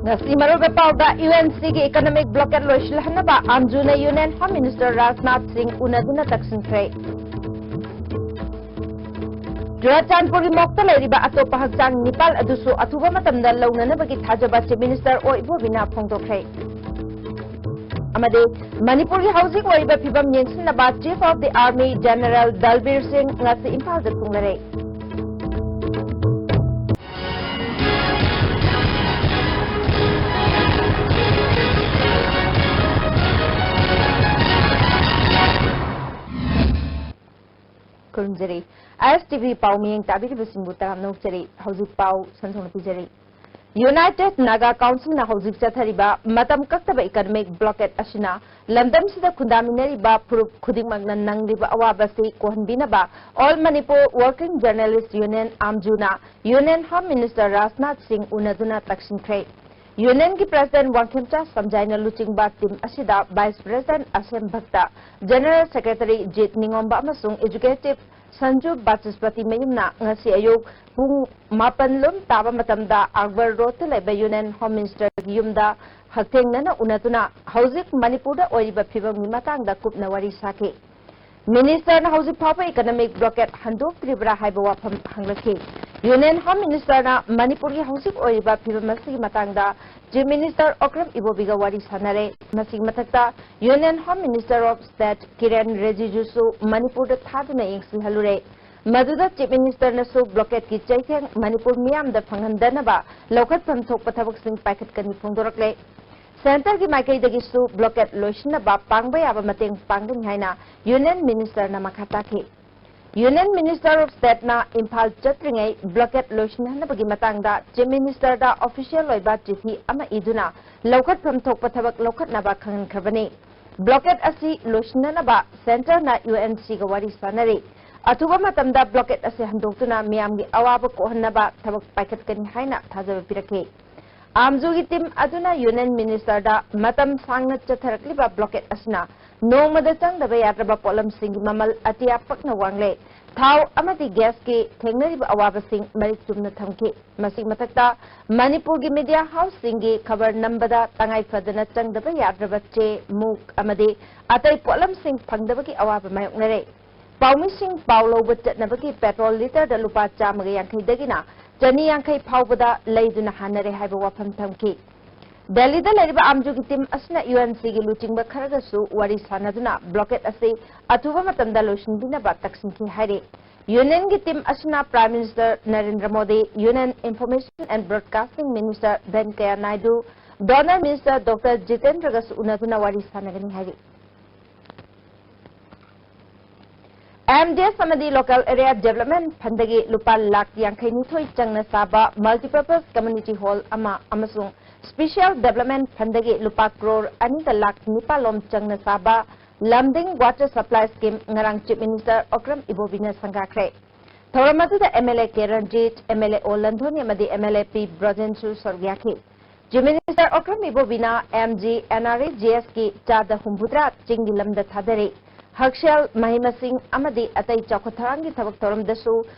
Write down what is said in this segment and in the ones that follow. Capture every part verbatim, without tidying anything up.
ꯉꯁꯤ ꯃꯔꯨꯑꯣꯏꯕ ꯄꯥꯎꯗ, UNCꯒꯤ economic blockade ꯂꯣꯏꯁꯤꯜꯍꯟꯅꯕ ꯑꯥꯝꯖꯨꯅ Union Home Minister Rajnath ꯁꯤꯡ ꯎꯅꯗꯨꯅ ꯇꯛꯁꯤꯟꯈ꯭ꯔꯦ꯫ ꯆꯨꯔꯆꯥꯟꯄꯨꯔꯒꯤ ꯃꯣꯛꯇ ꯂꯩꯔꯤꯕ ꯑꯇꯣꯞꯄ ꯍꯛꯆꯥꯡ ꯅꯤꯄꯥꯜ ꯑꯗꯨꯁꯨ ꯑꯊꯨꯕ ꯃꯇꯝꯗ ꯂꯧꯅꯅꯕꯒꯤ ꯊꯥꯖꯕ Chief Minister ꯑꯣ ꯏꯕꯣꯕꯤꯅ ꯐꯣꯡꯗꯣꯛꯈ꯭ꯔꯦ꯫ ꯑꯃꯗꯤ ꯃꯅꯤꯄꯨꯔꯒꯤ ꯍꯧꯖꯤꯛ ꯑꯣꯏꯔꯤꯕ ꯐꯤꯕꯝ ꯌꯦꯡꯁꯤꯟꯅꯕ Chief of the Army General ꯗꯜꯕꯤꯔ Singh ꯉꯁꯤ ꯏꯝꯐꯥꯜꯗ ꯊꯨꯡꯂꯔꯦ꯫ ꯈꯨꯔꯨꯝꯖꯔꯤ꯫ ISTV ꯄꯥꯎ ꯃꯤꯌꯦꯡ ꯇꯥꯕꯤꯔꯤꯕꯁꯤꯡꯕꯨ ꯇꯔꯥꯝꯅ ꯑꯣꯛꯆꯔꯤ꯫ ꯍꯧꯖꯤꯛ ꯄꯥꯎ ꯁꯟꯗꯣꯛꯅ ꯄꯤꯖꯔꯤ꯫ United Naga Councilꯅ ꯍꯧꯖꯤꯛ ꯆꯠꯊꯔꯤꯕ ꯃꯇꯝ ꯀꯛꯇꯕ economic blockade ꯑꯁꯤꯅ ꯂꯝꯗꯝꯁꯤꯗ ꯈꯨꯟꯗꯥꯃꯤꯟꯅꯔꯤꯕ ꯐꯨꯔꯨꯞ ꯈꯨꯗꯤꯡꯃꯛꯅ ꯅꯪꯂꯤꯕ ꯑꯋꯥꯕ ꯑꯁꯤ ꯀꯣꯛꯍꯟꯕꯤꯅꯕ All Manipur Working Journalist Union, ꯑꯥꯝꯖꯨꯅ Union Home Minister Rajnath ꯁꯤꯡ ꯎꯅꯗꯨꯅ ꯇꯛꯁꯤꯟꯈ꯭ꯔꯦ꯫ Unionꯒꯤ President ꯋꯥꯡꯈꯦꯝꯆꯥ ꯁꯝꯖꯥꯏꯅ ꯂꯨꯆꯤꯡꯕ team ꯑꯁꯤꯗ Vice President ꯑꯁꯦꯝ ꯚꯛꯇ, General Secretary ꯖꯤꯠ ꯅꯤꯉꯣꯝꯕ ꯑꯃꯁꯨꯡ Executive ꯁꯟꯖꯨ ꯕꯥꯆꯁꯄꯇꯤ ꯃꯌꯨꯝꯅ ꯉꯁꯤ ꯑꯌꯨꯛ ꯄꯨꯡ ꯃꯥꯄꯟ ꯂꯣꯝ ꯇꯥꯕ ꯃꯇꯝꯗ ꯑꯛꯕꯔ ꯔꯣꯗꯇ ꯂꯩꯕ Union Home Ministerꯒꯤ ꯌꯨꯝꯗ ꯍꯛꯊꯦꯡꯅꯅ ꯎꯅꯗꯨꯅ ꯍꯧꯖꯤꯛ ꯃꯅꯤꯄꯨꯔꯗ ꯑꯣꯏꯔꯤꯕ ꯐꯤꯕꯝꯒꯤ ꯃꯇꯥꯡꯗ ꯀꯨꯞꯅ ꯋꯥꯔꯤ ꯁꯥꯈꯤ꯫ Ministerꯅ ꯍꯧꯖꯤꯛ ꯐꯥꯎꯕ economic blockade ꯍꯟꯗꯣꯛꯇ꯭ꯔꯤꯕ꯭ꯔꯥ ꯍꯥꯏꯕ ꯋꯥꯐꯝ ꯍꯪꯂꯛꯈꯤ꯫ Union Home Ministerꯅ ꯃꯅꯤꯄꯨꯔꯒꯤ ꯍꯧꯖꯤꯛ ꯑꯣꯏꯔꯤꯕ ꯐꯤꯕꯝ ꯑꯁꯤꯒꯤ ꯃꯇꯥꯡꯗ Chief Minister ꯑꯣꯀ꯭ꯔꯝ ꯏꯕꯣꯕꯤꯒ ꯋꯥꯔꯤ ꯁꯥꯟꯅꯔꯦ꯫ ꯃꯁꯤꯒꯤ ꯃꯊꯛꯇ Union Home Minister of State ꯀꯤꯔꯦꯟ ꯔꯤꯖꯤꯖꯨꯁꯨ ꯃꯅꯤꯄꯨꯔꯗ ꯊꯥꯗꯨꯅ ꯌꯦꯡꯁꯤꯜꯍꯜꯂꯨꯔꯦ꯫ ꯃꯗꯨꯗ Chief Ministerꯅꯁꯨ blockadeꯀꯤ ꯆꯩꯊꯦꯡ ꯃꯅꯤꯄꯨꯔ ꯃꯤꯌꯥꯝꯗ ꯐꯪꯍꯟꯗꯅꯕ ꯂꯧꯈꯠꯐꯝ ꯊꯣꯛꯄ ꯊꯕꯛꯁꯤꯡ ꯄꯥꯏꯈꯠꯀꯅꯤ ꯐꯣꯡꯗꯣꯔꯛꯂꯦ꯫ Centreꯒꯤ ꯃꯥꯏꯀꯩꯗꯒꯤꯁꯨ blockade ꯂꯣꯏꯁꯤꯟꯅꯕ ꯄꯥꯡꯕ ꯌꯥꯕ ꯃꯇꯦꯡ ꯄꯥꯡꯒꯅꯤ ꯍꯥꯏꯅ Union Ministerꯅ ꯃꯈꯥ ꯇꯥꯈꯤ꯫ Union Minister of Stateꯅ ꯏꯝꯐꯥꯜ ꯆꯠꯇ꯭ꯔꯤꯉꯩ blockade ꯂꯣꯏꯁꯤꯟꯍꯟꯅꯕꯒꯤ ꯃꯇꯥꯡꯗ Chief Ministerꯗ official ꯑꯣꯏꯕ ꯆꯤꯊꯤ ꯑꯃ ꯏꯗꯨꯅ ꯂꯧꯈꯠꯐꯝ ꯊꯣꯛꯄ ꯊꯕꯛ ꯂꯧꯈꯠꯅꯕ ꯈꯪꯍꯟꯈ꯭ꯔꯕꯅꯤ꯫ Blockade ꯑꯁꯤ ꯂꯣꯏꯁꯤꯟꯅꯅꯕ Centreꯅ UNCꯒ ꯋꯥꯔꯤ ꯁꯥꯟꯅꯔꯤ꯫ ꯑꯊꯨꯕ ꯃꯇꯝꯗ blockade ꯑꯁꯤ ꯍꯟꯗꯣꯛꯇꯨꯅ ꯃꯤꯌꯥꯝꯒꯤ ꯑꯋꯥꯕ ꯀꯣꯛꯍꯟꯅꯕ ꯊꯕꯛ ꯄꯥꯏꯈꯠꯀꯅꯤ ꯍꯥꯏꯅ ꯊꯥꯖꯕ ꯄꯤꯔꯛꯈꯤ꯫ ꯑꯥꯝꯖꯨꯒꯤ team ꯑꯗꯨꯅ Union Ministerꯗ ꯃꯇꯝ ꯁꯥꯡꯅ ꯆꯠꯊꯔꯛꯂꯤꯕ blockade ꯑꯁꯤꯅ ꯅꯣꯡꯃꯗ ꯆꯪꯗꯕ ꯌꯥꯗ꯭ꯔꯕ ꯄꯣꯠꯂꯝꯁꯤꯡꯒꯤ ꯃꯃꯜ ꯑꯇꯤꯌꯥ ꯄꯛꯅ ꯋꯥꯡꯂꯦ꯫ ꯊꯥꯎ ꯑꯃꯗꯤ ꯒ꯭ꯌꯥꯁꯀꯤ ꯊꯦꯡꯅꯔꯤꯕ ꯑꯋꯥꯕꯁꯤꯡ ꯃꯔꯤꯛ ꯆꯨꯝꯅ ꯊꯝꯈꯤ꯫ ꯃꯁꯤꯒꯤ ꯃꯊꯛꯇ ꯃꯅꯤꯄꯨꯔꯒꯤ ꯃꯤꯗꯤꯌꯥ ꯍꯥꯎꯁꯁꯤꯡꯒꯤ ꯈꯕꯔ ꯅꯝꯕꯗ ꯇꯉꯥꯏ ꯐꯗꯅ ꯆꯪꯗꯕ ꯌꯥꯗ꯭ꯔꯕ ꯆꯦ, ꯃꯨꯛ ꯑꯃꯗꯤ ꯑꯇꯩ ꯄꯣꯠꯂꯝꯁꯤꯡ ꯐꯪꯗꯕꯒꯤ ꯑꯋꯥꯕ ꯃꯥꯌꯣꯛꯅꯔꯦ꯫ ꯄꯥꯎꯃꯤꯁꯤꯡ ꯄꯥꯎ ꯂꯧꯕ ꯆꯠꯅꯕꯒꯤ ꯄꯦꯇ꯭ꯔꯣꯜ ꯂꯤꯇꯔꯗ ꯂꯨꯄꯥ ꯆꯥꯝꯃꯒ ꯌꯥꯡꯈꯩꯗꯒꯤꯅ ꯆꯅꯤ ꯌꯥꯡꯈꯩ ꯐꯥꯎꯕꯗ ꯂꯩꯗꯨꯅ ꯍꯥꯟꯅꯔꯦ ꯍꯥꯏꯕ ꯋꯥꯐꯝ ꯊꯝꯈꯤ꯫ ꯗꯦꯜꯂꯤꯗ ꯂꯩꯔꯤꯕ ꯑꯥꯝꯖꯨꯒꯤ ꯇꯤꯝ ꯑꯁꯤꯅ ꯌꯨ ꯑꯦꯟ ꯁꯤꯒꯤ ꯂꯨꯆꯤꯡꯕ ꯈꯔꯒꯁꯨ ꯋꯥꯔꯤ ꯁꯥꯟꯅꯗꯨꯅ ꯕ꯭ꯂꯣꯀꯦꯠ ꯑꯁꯤ ꯑꯊꯨꯕ ꯃꯇꯝꯗ ꯂꯣꯏꯁꯤꯟꯕꯤꯅꯕ ꯇꯛꯁꯤꯟꯈꯤ ꯍꯥꯏꯔꯤ꯫ ꯌꯨꯅꯤꯌꯟꯒꯤ ꯇꯤꯝ ꯑꯁꯤꯅ Prime Minister Narendra Modi, Union Information and Broadcasting Minister ꯚꯦꯡꯀꯌꯥ Naidu, DoNER Minister Doctor ꯖꯤꯇꯦꯟꯗ꯭ꯔꯒꯁꯨ ꯎꯅꯗꯨꯅ ꯋꯥꯔꯤ ꯁꯥꯟꯅꯒꯅꯤ ꯍꯥꯏꯔꯤ꯫ ꯑꯦꯝ ꯗꯤ ꯑꯦꯁ ꯑꯃꯗꯤ Local Area Development Fundꯗꯒꯤ ꯂꯨꯄꯥ ꯂꯥꯈ ꯌꯥꯡꯈꯩ ꯅꯤꯊꯣꯏ ꯆꯪꯅ ꯁꯥꯕ Multipurpose Community Hall ꯑꯃ ꯑꯃꯁꯨꯡ Special Development Fundꯗꯒꯤ ꯂꯨꯄꯥ ꯀ꯭ꯔꯣꯔ ꯑꯅꯤꯒ ꯂꯥꯈ ꯅꯤꯄꯥꯜ ꯂꯣꯝ ꯆꯪꯅ ꯁꯥꯕ Lumding Water Supply Scheme ꯉꯔꯥꯡ Chief Minister ꯑꯣꯀ꯭ꯔꯝ ꯏꯕꯣꯕꯤꯅ ꯁꯪꯒꯥꯈ꯭ꯔꯦ꯫ ꯊꯧꯔꯝ ꯑꯗꯨꯗ M L A K Ranjit, M L ꯑꯦ ꯑꯣ ꯂꯟꯊꯣꯅꯤ ꯑꯃꯗꯤ ꯑꯦꯝ ꯑꯦꯜ ꯑꯦ ꯄꯤ ꯕ꯭ꯔꯣꯖꯦꯟꯁꯨ ꯁꯔꯨꯛ ꯌꯥꯈꯤ꯫ Chief Minister ꯑꯣꯀ꯭ꯔꯝ ꯏꯕꯣꯕꯤꯅ M G N R E G S ꯀꯤ ꯆꯥꯗ ꯍꯨꯝꯐꯨꯇꯔꯥ ꯆꯤꯡꯒꯤ ꯂꯝꯗ ꯊꯥꯗꯔꯤ꯫ ꯍꯛꯁꯦꯜ, ꯃꯍꯩ ꯃꯁꯤꯡ ꯑꯃꯗꯤ ꯑꯇꯩ ꯆꯥꯎꯈꯠ ꯊꯧꯔꯥꯡꯒꯤ ꯊꯕꯛ ꯊꯧꯔꯝꯗꯁꯨ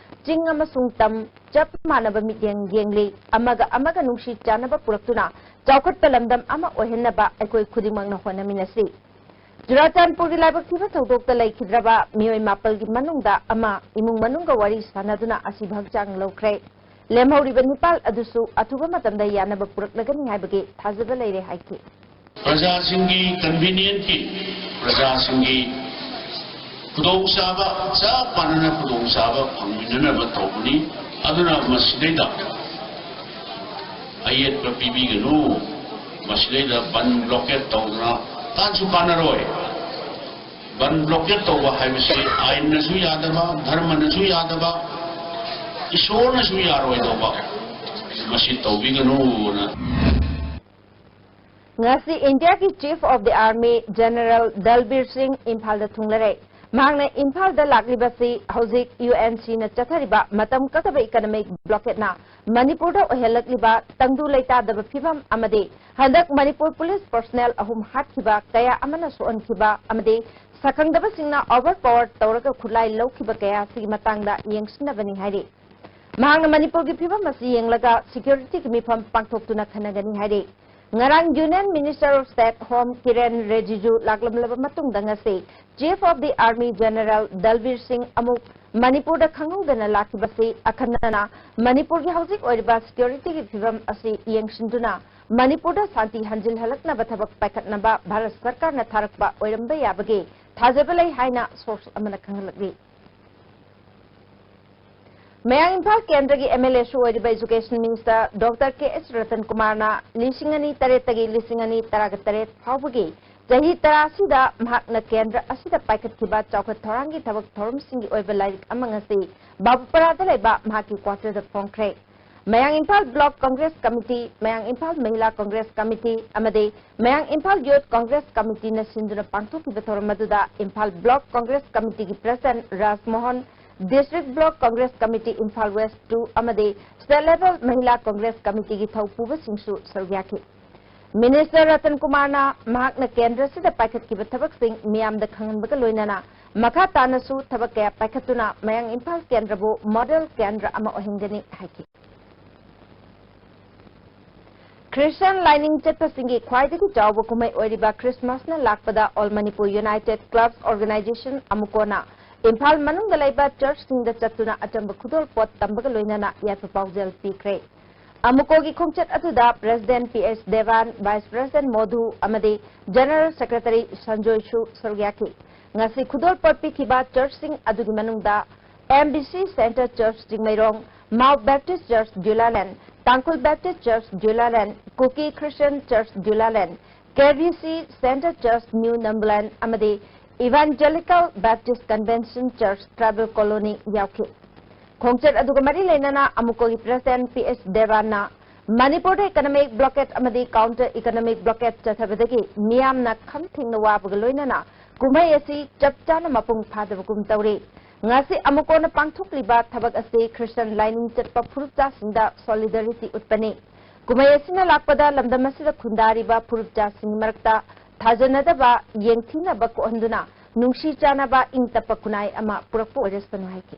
ꯆꯤꯡ ꯑꯃꯁꯨꯡ ꯇꯝ ꯆꯞ ꯃꯥꯟꯅꯕ ꯃꯤꯠꯌꯦꯡ ꯌꯦꯡꯂꯤ꯫ ꯑꯃꯒ ꯑꯃꯒ ꯅꯨꯡꯁꯤ ꯆꯥꯟꯅꯕ ꯄꯨꯔꯛꯇꯨꯅ ꯆꯥꯎꯈꯠꯄ ꯂꯝꯗꯝ ꯑꯃ ꯑꯣꯏꯍꯟꯅꯕ ꯑꯩꯈꯣꯏ ꯈꯨꯗꯤꯡꯃꯛꯅ ꯍꯣꯠꯅꯃꯤꯟꯅꯁꯤ꯫ ꯆꯨꯔꯥꯆꯥꯟꯄꯨꯔꯒꯤ ꯂꯥꯏꯕꯛ ꯊꯤꯕ ꯊꯧꯗꯣꯛꯇ ꯂꯩꯈꯤꯗ꯭ꯔꯕ ꯃꯤꯑꯣꯏ ꯃꯥꯄꯜꯒꯤ ꯃꯅꯨꯡꯗ ꯑꯃ ꯏꯃꯨꯡ ꯃꯅꯨꯡꯒ ꯋꯥꯔꯤ ꯁꯥꯟꯅꯗꯨꯅ ꯑꯁꯤꯕ ꯍꯛꯆꯥꯡ ꯂꯧꯈ꯭ꯔꯦ꯫ ꯂꯦꯝꯍꯧꯔꯤꯕ ꯅꯤꯄꯥꯜ ꯑꯗꯨꯁꯨ ꯑꯊꯨꯕ ꯃꯇꯝꯗ ꯌꯥꯅꯕ ꯄꯨꯔꯛꯂꯒꯅꯤ ꯍꯥꯏꯕꯒꯤ ꯊꯥꯖꯕ ꯂꯩꯔꯦ ꯍꯥꯏꯈꯤ꯫ ꯄ꯭ꯔꯖꯥꯁꯤꯡꯒꯤ convenienceꯀꯤ, ꯄ꯭ꯔꯖꯥꯁꯤꯡꯒꯤ ꯈꯨꯗꯣꯡꯆꯥꯕ, ꯆꯞ ꯃꯥꯟꯅꯅ ꯈꯨꯗꯣꯡꯆꯥꯕ ꯐꯪꯃꯤꯟꯅꯅꯕ ꯇꯧꯕꯅꯤ꯫ ꯑꯗꯨꯅ ꯃꯁꯤꯗꯩꯗ ꯑꯌꯦꯠꯄ ꯄꯤꯕꯤꯒꯅꯨ꯫ ꯃꯁꯤꯗꯩꯗ ꯕꯟ blockade ꯇꯧꯗꯅ ꯀꯥꯟꯁꯨ ꯀꯥꯟꯅꯔꯣꯏ꯫ ꯕꯟ blockade ꯇꯧꯕ ꯍꯥꯏꯕꯁꯤ ꯑꯥꯏꯟꯅꯁꯨ ꯌꯥꯗꯕ, ꯙꯔꯃꯅꯁꯨ ꯌꯥꯗꯕ, ꯏꯁꯣꯔꯅꯁꯨ ꯌꯥꯔꯣꯏꯗꯧꯕ꯫ ꯃꯁꯤ ꯇꯧꯕꯤꯒꯅꯨꯅ꯫ ꯉꯁꯤ ꯏꯟꯗꯤꯌꯥꯒꯤ Chief of the Army General ꯗꯜꯕꯤꯔ ꯁꯤꯡ ꯏꯝꯐꯥꯜꯗ ꯊꯨꯡꯂꯔꯦ꯫ ꯃꯍꯥꯛꯅ ꯏꯝꯐꯥꯜꯗ ꯂꯥꯛꯂꯤꯕꯁꯤ ꯍꯧꯖꯤꯛ ꯌꯨ ꯑꯦꯟ ꯁꯤꯅ ꯆꯠꯊꯔꯤꯕ ꯃꯇꯝ ꯀꯛꯇꯕ economic blockadeꯅ ꯃꯅꯤꯄꯨꯔꯗ ꯑꯣꯏꯍꯜꯂꯛꯂꯤꯕ ꯇꯪꯗꯨ ꯂꯩꯇꯥꯗꯕ ꯐꯤꯚꯝ ꯑꯃꯗꯤ ꯍꯟꯗꯛ ꯃꯅꯤꯄꯨꯔ police personnel ꯑꯍꯨꯝ ꯍꯥꯠꯈꯤꯕ, ꯀꯌꯥ ꯑꯃꯅ ꯁꯣꯛꯍꯟꯈꯤꯕ ꯑꯃꯗꯤ ꯁꯛꯈꯪꯗꯕꯁꯤꯡꯅ ꯑꯣꯚꯔ ꯄꯥꯋꯔ ꯇꯧꯔꯒ ꯈꯨꯠꯂꯥꯏ ꯂꯧꯈꯤꯕ ꯀꯌꯥ ꯑꯁꯤꯒꯤ ꯃꯇꯥꯡꯗ ꯌꯦꯡꯁꯤꯟꯅꯕꯅꯤ ꯍꯥꯏꯔꯤ꯫ ꯃꯍꯥꯛꯅ ꯃꯅꯤꯄꯨꯔꯒꯤ ꯐꯤꯕꯝ ꯑꯁꯤ ꯌꯦꯡꯂꯒ ꯁꯦꯀ꯭ꯌꯨꯔꯤꯇꯤꯒꯤ ꯃꯤꯐꯝ ꯄꯥꯡꯊꯣꯛꯇꯨꯅ ꯈꯟꯅꯒꯅꯤ ꯍꯥꯏꯔꯤ꯫ ꯉꯔꯥꯡ Union Minister of State Home ꯀꯤꯔꯦꯟ ꯔꯤꯖꯤꯖꯨ ꯂꯥꯛꯂꯝꯂꯕ ꯃꯇꯨꯡꯗ ꯉꯁꯤ Chief of the Army General ꯗꯜꯕꯤꯔ ꯁꯤꯡ ꯑꯃꯨꯛ ꯃꯅꯤꯄꯨꯔꯗ ꯈꯪꯍꯧꯗꯅ ꯂꯥꯛꯈꯤꯕꯁꯤ ꯑꯈꯟꯅꯅ ꯃꯅꯤꯄꯨꯔꯒꯤ ꯍꯧꯖꯤꯛ ꯑꯣꯏꯔꯤꯕ ꯁꯦꯀ꯭ꯌꯨꯔꯤꯇꯤꯒꯤ ꯐꯤꯕꯝ ꯑꯁꯤ ꯌꯦꯡꯁꯤꯟꯗꯨꯅ ꯃꯅꯤꯄꯨꯔꯗ ꯁꯥꯟꯇꯤ ꯍꯟꯖꯤꯜꯍꯜꯂꯛꯅꯕ ꯊꯕꯛ ꯄꯥꯏꯈꯠꯅꯕ ꯚꯥꯔꯠ ꯁꯔꯀꯥꯔꯅ ꯊꯥꯔꯛꯄ ꯑꯣꯏꯔꯝꯕ ꯌꯥꯕꯒꯤ ꯊꯥꯖꯕ ꯂꯩ ꯍꯥꯏꯅ ꯁꯣꯔꯁ ꯑꯃꯅ ꯈꯪꯍꯜꯂꯛꯂꯤ꯫ ꯃꯌꯥꯡ ꯏꯝꯐꯥꯜ ꯀꯦꯟꯗ꯭ꯔꯒꯤ MLAꯁꯨ ꯑꯣꯏꯔꯤꯕ Education Minister Doctor ꯀꯦ ꯑꯦꯁ ꯔꯇꯟ ꯀꯨꯃꯥꯔꯅ ꯂꯤꯁꯤꯡ ꯑꯅꯤ ꯇꯔꯦꯠꯇꯒꯤ ꯂꯤꯁꯤꯡ ꯑꯅꯤ ꯇꯔꯥꯒ ꯇꯔꯦꯠ ꯐꯥꯎꯕꯒꯤ ꯆꯍꯤ ꯇꯔꯥ ꯑꯁꯤꯗ ꯃꯍꯥꯛꯅ ꯀꯦꯟꯗ꯭ꯔ ꯑꯁꯤꯗ ꯄꯥꯏꯈꯠꯈꯤꯕ ꯆꯥꯎꯈꯠ ꯊꯧꯔꯥꯡꯒꯤ ꯊꯕꯛ ꯊꯧꯔꯝꯁꯤꯡꯒꯤ ꯑꯣꯏꯕ ꯂꯥꯏꯔꯤꯛ ꯑꯃ ꯉꯁꯤ ꯕꯥꯕꯨꯄꯔꯥꯗ ꯂꯩꯕ ꯃꯍꯥꯛꯀꯤ ꯀ꯭ꯋꯥꯇꯔꯗ ꯐꯣꯡꯈ꯭ꯔꯦ꯫ ꯃꯌꯥꯡ ꯏꯝꯐꯥꯜ ꯕ꯭ꯂꯣꯛ ꯀꯪꯒ꯭ꯔꯦꯁ ꯀꯃꯤꯇꯤ, ꯃꯌꯥꯡ ꯏꯝꯐꯥꯜ ꯃꯍꯤꯂꯥ ꯀꯪꯒ꯭ꯔꯦꯁ ꯀꯃꯤꯇꯤ ꯑꯃꯗꯤ ꯃꯌꯥꯡ ꯏꯝꯐꯥꯜ ꯌꯨꯊ ꯀꯪꯒ꯭ꯔꯦꯁ ꯀꯃꯤꯇꯤꯅ ꯁꯤꯟꯗꯨꯅ ꯄꯥꯡꯊꯣꯛꯈꯤꯕ ꯊꯧꯔꯝ ꯑꯗꯨꯗ ꯏꯝꯐꯥꯜ ꯕ꯭ꯂꯣꯛ ꯀꯪꯒ꯭ꯔꯦꯁ ꯀꯃꯤꯇꯤꯒꯤ president Rajmohan, district block Congress committee Imphal west two ꯑꯃꯗꯤ ꯁ꯭ꯇꯦꯠ ꯂꯦꯚꯦꯜ ꯃꯍꯤꯂꯥ ꯀꯪꯒ꯭ꯔꯦꯁ ꯀꯃꯤꯇꯤꯒꯤ ꯊꯧꯄꯨꯕꯁꯤꯡꯁꯨ ꯁꯔꯨꯛ ꯌꯥꯈꯤ꯫ ꯃꯤꯅꯤꯁꯇꯔ ꯔꯇꯟ ꯀꯨꯃꯥꯔꯅ ꯃꯍꯥꯛꯅ ꯀꯦꯟꯗ꯭ꯔꯁꯤꯗ ꯄꯥꯏꯈꯠꯈꯤꯕ ꯊꯕꯛꯁꯤꯡ ꯃꯤꯌꯥꯝꯗ ꯈꯪꯍꯟꯕꯒ ꯂꯣꯏꯅꯅ ꯃꯈꯥ ꯇꯥꯅꯁꯨ ꯊꯕꯛ ꯀꯌꯥ ꯄꯥꯏꯈꯠꯇꯨꯅ ꯃꯌꯥꯡ ꯏꯝꯐꯥꯜ ꯀꯦꯟꯗ꯭ꯔꯕꯨ ꯃꯣꯗꯦꯜ ꯀꯦꯟꯗ꯭ꯔ ꯑꯃ ꯑꯣꯏꯍꯟꯒꯅꯤ ꯍꯥꯏꯈꯤ꯫ ꯈ꯭ꯔꯤꯁꯇꯤꯌꯥꯟ ꯂꯥꯏꯅꯤꯡ ꯆꯠꯄꯁꯤꯡꯒꯤ ꯈ꯭ꯋꯥꯏꯗꯒꯤ ꯆꯥꯎꯕ ꯀꯨꯝꯍꯩ ꯑꯣꯏꯔꯤꯕ ꯈ꯭ꯔꯤꯁꯃꯥꯁꯅ ꯂꯥꯛꯄꯗ All Manipur United Clubs Organisation, ꯑꯃꯨꯀꯣꯅ Imphal ꯃꯅꯨꯡꯗ ꯂꯩꯕ ꯆꯔꯆꯁꯤꯡꯗ ꯆꯠꯇꯨꯅ ꯑꯆꯝꯕ ꯈꯨꯗꯣꯜꯄꯣꯠ ꯇꯝꯕꯒ ꯂꯣꯏꯅꯅ ꯌꯥꯏꯐ ꯄꯥꯎꯖꯦꯜ ꯄꯤꯈ꯭ꯔꯦ꯫ ꯑꯃꯨꯀꯣꯒꯤ ꯈꯣꯡꯆꯠ ꯑꯗꯨꯗ president P S Deban, vice president Modhu ꯑꯃꯗꯤ ꯖꯦꯅꯔꯦꯜ ꯁꯦꯀ꯭ꯔꯦꯇꯔꯤ ꯁꯟꯖꯣꯏꯁꯨ ꯁꯔꯨꯛ ꯌꯥꯈꯤ꯫ ꯉꯁꯤ ꯈꯨꯗꯣꯜꯄꯣꯠ ꯄꯤꯈꯤꯕ ꯆꯔꯆꯁꯤꯡ ꯑꯗꯨꯒꯤ ꯃꯅꯨꯡꯗ M B C Centre Church Chingmeirong, Mao Baptist Church Juilalen, Tangkhul Baptist Church Juilalen, Kuki Christian Church Juilalen, K B C Centre Church New Nambulan ꯑꯃꯗꯤ Evangelical Baptist Convention Church Tribal Colony ꯌꯥꯎꯈꯤ꯫ ꯈꯣꯡꯆꯠ ꯑꯗꯨꯒ ꯃꯔꯤ ꯂꯩꯅꯅ ꯑꯃꯨꯀꯣꯒꯤ ꯄ꯭ꯔꯦꯁꯤꯗꯦꯟꯠ ꯄꯤ ꯑꯦꯁ ꯗꯦꯕꯥꯟꯅ ꯃꯅꯤꯄꯨꯔꯗ economic blockade ꯑꯃꯗꯤ counter economic blockade ꯆꯠꯊꯕꯗꯒꯤ ꯃꯤꯌꯥꯝꯅ ꯈꯝ ꯊꯦꯡꯅ ꯋꯥꯕꯒ ꯂꯣꯏꯅꯅ ꯀꯨꯝꯍꯩ ꯑꯁꯤ ꯆꯞ ꯆꯥꯅ ꯃꯄꯨꯡ ꯐꯥꯗꯕꯒꯨꯝ ꯇꯧꯔꯤ꯫ ꯉꯁꯤ ꯑꯃꯨꯀꯣꯅ ꯄꯥꯡꯊꯣꯛꯂꯤꯕ ꯊꯕꯛ ꯑꯁꯤ ꯈ꯭ꯔꯤꯁꯇꯤꯌꯥꯟ ꯂꯥꯏꯅꯤꯡ ꯆꯠꯄ ꯐꯨꯔꯨꯞꯆꯥꯁꯤꯡꯗ solidarity ꯎꯠꯄꯅꯤ꯫ ꯀꯨꯝꯍꯩ ꯑꯁꯤꯅ ꯂꯥꯛꯄꯗ ꯂꯝꯗꯝ ꯑꯁꯤꯗ ꯈꯨꯟꯗꯥꯔꯤꯕ ꯐꯨꯔꯨꯞꯆꯥꯁꯤꯡꯒꯤ ꯃꯔꯛꯇ ꯊꯥꯖꯅꯗꯕ, ꯌꯦꯡꯊꯤꯅꯕ ꯀꯣꯛꯍꯟꯗꯨꯅ ꯅꯨꯡꯁꯤ ꯆꯥꯟꯅꯕ ꯏꯪ ꯇꯞꯄ ꯈꯨꯟꯅꯥꯏ ꯑꯃ ꯄꯨꯔꯛꯄ ꯑꯣꯏꯔꯁꯅꯨ ꯍꯥꯏꯈꯤ꯫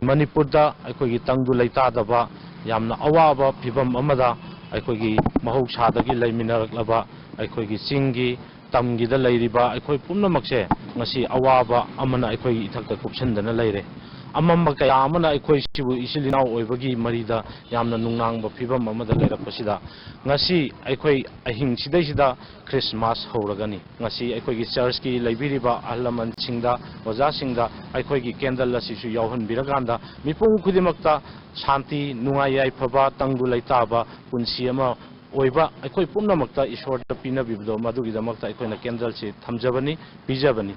ꯃꯅꯤꯄꯨꯔꯗ ꯑꯩꯈꯣꯏꯒꯤ ꯇꯪꯗꯨ ꯂꯩꯇꯥꯗꯕ ꯌꯥꯝꯅ ꯑꯋꯥꯕ ꯐꯤꯕꯝ ꯑꯃꯗ ꯑꯩꯈꯣꯏꯒꯤ ꯃꯍꯧꯁꯥꯗꯒꯤ ꯂꯩꯃꯤꯟꯅꯔꯛꯂꯕ ꯑꯩꯈꯣꯏꯒꯤ ꯆꯤꯡꯒꯤ ꯇꯝꯒꯤꯗ ꯂꯩꯔꯤꯕ ꯑꯩꯈꯣꯏ ꯄꯨꯝꯅꯃꯛꯁꯦ ꯉꯁꯤ ꯑꯋꯥꯕ ꯑꯃꯅ ꯑꯩꯈꯣꯏꯒꯤ ꯏꯊꯛꯇ ꯀꯨꯞꯁꯟꯗꯅ ꯂꯩꯔꯦ꯫ ꯑꯃꯝꯕ ꯀꯌꯥ ꯑꯃꯅ ꯑꯩꯈꯣꯏꯁꯤꯕꯨ ꯏꯆꯤꯜ ꯏꯅꯥꯎ ꯑꯣꯏꯕꯒꯤ ꯃꯔꯤꯗ ꯌꯥꯝꯅ ꯅꯨꯡꯅꯥꯡꯕ ꯐꯤꯕꯝ ꯑꯃꯗ ꯂꯩꯔꯛꯄꯁꯤꯗ ꯉꯁꯤ ꯑꯩꯈꯣꯏ ꯑꯍꯤꯡꯁꯤꯗꯩꯁꯤꯗ ꯈ꯭ꯔꯤꯁꯃꯥꯁ ꯍꯧꯔꯒꯅꯤ꯫ ꯉꯁꯤ ꯑꯩꯈꯣꯏꯒꯤ ꯆꯔꯆꯀꯤ ꯂꯩꯕꯤꯔꯤꯕ ꯑꯍꯜ ꯂꯃꯟꯁꯤꯡꯗ, ꯑꯣꯖꯥꯁꯤꯡꯗ ꯑꯩꯈꯣꯏꯒꯤ ꯀꯦꯟꯗꯜ ꯑꯁꯤꯁꯨ ꯌꯥꯎꯍꯟꯕꯤꯔꯀꯥꯟꯗ ꯃꯤꯄꯨꯝ ꯈꯨꯗꯤꯡꯃꯛꯇ ꯁꯥꯟꯇꯤ, ꯅꯨꯡꯉꯥꯏ ꯌꯥꯏꯐꯕ, ꯇꯪꯗꯨ ꯂꯩꯇꯥꯕ ꯄꯨꯟꯁꯤ ꯑꯃ ꯑꯣꯏꯕ ꯑꯩꯈꯣꯏ ꯄꯨꯝꯅꯃꯛꯇ ꯏꯁꯣꯔꯗ ꯄꯤꯅꯕꯤꯕꯗꯣ ꯃꯗꯨꯒꯤꯗꯃꯛꯇ ꯑꯩꯈꯣꯏꯅ ꯀꯦꯟꯗꯜꯁꯤ ꯊꯝꯖꯕꯅꯤ, ꯄꯤꯖꯕꯅꯤ꯫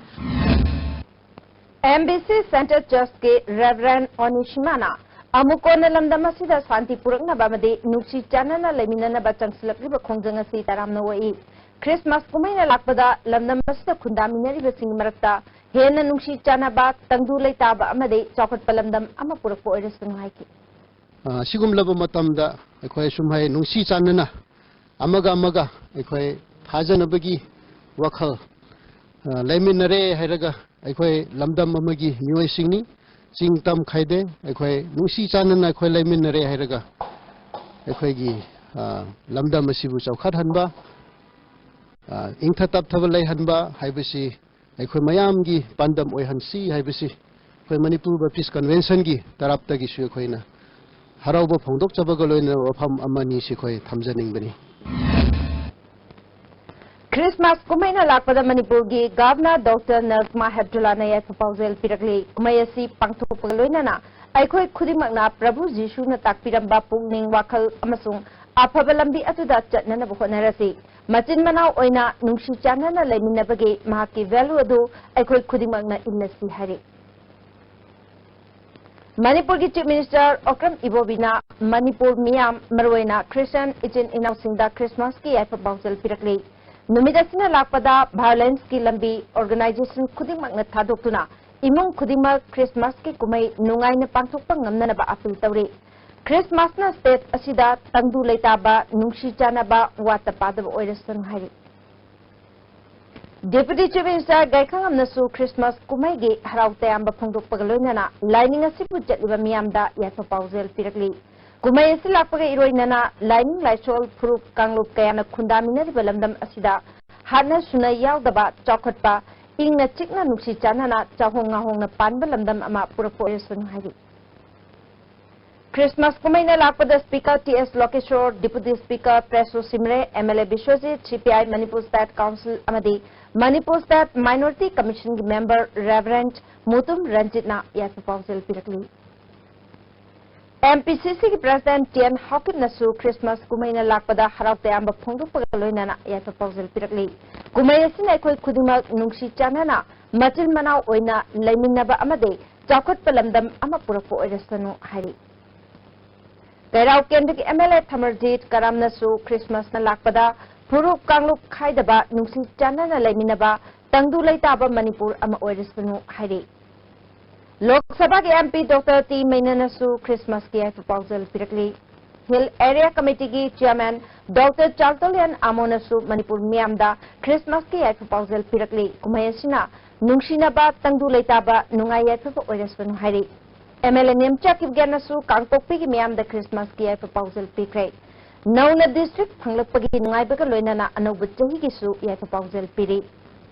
ꯑꯦꯝ ꯕꯤ ꯁꯤ Centre Churchꯀꯤ Reverend ꯑꯣꯅꯤꯁꯤꯃꯥꯅ ꯑꯃꯨꯛ ꯀꯣꯟꯅ ꯂꯝꯗꯝ ꯑꯁꯤꯗ ꯁꯥꯟꯇꯤ ꯄꯨꯔꯛꯅꯕ ꯑꯃꯗꯤ ꯅꯨꯡꯁꯤ ꯆꯥꯟꯅꯅ ꯂꯩꯃꯤꯟꯅꯅꯕ ꯆꯪꯁꯤꯜꯂꯛꯂꯤꯕ ꯈꯣꯡꯖꯪ ꯑꯁꯤ ꯇꯔꯥꯝꯅ ꯑꯣꯛꯏ꯫ ꯈ꯭ꯔꯤꯁꯃꯥꯁ ꯀꯨꯝꯍꯩꯅ ꯂꯥꯛꯄꯗ ꯂꯝꯗꯝ ꯑꯁꯤꯗ ꯈꯨꯟꯗꯥꯃꯤꯟꯅꯔꯤꯕꯁꯤꯡꯒꯤ ꯃꯔꯛꯇ ꯍꯦꯟꯅ ꯅꯨꯡꯁꯤ ꯆꯥꯟꯅꯕ, ꯇꯪꯗꯨ ꯂꯩꯇꯥꯕ ꯑꯃꯗꯤ ꯆꯥꯎꯈꯠꯄ ꯂꯝꯗꯝ ꯑꯃ ꯄꯨꯔꯛꯄ ꯑꯣꯏꯔꯁꯅꯨ ꯍꯥꯏꯈꯤ꯫ ꯑ, ꯁꯤꯒꯨꯝꯂꯕ ꯃꯇꯝꯗ ꯑꯩꯈꯣꯏ ꯁꯨꯝꯍꯩ ꯅꯨꯡꯁꯤ ꯆꯥꯟꯅꯅ ꯑꯃꯒ ꯑꯃꯒ ꯑꯩꯈꯣꯏ ꯊꯥꯖꯅꯕꯒꯤ ꯋꯥꯈꯜ, ꯑ, ꯂꯩꯃꯤꯟꯅꯔꯦ ꯍꯥꯏꯔꯒ ꯑꯩꯈꯣꯏ ꯂꯝꯗꯝ ꯑꯃꯒꯤ ꯃꯤꯑꯣꯏꯁꯤꯡꯅꯤ꯫ ꯆꯤꯡ ꯇꯝ ꯈꯥꯏꯗꯦ꯫ ꯑꯩꯈꯣꯏ ꯅꯨꯡꯁꯤ ꯆꯥꯟꯅꯅ ꯑꯩꯈꯣꯏ ꯂꯩꯃꯤꯟꯅꯔꯦ ꯍꯥꯏꯔꯒ ꯑꯩꯈꯣꯏꯒꯤ, ꯑ, ꯂꯝꯗꯝ ꯑꯁꯤꯕꯨ ꯆꯥꯎꯈꯠꯍꯟꯕ, ꯑ, ꯏꯪꯊ ꯇꯞꯊꯕ ꯂꯩꯍꯟꯕ ꯍꯥꯏꯕꯁꯤ ꯑꯩꯈꯣꯏ ꯃꯌꯥꯝꯒꯤ ꯄꯥꯟꯗꯝ ꯑꯣꯏꯍꯟꯁꯤ ꯍꯥꯏꯕꯁꯤ ꯑꯩꯈꯣꯏ ꯃꯅꯤꯄꯨꯔ ꯕꯦꯞꯇꯤꯁ ꯀꯟꯚꯦꯟꯁꯟꯒꯤ ꯇꯔꯞꯇꯒꯤꯁꯨ ꯑꯩꯈꯣꯏꯅ ꯍꯔꯥꯎꯕ ꯐꯣꯡꯗꯣꯛꯆꯕꯒ ꯂꯣꯏꯅꯅ ꯋꯥꯐꯝ ꯑꯃꯅꯤ ꯁꯤ ꯑꯩꯈꯣꯏ ꯊꯝꯖꯅꯤꯡꯕꯅꯤ꯫ ꯈ꯭ꯔꯤꯁꯃꯥꯁ ꯀꯨꯝꯍꯩꯅ ꯂꯥꯛꯄꯗ ꯃꯅꯤꯄꯨꯔꯒꯤ ꯒꯚꯔꯅꯔ ꯗꯣꯛꯇꯔ ꯅꯔꯁꯃꯥ ꯍꯦꯞꯇꯨꯂꯥꯅ ꯌꯥꯏꯐ ꯄꯥꯎꯖꯦꯜ ꯄꯤꯔꯛꯂꯤ꯫ ꯀꯨꯝꯍꯩ ꯑꯁꯤ ꯄꯥꯡꯊꯣꯛꯄꯒ ꯂꯣꯏꯅꯅ ꯑꯩꯈꯣꯏ ꯈꯨꯗꯤꯡꯃꯛꯅ ꯄ꯭ꯔꯚꯨ ꯖꯤꯁꯨꯅ ꯇꯥꯛꯄꯤꯔꯝꯕ ꯄꯨꯛꯅꯤꯡ ꯋꯥꯈꯜ ꯑꯃꯁꯨꯡ ꯑꯐꯕ ꯂꯝꯕꯤ ꯑꯗꯨꯗ ꯆꯠꯅꯅꯕ ꯍꯣꯠꯅꯔꯁꯤ꯫ ꯃꯆꯤꯟ ꯃꯅꯥꯎ ꯑꯣꯏꯅ ꯅꯨꯡꯁꯤ ꯆꯥꯟꯅꯅ ꯂꯩꯃꯤꯟꯅꯕꯒꯤ ꯃꯍꯥꯛꯀꯤ value ꯑꯗꯨ ꯑꯩꯈꯣꯏ ꯈꯨꯗꯤꯡꯃꯛꯅ ꯏꯜꯂꯁꯤ ꯍꯥꯏꯔꯤ꯫ ꯃꯅꯤꯄꯨꯔꯒꯤ Chief Minister ꯑꯣꯀ꯭ꯔꯝ ꯏꯕꯣꯕꯤꯅ ꯃꯅꯤꯄꯨꯔ ꯃꯤꯌꯥꯝ, ꯃꯔꯨꯑꯣꯏꯅ Christian ꯏꯆꯤꯟ ꯏꯅꯥꯎꯁꯤꯡꯗ ꯈ꯭ꯔꯤꯁꯃꯥꯁꯀꯤ ꯌꯥꯏꯐ ꯄꯥꯎꯖꯦꯜ ꯄꯤꯔꯛꯂꯤ꯫ ꯅꯨꯃꯤꯠ ꯑꯁꯤꯅ ꯂꯥꯛꯄꯗ violenceꯀꯤ ꯂꯝꯕꯤ organization ꯈꯨꯗꯤꯡꯃꯛꯅ ꯊꯥꯗꯣꯛꯇꯨꯅ ꯏꯃꯨꯡ ꯈꯨꯗꯤꯡꯃꯛ ꯈ꯭ꯔꯤꯁꯃꯥꯁꯀꯤ ꯀꯨꯝꯍꯩ ꯅꯨꯡꯉꯥꯏꯅ ꯄꯥꯡꯊꯣꯛꯄ ꯉꯝꯅꯅꯕ appeal ꯇꯧꯔꯤ꯫ ꯈ꯭ꯔꯤꯁꯃꯥꯁꯅ state ꯑꯁꯤꯗ ꯇꯪꯗꯨ ꯂꯩꯇꯥꯕ, ꯅꯨꯡꯁꯤ ꯆꯥꯟꯅꯕ, ꯋꯥꯠꯇ ꯄꯥꯗꯕ ꯑꯣꯏꯔꯁꯅꯨ ꯍꯥꯏꯔꯤ꯫ Deputy Chief Minister ꯒꯥꯏꯈꯪꯉꯝꯅꯁꯨ Christmas ꯀꯨꯝꯍꯩꯒꯤ ꯍꯔꯥꯎ ꯇꯌꯥꯝꯕ ꯐꯣꯡꯗꯣꯛꯄꯒ ꯂꯣꯏꯅꯅ ꯂꯥꯏꯅꯤꯡ ꯑꯁꯤꯕꯨ ꯆꯠꯂꯤꯕ ꯃꯤꯌꯥꯝꯗ ꯌꯥꯏꯐ ꯄꯥꯎꯖꯦꯜ ꯄꯤꯔꯛꯂꯤ꯫ ꯀꯨꯝꯍꯩ ꯑꯁꯤ ꯂꯥꯛꯄꯒ ꯏꯔꯣꯏꯅꯅ ꯂꯥꯏꯅꯤꯡ ꯂꯥꯏꯁꯣꯜ ꯐꯨꯔꯨꯞ ꯀꯥꯡꯂꯨꯞ ꯀꯌꯥꯅ ꯈꯨꯟꯗꯥꯃꯤꯟꯅꯔꯤꯕ ꯂꯝꯗꯝ ꯑꯁꯤꯗ ꯍꯥꯠꯅ ꯁꯨꯅ ꯌꯥꯎꯗꯕ ꯆꯥꯎꯈꯠꯄ, ꯏꯪꯅ ꯆꯤꯛꯅ ꯅꯨꯡꯁꯤ ꯆꯥꯟꯅꯅ ꯆꯥꯍꯣꯡ ꯉꯥꯍꯣꯡꯅ ꯄꯥꯟꯕ ꯂꯝꯗꯝ ꯑꯃ ꯄꯨꯔꯛꯄ ꯑꯣꯏꯔꯁꯅꯨ ꯍꯥꯏꯔꯤ꯫ Christmas ꯀꯨꯝꯍꯩꯅ ꯂꯥꯛꯄꯗ Speaker T S Lokeshor, Deputy Speaker Preso Shimray, M L A Biswajit, C P I Manipur state council ꯑꯃꯗꯤ ꯃꯅꯤꯄꯨꯔ ꯁ꯭ꯇꯦꯠ ꯃꯥꯏꯅꯣꯔꯤꯇꯤ ꯀꯃꯤꯁꯟꯒꯤ ꯃꯦꯝꯕꯔ ꯔꯦꯚꯔꯦꯟꯗ ꯃꯨꯇꯨꯝ ꯔꯟꯖꯤꯠꯅ ꯌꯥꯏꯐ ꯄꯥꯎꯖꯦꯜ ꯄꯤꯔꯛꯂꯤ꯫ ꯑꯦꯝ ꯄꯤ ꯁꯤ ꯁꯤꯒꯤ ꯄ꯭ꯔꯦꯁꯤꯗꯦꯟꯠ ꯇꯤ ꯑꯦꯟ ꯍꯥꯎꯀꯤꯞꯅꯁꯨ Christmas ꯀꯨꯝꯍꯩꯅ ꯂꯥꯛꯄꯗ ꯍꯔꯥꯎ ꯇꯌꯥꯝꯕ ꯐꯣꯡꯗꯣꯛꯄꯒ ꯂꯣꯏꯅꯅ ꯌꯥꯏꯐ ꯄꯥꯎꯖꯦꯜ ꯄꯤꯔꯛꯂꯤ꯫ ꯀꯨꯝꯍꯩ ꯑꯁꯤꯅ ꯑꯩꯈꯣꯏ ꯈꯨꯗꯤꯡꯃꯛ ꯅꯨꯡꯁꯤ ꯆꯥꯟꯅꯅ ꯃꯆꯤꯟ ꯃꯅꯥꯎ ꯑꯣꯏꯅ ꯂꯩꯃꯤꯟꯅꯕ ꯑꯃꯗꯤ ꯆꯥꯎꯈꯠꯄ ꯂꯝꯗꯝ ꯑꯃ ꯄꯨꯔꯛꯄ ꯑꯣꯏꯔꯁꯅꯨ ꯍꯥꯏꯔꯤ꯫ ꯀꯩꯔꯥꯎ ꯀꯦꯟꯗ꯭ꯔꯒꯤ ꯑꯦꯝ ꯑꯦꯜ ꯑꯦ ꯊꯃꯔꯖꯤꯠ ꯀꯔꯥꯝꯅꯁꯨ Christmas ꯅ ꯂꯥꯛꯄꯗ ꯐꯨꯔꯨꯞ ꯀꯥꯡꯂꯨꯞ ꯈꯥꯏꯗꯕ ꯅꯨꯡꯁꯤ ꯆꯥꯟꯅꯅ ꯂꯩꯃꯤꯟꯅꯕ ꯇꯪꯗꯨ ꯂꯩꯇꯥꯕ ꯃꯅꯤꯄꯨꯔ ꯑꯃ ꯑꯣꯏꯔꯁꯅꯨ ꯍꯥꯏꯔꯤ꯫ ꯂꯣꯛ ꯁꯚꯥꯒꯤ ꯑꯦꯝ ꯄꯤ ꯗꯣꯛꯇꯔ ꯇꯤ ꯃꯩꯅꯅꯁꯨ Christmas ꯀꯤ ꯌꯥꯏꯐ ꯄꯥꯎꯖꯦꯜ ꯄꯤꯔꯛꯂꯤ꯫ Hill Area Committee ꯒꯤ chairman ꯗꯣꯛꯇꯔ ꯆꯥꯔꯇꯣꯂꯤꯌꯥꯟ ꯑꯃꯣꯅꯁꯨ ꯃꯅꯤꯄꯨꯔ ꯃꯤꯌꯥꯝꯗ Christmas ꯀꯤ ꯌꯥꯏꯐ ꯄꯥꯎꯖꯦꯜ ꯄꯤꯔꯛꯂꯤ꯫ ꯀꯨꯝꯍꯩ ꯑꯁꯤꯅ ꯅꯨꯡꯁꯤꯅꯕ, ꯇꯪꯗꯨ ꯂꯩꯇꯥꯕ, ꯅꯨꯡꯉꯥꯏ ꯌꯥꯏꯐꯕ ꯑꯣꯏꯔꯁꯅꯨ ꯍꯥꯏꯔꯤ꯫ ꯑꯦꯝ ꯑꯦꯜ ꯑꯦ ꯅꯦꯝꯆꯥ ꯀꯤꯞꯒꯦꯟꯅꯁꯨ ꯀꯥꯡꯄꯣꯛꯄꯤꯒꯤ ꯃꯤꯌꯥꯝꯗ Christmas ꯀꯤ ꯌꯥꯏꯐ ꯄꯥꯎꯖꯦꯜ ꯄꯤꯈ꯭ꯔꯦ꯫ ꯅꯧꯅ district ꯐꯪꯂꯛꯄꯒꯤ ꯅꯨꯡꯉꯥꯏꯕꯒ ꯂꯣꯏꯅꯅ ꯑꯅꯧꯕ ꯆꯍꯤꯒꯤꯁꯨ ꯌꯥꯏꯐ ꯄꯥꯎꯖꯦꯜ ꯄꯤꯔꯤ꯫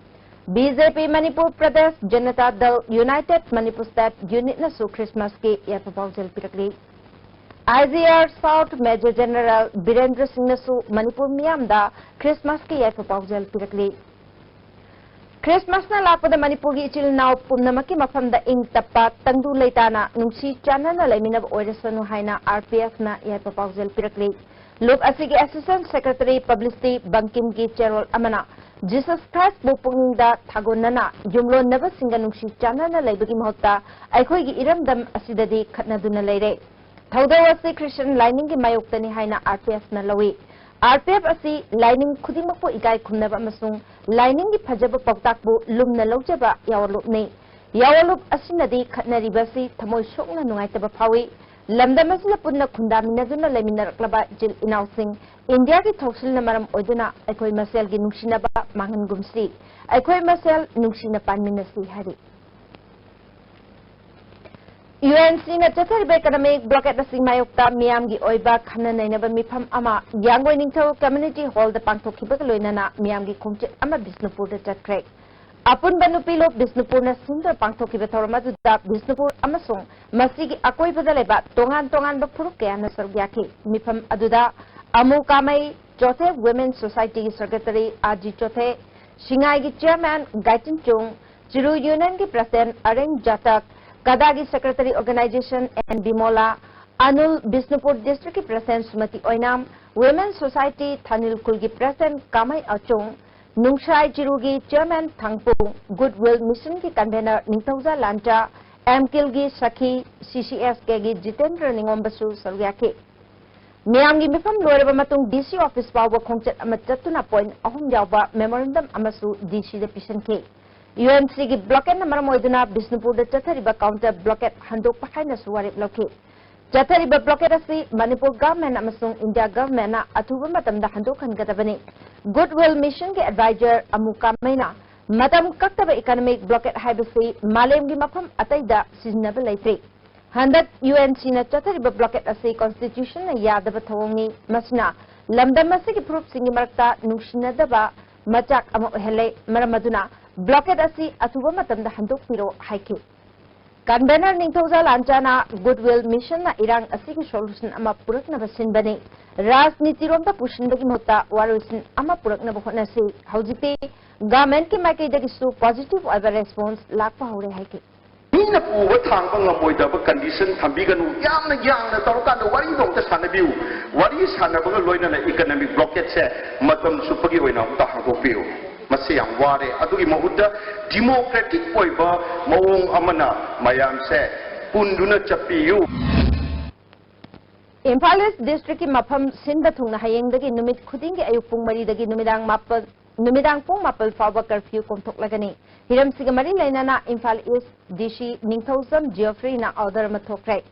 B J P Manipur Pradesh Janata Dal united Manipur state ꯌꯨꯅꯤꯠꯅꯁꯨ Christmas ꯀꯤ ꯌꯥꯏꯐ ꯄꯥꯎꯖꯦꯜ ꯄꯤꯔꯛꯂꯤ꯫ I G R South Major General Birendra ꯁꯤꯡꯅꯁꯨ ꯃꯅꯤꯄꯨꯔ ꯃꯤꯌꯥꯝꯗ Christmas ꯀꯤ ꯌꯥꯏꯐ ꯄꯥꯎꯖꯦꯜ ꯄꯤꯔꯛꯂꯤ꯫ Christmas ꯅ ꯂꯥꯛꯄꯗ ꯃꯅꯤꯄꯨꯔꯒꯤ ꯏꯆꯤꯜ ꯏꯅꯥꯎ ꯄꯨꯝꯅꯃꯛꯀꯤ ꯃꯐꯝꯗ ꯏꯪ ꯇꯞꯄ, ꯇꯪꯗꯨ ꯂꯩꯇꯥꯅ, ꯅꯨꯡꯁꯤ ꯆꯥꯟꯅꯅ ꯂꯩꯃꯤꯟꯅꯕ ꯑꯣꯏꯔꯁꯅꯨ ꯍꯥꯏꯅ ꯑꯥꯔ ꯄꯤ ꯑꯦꯐꯅ ꯌꯥꯏꯐ ꯄꯥꯎꯖꯦꯜ ꯄꯤꯔꯛꯂꯤ꯫ ꯂꯨꯞ ꯑꯁꯤꯒꯤ Assistant Secretary Publicity ꯕꯪꯀꯤꯝꯒꯤ ꯆꯦꯔꯣꯜ ꯑꯃꯅ Jesus Christ ꯄꯨ ꯄꯨꯛꯅꯤꯡꯗ ꯊꯥꯒꯣꯟꯅꯅ ꯌꯨꯝꯂꯣꯟꯅꯕꯁꯤꯡꯒ ꯅꯨꯡꯁꯤ ꯆꯥꯟꯅꯅ ꯂꯩꯕꯒꯤ ꯃꯍꯨꯠꯇ ꯑꯩꯈꯣꯏꯒꯤ ꯏꯔꯝꯗꯝ ꯑꯁꯤꯗꯗꯤ ꯈꯠꯅꯗꯨꯅ ꯂꯩꯔꯦ꯫ ꯊꯧꯗꯧ ꯑꯁꯤ Christian ꯂꯥꯏꯅꯤꯡꯒꯤ ꯃꯥꯌꯣꯛꯇꯅꯤ ꯍꯥꯏꯅ ꯑꯥꯔ ꯄꯤ ꯑꯦꯐꯅ ꯂꯧꯏ꯫ ꯑꯥꯔ ꯄꯤ ꯑꯦꯐ ꯑꯁꯤ ꯂꯥꯏꯅꯤꯡ ꯈꯨꯗꯤꯡꯃꯛꯄꯨ ꯏꯀꯥꯏ ꯈꯨꯝꯅꯕ ꯑꯃꯁꯨꯡ ꯂꯥꯏꯅꯤꯡꯒꯤ ꯐꯖꯕ ꯄꯥꯎꯇꯥꯛꯄꯨ ꯂꯨꯝꯅ ꯂꯧꯖꯕ ꯌꯥꯑꯣꯟꯂꯨꯞꯅꯤ꯫ ꯌꯥꯑꯣꯟꯂꯨꯞ ꯑꯁꯤꯅꯗꯤ ꯈꯠꯅꯔꯤꯕ ꯑꯁꯤ ꯊꯃꯣꯏ ꯁꯣꯛꯅ ꯅꯨꯡꯉꯥꯏꯇꯕ ꯐꯥꯎꯏ꯫ ꯂꯝꯗꯝ ꯑꯁꯤꯗ ꯄꯨꯟꯅ ꯈꯨꯟꯗꯥꯃꯤꯟꯅꯗꯨꯅ ꯂꯩꯃꯤꯟꯅꯔꯛꯂꯕ ꯏꯆꯤꯜ ꯏꯅꯥꯎꯁꯤꯡ, ꯏꯟꯗꯤꯌꯥꯒꯤ ꯊꯧꯁꯤꯜꯅ ꯃꯔꯝ ꯑꯣꯏꯗꯨꯅ ꯑꯩꯈꯣꯏ ꯃꯁꯦꯜꯒꯤ ꯅꯨꯡꯁꯤꯅꯕ ꯃꯥꯡꯍꯟꯒꯨꯝꯁꯤ꯫ ꯑꯩꯈꯣꯏ ꯃꯁꯦꯜ ꯅꯨꯡꯁꯤꯅ ꯄꯥꯟꯃꯤꯟꯅꯁꯤ ꯍꯥꯏꯔꯤ꯫ UNCꯅ ꯆꯠꯊꯔꯤꯕ economic blockade ꯑꯁꯤ ꯃꯥꯌꯣꯛꯇ ꯃꯤꯌꯥꯝꯒꯤ ꯑꯣꯏꯕ ꯈꯟꯅ ꯅꯩꯅꯕ ꯃꯤꯐꯝ ꯑꯃ ꯌꯥꯡꯒꯣꯏ ꯅꯤꯡꯊꯧ Community Hallꯗ ꯄꯥꯡꯊꯣꯛꯈꯤꯕꯒ ꯂꯣꯏꯅꯅ ꯃꯤꯌꯥꯝꯒꯤ ꯈꯣꯡꯆꯠ ꯑꯃ ꯕꯤꯁꯅꯨꯄꯨꯔꯗ ꯆꯠꯈ꯭ꯔꯦ꯫ ꯑꯄꯨꯟꯕ ꯅꯨꯄꯤ ꯂꯨꯞ ꯕꯤꯁꯅꯨꯄꯨꯔꯅ ꯁꯤꯟꯗꯨꯅ ꯄꯥꯡꯊꯣꯛꯈꯤꯕ ꯊꯧꯔꯝ ꯑꯗꯨꯗ ꯕꯤꯁꯅꯨꯄꯨꯔ ꯑꯃꯁꯨꯡ ꯃꯁꯤꯒꯤ ꯑꯀꯣꯏꯕꯗ ꯂꯩꯕ ꯇꯣꯉꯥꯟ ꯇꯣꯉꯥꯟꯕ ꯐꯨꯔꯨꯞ ꯀꯌꯥꯅ ꯁꯔꯨꯛ ꯌꯥꯈꯤ꯫ ꯃꯤꯐꯝ ꯑꯗꯨꯗ ꯑꯃꯨ ꯀꯥꯃꯩ ꯆꯣꯊꯦ Women Societyꯒꯤ Secretary R G ꯆꯣꯊꯦ, ꯁꯤꯡꯉꯥꯏꯒꯤ Chairman ꯒꯥꯏꯇꯤꯟꯆꯨꯡ, ꯆꯤꯔꯨ Unionꯒꯤ President ꯑꯔꯦꯡ ꯖꯥꯇꯛ, ꯀꯗꯥꯒꯤ Secretary Organization N ꯕꯤꯃꯣꯂꯥ, ꯑꯅꯨꯜ, ꯕꯤꯁꯅꯨꯄꯨꯔ Districtꯀꯤ President ꯁꯨꯃꯇꯤ ꯑꯣꯏꯅꯥꯝ, Women Society ꯊꯥꯅꯤꯜ ꯈꯨꯜꯒꯤ President ꯀꯥꯃꯩ ꯑꯆꯨꯡ, ꯅꯨꯡꯁꯥꯏ ꯆꯤꯔꯨꯒꯤ Chairman ꯊꯥꯡꯄꯨꯡ, Goodwill Missionꯒꯤ Convener ꯅꯤꯡꯊꯧꯖꯥ ꯂꯥꯟꯆꯥ, ꯑꯦꯝꯀꯤꯜꯒꯤ ꯁꯈꯤ, CCSKꯒꯤ Jitendra ꯅꯤꯉꯣꯝꯕꯁꯨ ꯁꯔꯨꯛ ꯌꯥꯈꯤ꯫ ꯃꯤꯌꯥꯝꯒꯤ ꯃꯤꯐꯝ ꯂꯣꯏꯔꯕ ꯃꯇꯨꯡ DC office ꯐꯥꯎꯕ ꯈꯣꯡꯆꯠ ꯑꯃ ꯆꯠꯇꯨꯅ point ꯑꯍꯨꯝ ꯌꯥꯎꯕ memorandum ꯑꯃꯁꯨ DCꯗ ꯄꯤꯁꯤꯟꯈꯤ꯫ UNCꯒꯤ blockadeꯅ ꯃꯔꯝ ꯑꯣꯏꯗꯨꯅ ꯕꯤꯁꯅꯨꯄꯨꯔꯗ ꯆꯠꯊꯔꯤꯕ counter blockade ꯍꯟꯗꯣꯛꯄ ꯍꯥꯏꯅꯁꯨ ꯋꯥꯔꯦꯞ ꯂꯧꯈꯤ꯫ ꯆꯠꯊꯔꯤꯕ blockade ꯑꯁꯤ ꯃꯅꯤꯄꯨꯔ government ꯑꯃꯁꯨꯡ ꯏꯟꯗꯤꯌꯥ governmentꯅ ꯑꯊꯨꯕ ꯃꯇꯝꯗ ꯍꯟꯗꯣꯛꯍꯟꯒꯗꯕꯅꯤ꯫ Goodwill Missionꯒꯤ advisor ꯑꯃꯨ ꯀꯥꯃꯩꯅ ꯃꯇꯝ ꯀꯛꯇꯕ economic blockade ꯍꯥꯏꯕꯁꯤ ꯃꯥꯂꯦꯝꯒꯤ ꯃꯐꯝ ꯑꯇꯩꯗ ꯁꯤꯖꯤꯟꯅꯕ ꯂꯩꯇ꯭ꯔꯤ꯫ ꯍꯟꯗꯛ UNCꯅ ꯆꯠꯊꯔꯤꯕ blockade ꯑꯁꯤ constitutionꯅ ꯌꯥꯗꯕ ꯊꯧꯑꯣꯡꯅꯤ꯫ ꯃꯁꯤꯅ ꯂꯝꯗꯝ ꯑꯁꯤꯒꯤ ꯐꯨꯔꯨꯞꯁꯤꯡꯒꯤ ꯃꯔꯛꯇ ꯅꯨꯡꯁꯤꯅꯗꯕ ꯃꯆꯥꯛ ꯑꯃ ꯑꯣꯏꯍꯜꯂꯦ꯫ ꯃꯔꯝ ꯑꯗꯨꯅ blockade ꯑꯁꯤ ꯑꯊꯨꯕ ꯃꯇꯝꯗ ꯍꯟꯗꯣꯛꯄꯤꯔꯣ ꯍꯥꯏꯈꯤ꯫ Convener ꯅꯤꯡꯊꯧꯖꯥ ꯂꯥꯟꯆꯥꯅ Goodwill Missionꯅ ꯏꯔꯥꯡ ꯑꯁꯤꯒꯤ solution ꯑꯃ ꯄꯨꯔꯛꯅꯕ ꯁꯤꯟꯕꯅꯤ꯫ ꯔꯥꯖꯅꯤꯇꯤꯔꯣꯝꯗ ꯄꯨꯁꯤꯟꯕꯒꯤ ꯃꯍꯨꯠꯇ ꯋꯥꯔꯣꯏꯁꯤꯟ ꯑꯃ ꯄꯨꯔꯛꯅꯕ ꯍꯣꯠꯅꯁꯤ꯫ ꯍꯧꯖꯤꯛꯇꯤ governmentꯀꯤ ꯃꯥꯏꯀꯩꯗꯒꯤꯁꯨ positive ꯑꯣꯏꯕ response ꯂꯥꯛꯄ ꯍꯧꯔꯦ ꯍꯥꯏꯈꯤ꯫ ꯃꯤꯅ ꯄꯨꯕ ꯊꯥꯡꯕ ꯉꯝꯃꯣꯏꯗꯕ condition ꯊꯝꯕꯤꯒꯅꯨ꯫ ꯌꯥꯝꯅ ꯌꯥꯡꯅ ꯇꯧꯔꯀꯥꯟꯗ ꯋꯥꯔꯤꯗꯣ ꯑꯝꯇ ꯁꯥꯟꯅꯕꯤꯌꯨ꯫ ꯋꯥꯔꯤ ꯁꯥꯟꯅꯕꯒ ꯂꯣꯏꯅꯅ economic blockadeꯁꯦ ꯃꯇꯝ ꯆꯨꯞꯄꯒꯤ ꯑꯣꯏꯅ ꯑꯝꯇ ꯍꯥꯡꯗꯣꯛꯄꯤꯌꯨ꯫ ꯃꯁꯤ ꯌꯥꯝ ꯋꯥꯔꯦ꯫ ꯑꯗꯨꯒꯤ ꯃꯍꯨꯠꯇ democratic ꯑꯣꯏꯕ ꯃꯑꯣꯡ ꯑꯃꯅ ꯃꯌꯥꯝꯁꯦ ꯄꯨꯟꯗꯨꯅ ꯆꯠꯄꯤꯌꯨ꯫ ꯏꯝꯐꯥꯜ East Districtꯀꯤ ꯃꯐꯝ ꯁꯤꯟꯕ ꯊꯨꯡꯅ ꯍꯌꯦꯡꯗꯒꯤ ꯅꯨꯃꯤꯠ ꯈꯨꯗꯤꯡꯒꯤ ꯑꯌꯨꯛ ꯄꯨꯡ ꯃꯔꯤꯗꯒꯤ ꯅꯨꯃꯤꯗꯥꯡ ꯃꯥꯄꯜ, ꯅꯨꯃꯤꯗꯥꯡ ꯄꯨꯡ ꯃꯥꯄꯜ ꯐꯥꯎꯕ curfew ꯀꯣꯝꯊꯣꯛꯂꯒꯅꯤ꯫ ꯍꯤꯔꯝꯁꯤꯒ ꯃꯔꯤ ꯂꯩꯅꯅ ꯏꯝꯐꯥꯜ East DC ꯅꯤꯡꯊꯧꯖꯝ Geoffreyꯅ order ꯑꯃ ꯊꯣꯛꯈ꯭ꯔꯦ꯫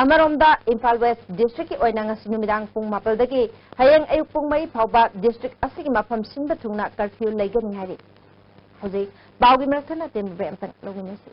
ꯑꯃꯔꯣꯝꯗ, ꯏꯝꯐꯥꯜ ꯋꯦꯁ ꯗꯤꯁꯇ꯭ꯔꯤꯛꯀꯤ ꯑꯣꯏꯅ ꯉꯁꯤ ꯅꯨꯃꯤꯗꯥꯡ ꯄꯨꯡ ꯃꯥꯄꯜꯗꯒꯤ ꯍꯌꯦꯡ ꯑꯌꯨꯛ ꯄꯨꯡ ꯃꯔꯤ ꯐꯥꯎꯕ ꯗꯤꯁꯇ꯭ꯔꯤꯛ ꯑꯁꯤꯒꯤ ꯃꯐꯝ ꯁꯤꯟꯕ ꯊꯨꯡꯅ ꯀꯔꯐ꯭ꯌꯨ ꯂꯩꯒꯅꯤ ꯍꯥꯏꯔꯤ꯫ ꯍꯧꯖꯤꯛ ꯄꯥꯎꯒꯤ ꯃꯔꯛ ꯊꯠꯅ ꯇꯦꯟꯕ ꯕ꯭ꯔꯦꯛ ꯑꯝꯇꯪ ꯂꯧꯃꯤꯟꯅꯁꯤ꯫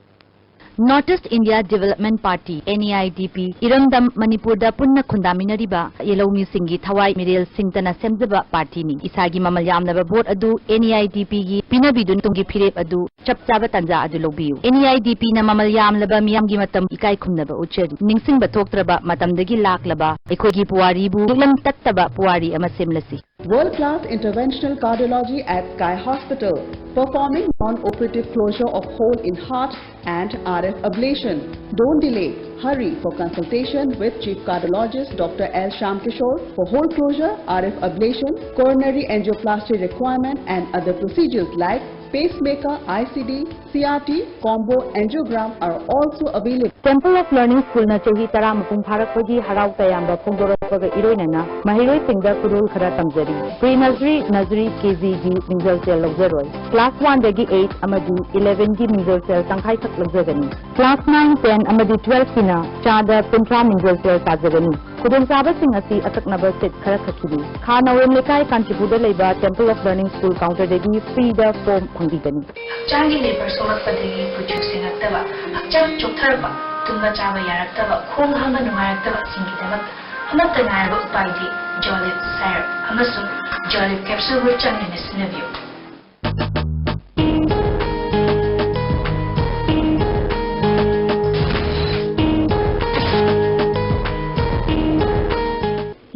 North East India Development Party, N E I D P, ꯏꯔꯝꯗꯝ ꯃꯅꯤꯄꯨꯔꯗ ꯄꯨꯟꯅ ꯈꯨꯟꯗꯥꯃꯤꯟꯅꯔꯤꯕ ꯂꯧꯃꯤꯁꯤꯡꯒꯤ ꯊꯋꯥꯏ ꯃꯤꯔꯦꯜ ꯁꯤꯡꯇꯅ ꯁꯦꯝꯖꯕ ꯄꯥꯔꯇꯤꯅꯤ꯫ ꯏꯁꯥꯒꯤ ꯃꯃꯜ ꯌꯥꯝꯂꯕ ꯚꯣꯠ ꯑꯗꯨ N E I D P ꯒꯤ ꯄꯤꯅꯕꯤꯗꯨꯅ ꯇꯨꯡꯒꯤ ꯐꯤꯔꯦꯞ ꯑꯗꯨ ꯆꯞ ꯆꯥꯕ ꯇꯥꯟꯖꯥ ꯑꯗꯨ ꯂꯧꯕꯤꯌꯨ꯫ N E I D P ꯅ ꯃꯃꯜ ꯌꯥꯝꯂꯕ ꯃꯤꯌꯥꯝꯒꯤ ꯃꯇꯝ ꯏꯀꯥꯏ ꯈꯨꯝꯅꯕ ꯎꯠꯆꯔꯤ꯫ ꯅꯤꯡꯁꯤꯡꯕ ꯊꯣꯛꯇ꯭ꯔꯕ ꯃꯇꯝꯗꯒꯤ ꯂꯥꯛꯂꯕ ꯑꯩꯈꯣꯏꯒꯤ ꯄꯨꯋꯥꯔꯤꯕꯨ ꯅꯤꯡꯂꯝ ꯇꯠꯇꯕ ꯄꯨꯋꯥꯔꯤ ꯑꯃ ꯁꯦꯝꯂꯁꯤ꯫ World-class interventional cardiology at Sky Hospital, performing non-operative closure of hole in heart and R F ablation. Don't delay. Hurry for consultation with Chief Cardiologist Doctor L Shyamkishore for hole closure, R F ablation, coronary angioplasty requirement, and other procedures like pacemaker, I C D, C R T, combo angiogram are also available. Temple of Learning School ꯅ ꯆꯍꯤ ꯇꯔꯥ ꯃꯄꯨꯡ ꯐꯥꯔꯛꯄꯒꯤ ꯍꯔꯥꯎ ꯇꯌꯥꯝꯕ ꯐꯣꯡꯗꯣꯔꯛꯄꯒ ꯏꯔꯣꯏꯅꯅ ꯃꯍꯩꯔꯣꯏꯁꯤꯡꯗ ꯈꯨꯗꯣꯜ ꯈꯔ ꯇꯝꯖꯔꯤ꯫ Pre-nursery, nursery, K G ꯒꯤ ꯃꯤꯡꯖꯦꯜꯁꯦꯜ ꯂꯧꯖꯔꯣꯏ꯫ Class one ꯗꯒꯤ eight ꯑꯃꯗꯤ eleven ꯒꯤ ꯃꯤꯡꯖꯦꯜꯁꯦꯜ ꯇꯪꯈꯥꯏꯈꯛ ꯂꯧꯖꯒꯅꯤ꯫ Class nine, ten ꯑꯃꯗꯤ twelve ꯀꯤꯅ ꯆꯥꯗ ꯀꯨꯟꯊ꯭ꯔꯥ ꯃꯤꯡꯖꯦꯜꯁꯦꯜ ꯇꯥꯖꯒꯅꯤ꯫ ꯈꯨꯗꯣꯡꯆꯥꯕꯁꯤꯡ ꯑꯁꯤ ꯑꯀꯛꯅꯕ seat ꯈꯔꯈꯛꯀꯤꯅꯤ꯫ ꯈꯥ ꯅꯥꯎꯔꯦꯝ ꯂꯩꯀꯥꯏ, ꯀꯥꯟꯆꯤꯄꯨꯔꯗ ꯂꯩꯕ Temple of Learning School counter ꯗꯒꯤ free ꯗ form ꯐꯪꯕꯤꯒꯅꯤ꯫ ꯍꯛꯆꯥꯡꯒꯤ ꯂꯦꯕꯔ ꯁꯣꯛꯂꯛꯄꯗꯒꯤ ꯀꯨꯆꯨ ꯁꯦꯡꯉꯛꯇꯕ, ꯍꯛꯆꯥꯡ ꯆꯣꯛꯊꯔꯛꯄ, ꯇꯨꯝꯕ ꯆꯥꯕ ꯌꯥꯔꯛꯇꯕ, ꯈꯣꯡ ꯍꯥꯝꯕ ꯅꯨꯡꯉꯥꯏꯔꯛꯇꯕꯁꯤꯡꯒꯤꯗꯃꯛꯇ ꯑꯃꯠꯇ ꯉꯥꯏꯔꯕ ꯎꯄꯥꯏꯗꯤ Jolib syrup ꯑꯃꯁꯨꯡ Jolib capsule ꯕꯨ ꯆꯥꯡ ꯅꯥꯏꯅ ꯁꯤꯖꯤꯟꯅꯕꯤꯌꯨ꯫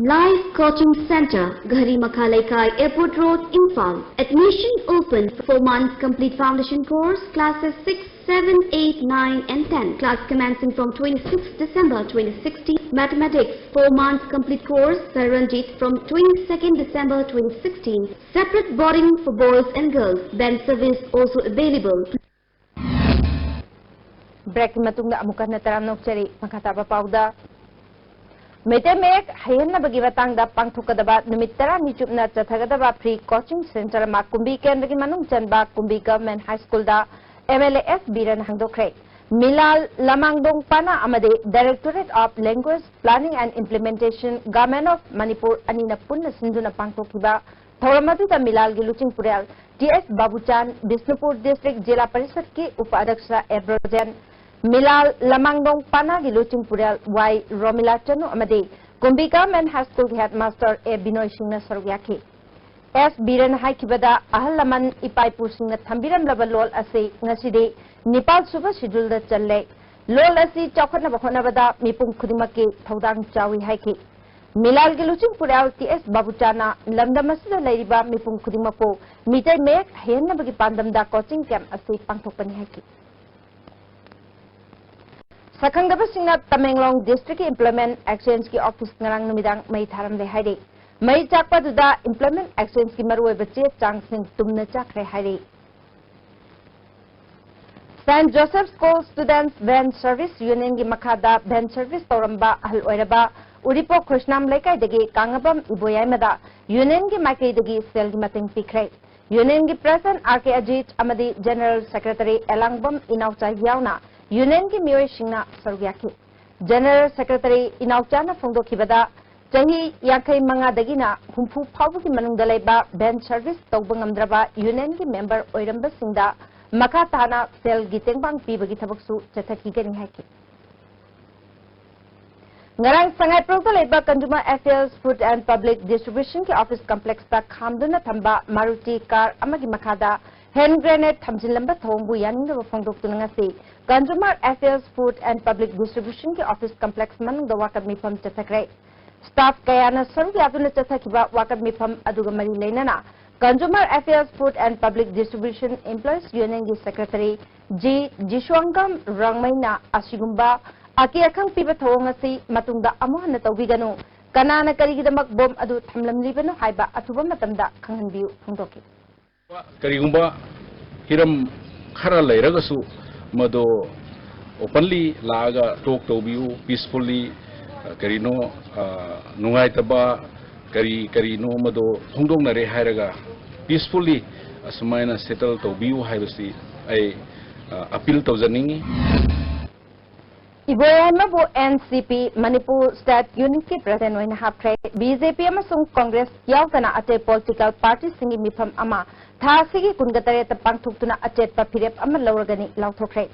Live Coaching Center, Ghari Makha Leikai, Airport Road, Imphal. Admission open. Four months complete foundation course, classes six, seven, eight, nine and ten. Class commencing from twenty-sixth December twenty sixteen. Mathematics, four months complete course, Sir Ranjit, from twenty-second December twenty sixteen. Separate boarding for boys and girls. Band service also available. ꯕ꯭ꯔꯦꯛꯀꯤ ꯃꯇꯨꯡꯗ ꯑꯃꯨꯛ ꯍꯟꯅ ꯇꯔꯥꯝꯅ ꯑꯣꯛꯆꯔꯤ꯫ ꯃꯈꯥ ꯇꯥꯕ ꯄꯥꯎꯗ, ꯃꯩꯇꯩ ꯃꯌꯦꯛ ꯍꯩꯍꯟꯅꯕꯒꯤ ꯃꯇꯥꯡꯗ ꯄꯥꯡꯊꯣꯛꯀꯗꯕ ꯅꯨꯃꯤꯠ ꯇꯔꯥꯅꯤ ꯆꯨꯞꯅ ꯆꯠꯊꯒꯗꯕ free coaching center ꯑꯃ ꯀꯨꯝꯕꯤ ꯀꯦꯟꯗ꯭ꯔꯒꯤ ꯃꯅꯨꯡ ꯆꯟꯕ ꯀꯨꯝꯕꯤ Government High School the M L A S ꯕꯤꯔꯦꯟꯅ ꯍꯥꯡꯗꯣꯛꯈ꯭ꯔꯦ꯫ ꯃꯤꯂꯥꯜ ꯂꯃꯥꯡꯗꯣꯡ ꯄꯥꯅꯥ ꯑꯃꯗꯤ Directorate of Language Planning and Implementation, Government of Manipur ꯑꯅꯤꯅ ꯄꯨꯟꯅ ꯁꯤꯟꯗꯨꯅ ꯄꯥꯡꯊꯣꯛꯈꯤꯕ ꯊꯧꯔꯝ ꯑꯗꯨꯗ ꯃꯤꯂꯥꯜꯒꯤ ꯂꯨꯆꯤꯡꯄꯨꯔꯦꯜ ꯇꯤ ꯑꯦꯁ ꯕꯥꯕꯨꯆꯥꯟ, ꯕꯤꯁꯅꯨꯄꯨꯔ District ꯖꯤꯂꯥ ꯄꯔꯤꯁꯠꯀꯤ ꯎꯄ ꯑꯗ꯭ꯌꯛꯁ ꯑꯦ ꯕ꯭ꯔꯣꯖꯦꯟ, ꯃꯤꯂꯥꯜ ꯂꯃꯥꯡꯗꯣꯡ ꯄꯥꯅꯥꯒꯤ ꯂꯨꯆꯤꯡꯄꯨꯔꯦꯜ ꯋꯥꯏ ꯔꯣꯃꯤꯂꯥ ꯆꯅꯨ ꯑꯃꯗꯤ ꯀꯨꯝꯕꯤ Government High Schoolꯒꯤ Headmaster ꯑꯦ ꯕꯤꯅꯣꯏ ꯁꯤꯡꯅ ꯁꯔꯨꯛ ꯌꯥꯈꯤ꯫ ꯑꯦꯁ ꯕꯤꯔꯦꯟꯅ ꯍꯥꯏꯈꯤꯕꯗ, ꯑꯍꯜ ꯂꯃꯟ ꯏꯄꯥ ꯏꯄꯨꯁꯤꯡꯅ ꯊꯝꯕꯤꯔꯝꯂꯕ ꯂꯣꯜ ꯑꯁꯤ ꯉꯁꯤꯗꯤ ꯅꯤꯄꯥꯜ ꯁꯨꯕ schedule ꯗ ꯆꯜꯂꯦ꯫ ꯂꯣꯜ ꯑꯁꯤ ꯆꯥꯎꯈꯠꯅꯕ ꯍꯣꯠꯅꯕꯗ ꯃꯤꯄꯨꯝ ꯈꯨꯗꯤꯡꯃꯛꯀꯤ ꯊꯧꯗꯥꯡ ꯆꯥꯎꯏ ꯍꯥꯏꯈꯤ꯫ ꯃꯤꯂꯥꯜꯒꯤ ꯂꯨꯆꯤꯡꯄꯨꯔꯦꯜ ꯇꯤ ꯑꯦꯁ ꯕꯥꯕꯨꯆꯥꯅ ꯂꯝꯗꯝ ꯑꯁꯤꯗ ꯂꯩꯔꯤꯕ ꯃꯤꯄꯨꯝ ꯈꯨꯗꯤꯡꯃꯛꯄꯨ ꯃꯤꯇꯩ ꯃꯌꯦꯛ ꯍꯩꯍꯟꯅꯕꯒꯤ ꯄꯥꯟꯗꯝꯗ coaching camp ꯑꯁꯤ ꯄꯥꯡꯊꯣꯛꯄꯅꯤ ꯍꯥꯏꯈꯤ꯫ ꯁꯛꯈꯪꯗꯕꯁꯤꯡꯅ ꯇꯃꯦꯡꯂꯣꯡ Districtꯀꯤ Employment Exchangeꯀꯤ office ꯉꯔꯥꯡ ꯅꯨꯃꯤꯗꯥꯡ ꯃꯩ ꯊꯥꯔꯝꯂꯦ ꯍꯥꯏꯔꯤ꯫ ꯃꯩ ꯆꯥꯛꯄ ꯑꯗꯨꯗ Employment Exchangeꯀꯤ ꯃꯔꯨꯑꯣꯏꯕ ꯆꯦ ꯆꯥꯡꯁꯤꯡ ꯇꯨꯝꯅ ꯆꯥꯛꯈ꯭ꯔꯦ ꯍꯥꯏꯔꯤ꯫ Saint Joseph School Students Van Service Unionꯒꯤ ꯃꯈꯥꯗ van service ꯇꯧꯔꯝꯕ ꯑꯍꯜ ꯑꯣꯏꯔꯕ ꯎꯔꯤꯄꯣꯛ ꯈ꯭ꯔꯤꯁꯅꯥꯝ ꯂꯩꯀꯥꯏꯗꯒꯤ ꯀꯥꯡꯉꯕꯝ ꯏꯕꯣꯌꯥꯏꯃꯗ unionꯒꯤ ꯃꯥꯏꯀꯩꯗꯒꯤ ꯁꯦꯜꯒꯤ ꯃꯇꯦꯡ ꯄꯤꯈ꯭ꯔꯦ꯫ Unionꯒꯤ President ꯑꯥꯔ ꯀꯦ ꯑꯖꯤꯠ ꯑꯃꯗꯤ General Secretary ꯑꯦꯂꯥꯡꯕꯝ ꯏꯅꯥꯎꯆꯥ ꯌꯥꯎꯅ unionꯒꯤ ꯃꯤꯑꯣꯏꯁꯤꯡꯅ ꯁꯔꯨꯛ ꯌꯥꯈꯤ꯫ General Secretary ꯏꯅꯥꯎꯆꯥꯅ ꯐꯣꯡꯗꯣꯛꯈꯤꯕꯗ, ꯆꯍꯤ ꯌꯥꯡꯈꯩ ꯃꯉꯥꯗꯒꯤꯅ ꯍꯨꯝꯐꯨ ꯐꯥꯎꯕꯒꯤ ꯃꯅꯨꯡꯗ ꯂꯩꯕ van service ꯇꯧꯕ ꯉꯝꯗ꯭ꯔꯕ unionꯒꯤ member ꯑꯣꯏꯔꯝꯕꯁꯤꯡꯗ ꯃꯈꯥ ꯇꯥꯅ ꯁꯦꯜꯒꯤ ꯇꯦꯡꯕꯥꯡ ꯄꯤꯕꯒꯤ ꯊꯕꯛꯁꯨ ꯆꯠꯊꯈꯤꯒꯅꯤ ꯍꯥꯏꯈꯤ꯫ ꯉꯔꯥꯡ ꯁꯉꯥꯏꯄ꯭ꯔꯧꯗ ꯂꯩꯕ Consumer Affairs, Food and Public Distributionꯒꯤ office complexꯇ ꯈꯥꯝꯗꯨꯅ ꯊꯝꯕ Maruti car ꯑꯃꯒꯤ ꯃꯈꯥꯗ hand grenade ꯊꯝꯖꯤꯜꯂꯝꯕ ꯊꯧꯑꯣꯡꯕꯨ ꯌꯥꯅꯤꯡꯗꯕ ꯐꯣꯡꯗꯣꯛꯇꯨꯅ ꯉꯁꯤ Consumer Affairs, Food and Public Distributionꯒꯤ office complex ꯃꯅꯨꯡꯗ ꯋꯥꯀꯠ ꯃꯤꯐꯝ ꯆꯠꯊꯈ꯭ꯔꯦ꯫ Staff ꯀꯌꯥꯅ ꯁꯔꯨꯛ ꯌꯥꯗꯨꯅ ꯆꯠꯊꯈꯤꯕ ꯋꯥꯀꯠ ꯃꯤꯐꯝ ꯑꯗꯨꯒ ꯃꯔꯤ ꯂꯩꯅꯅ Consumer Affairs, Food and Public Distribution Employees Unionꯒꯤ Secretary ꯖꯤ ꯖꯤꯁ꯭ꯋꯥꯡꯒꯝ ꯔꯥꯡꯃꯩꯅ ꯑꯁꯤꯒꯨꯝꯕ ꯑꯀꯤ ꯑꯈꯪ ꯄꯤꯕ ꯊꯧꯑꯣꯡ ꯑꯁꯤ ꯃꯇꯨꯡꯗ ꯑꯃꯨꯛ ꯍꯟꯅ ꯇꯧꯕꯤꯒꯅꯨ, ꯀꯅꯥꯅ ꯀꯔꯤꯒꯤꯗꯃꯛ bomb ꯑꯗꯨ ꯊꯝꯂꯝꯂꯤꯕꯅꯣ ꯍꯥꯏꯕ ꯑꯊꯨꯕ ꯃꯇꯝꯗ ꯈꯪꯍꯟꯕꯤꯌꯨ ꯐꯣꯡꯗꯣꯛꯈꯤ꯫ ꯀꯔꯤꯒꯨꯝꯕ ꯍꯤꯔꯝ ꯈꯔ ꯂꯩꯔꯒꯁꯨ ꯃꯗꯨ openly ꯂꯥꯛꯑꯒ talk ꯇꯧꯕꯤꯌꯨ, peacefully, ꯑ, ꯀꯔꯤꯅꯣ, ꯑ, ꯅꯨꯡꯉꯥꯏꯇꯕ ꯀꯔꯤ ꯀꯔꯤꯅꯣ ꯃꯗꯨ ꯐꯣꯡꯗꯣꯛꯅꯔꯦ ꯍꯥꯏꯔꯒ peacefully ꯑꯁꯨꯃꯥꯏꯅ settle ꯇꯧꯕꯤꯌꯨ ꯍꯥꯏꯕꯁꯤ ꯑꯩ ꯑ, ꯑꯄꯤꯜ ꯇꯧꯖꯅꯤꯡꯉꯤ꯫ ꯏꯕꯣꯌꯥꯏꯃꯕꯨ ꯑꯦꯟ ꯁꯤ ꯄꯤ ꯃꯅꯤꯄꯨꯔ ꯁ꯭ꯇꯦꯠ ꯌꯨꯅꯤꯠꯀꯤ ꯄ꯭ꯔꯁꯤꯗꯦꯟꯠ ꯑꯣꯏꯅ ꯍꯥꯞꯈ꯭ꯔꯦ꯫ ꯕꯤ ꯖꯦ ꯄꯤ ꯑꯃꯁꯨꯡ ꯀꯣꯡꯒ꯭ꯔꯦꯁ ꯌꯥꯎꯗꯅ ꯑꯇꯩ ꯄꯣꯂꯤꯇꯤꯀꯦꯜ ꯄꯥꯔꯇꯤꯁꯤꯡꯒꯤ ꯃꯤꯐꯝ ꯑꯃ ꯊꯥ ꯑꯁꯤꯒꯤ ꯀꯨꯟꯒ ꯇꯔꯦꯠꯇ ꯄꯥꯡꯊꯣꯛꯇꯨꯅ ꯑꯆꯦꯠꯄ ꯐꯤꯔꯦꯞ ꯑꯃ ꯂꯧꯔꯒꯅꯤ ꯂꯥꯎꯊꯣꯛꯈ꯭ꯔꯦ꯫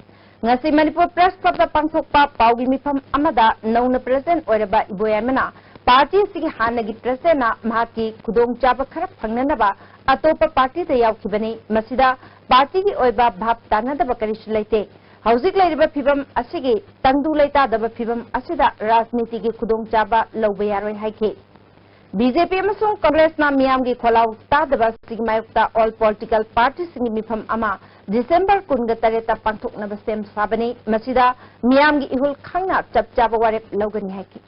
ꯉꯁꯤ ꯃꯅꯤꯄꯨꯔ ꯄ꯭ꯔꯦꯁ ꯀ꯭ꯂꯕꯇ ꯄꯥꯡꯊꯣꯛꯄ ꯄꯥꯎꯒꯤ ꯃꯤꯐꯝ ꯑꯃꯗ ꯅꯧꯅ ꯄ꯭ꯔꯁꯤꯗꯦꯟꯠ ꯑꯣꯏꯔꯕ ꯏꯕꯣꯌꯥꯏꯃꯅ ꯄꯥꯔꯇꯤ ꯑꯁꯤꯒꯤ ꯍꯥꯟꯅꯒꯤ ꯄ꯭ꯔꯁꯤꯗꯦꯟꯠꯅ ꯃꯍꯥꯛꯀꯤ ꯈꯨꯗꯣꯡꯆꯥꯕ ꯈꯔ ꯐꯪꯅꯅꯕ ꯑꯇꯣꯞꯄ ꯄꯥꯔꯇꯤꯗ ꯌꯥꯎꯈꯤꯕꯅꯤ꯫ ꯃꯁꯤꯗ ꯄꯥꯔꯇꯤꯒꯤ ꯑꯣꯏꯕ ꯚꯥꯞ ꯇꯥꯅꯗꯕ ꯀꯔꯤꯁꯨ ꯂꯩꯇꯦ꯫ ꯍꯧꯖꯤꯛ ꯂꯩꯔꯤꯕ ꯐꯤꯚꯝ ꯑꯁꯤꯒꯤ ꯇꯪꯗꯨ ꯂꯩꯇꯥꯗꯕ ꯐꯤꯚꯝ ꯑꯁꯤꯗ ꯔꯥꯖꯅꯤꯇꯤꯒꯤ ꯈꯨꯗꯣꯡꯆꯥꯕ ꯂꯧꯕ ꯌꯥꯔꯣꯏ ꯍꯥꯏꯈꯤ꯫ ꯕꯤ ꯖꯦ ꯄꯤ ꯑꯃꯁꯨꯡ ꯀꯪꯒ꯭ꯔꯦꯁꯅ ꯃꯤꯌꯥꯝꯒꯤ ꯈꯣꯜꯂꯥꯎ ꯇꯥꯗꯕ ꯑꯁꯤꯒꯤ ꯃꯥꯌꯣꯛꯇ ꯑꯣꯜ ꯄꯣꯂꯤꯇꯤꯀꯦꯜ ꯄꯥꯔꯇꯤꯁꯤꯡꯒꯤ ꯃꯤꯐꯝ ꯑꯃ ꯗꯤꯁꯦꯝꯕꯔ ꯀꯨꯟꯒ ꯇꯔꯦꯠꯇ ꯄꯥꯡꯊꯣꯛꯅꯕ ꯁꯦꯝ ꯁꯥꯕꯅꯤ꯫ ꯃꯁꯤꯗ ꯃꯤꯌꯥꯝꯒꯤ ꯏꯍꯨꯜ ꯈꯪꯅ ꯆꯞ ꯆꯥꯕ ꯋꯥꯔꯦꯞ ꯂꯧꯒꯅꯤ ꯍꯥꯏꯈꯤ꯫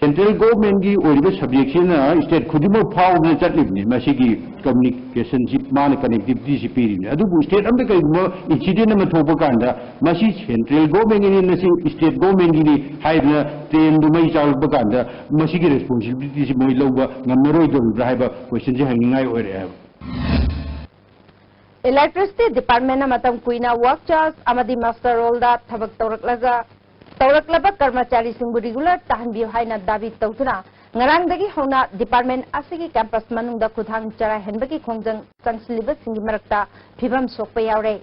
ꯁꯦꯟꯇ꯭ꯔꯦꯜ ꯒꯣꯔꯃꯦꯟꯒꯤ ꯑꯣꯏꯔꯤꯕ ꯁꯕꯖꯦꯛꯁꯤꯅ ꯁ꯭ꯇꯦꯠ ꯈꯨꯗꯤꯡꯃꯛ ꯐꯥꯎꯗꯅ ꯆꯠꯂꯤꯕꯅꯤ꯫ ꯃꯁꯤꯒꯤ ꯀꯝꯃꯨꯅꯤꯀꯦꯁꯟꯁꯤ ꯃꯥꯅ ꯀꯅꯦꯛꯇꯤꯚꯤꯇꯤꯁꯤ ꯄꯤꯔꯤꯕꯅꯤ꯫ ꯑꯗꯨꯕꯨ ꯁ꯭ꯇꯦꯠ ꯑꯝꯗ ꯀꯔꯤꯒꯨꯝꯕ ꯏꯟꯁꯤꯗꯦꯟ ꯑꯃ ꯊꯣꯛꯄ ꯀꯥꯟꯗ ꯃꯁꯤ ꯁꯦꯟꯇ꯭ꯔꯦꯜ ꯒꯣꯔꯃꯦꯟꯒꯤꯅꯤ, ꯃꯁꯤ ꯁ꯭ꯇꯦꯠ ꯒꯣꯔꯃꯦꯟꯒꯤꯅꯤ ꯍꯥꯏꯗꯅ ꯇ꯭ꯔꯦꯟꯗꯨ ꯃꯩ ꯆꯥꯛꯂꯛꯄ ꯀꯥꯟꯗ ꯃꯁꯤꯒꯤ ꯔꯦꯁꯄꯣꯟꯁꯤꯕꯤꯂꯤꯇꯤꯁꯤ ꯃꯣꯏ ꯂꯧꯕ ꯉꯝꯃꯔꯣꯏꯗꯧꯔꯤꯕ꯭ꯔꯥ ꯍꯥꯏꯕ ꯀꯣꯏꯁꯟꯁꯤ ꯍꯪꯅꯤꯡꯉꯥꯏ ꯑꯣꯏꯔꯛꯑꯦ ꯍꯥꯏꯕ꯫ ꯏꯂꯦꯛꯇ꯭ꯔꯤꯁꯤꯇꯤ ꯗꯤꯄꯥꯔꯠꯃꯦꯟꯅ ꯃꯇꯝ ꯀꯨꯏꯅ ꯋꯥꯔꯛ ꯆꯥꯔꯖ ꯑꯃꯗꯤ ꯃꯁꯇꯔ ꯔꯣꯜꯗ ꯊꯕꯛ ꯇꯧꯔꯛꯂꯒ ꯇꯧꯔꯛꯂꯕ ꯀꯔꯃꯆꯥꯔꯤꯁꯤꯡꯕꯨ ꯔꯤꯒꯨꯂꯔ ꯇꯥꯍꯟꯕꯤꯌꯨ ꯍꯥꯏꯅ ꯗꯥꯕꯤ ꯇꯧꯗꯨꯅ ꯉꯔꯥꯡꯗꯒꯤ ꯍꯧꯅ ꯗꯤꯄꯥꯔꯠꯃꯦꯟ ꯑꯁꯤꯒꯤ ꯀꯦꯝꯄꯁ ꯃꯅꯨꯡꯗ ꯈꯨꯊꯥꯡ ꯆꯔꯥ ꯍꯦꯟꯕꯒꯤ ꯈꯣꯡꯖꯪ ꯆꯪꯁꯤꯜꯂꯤꯕꯁꯤꯡꯒꯤ ꯃꯔꯛꯇ ꯐꯤꯕꯝ ꯁꯣꯛꯄ ꯌꯥꯎꯔꯦ꯫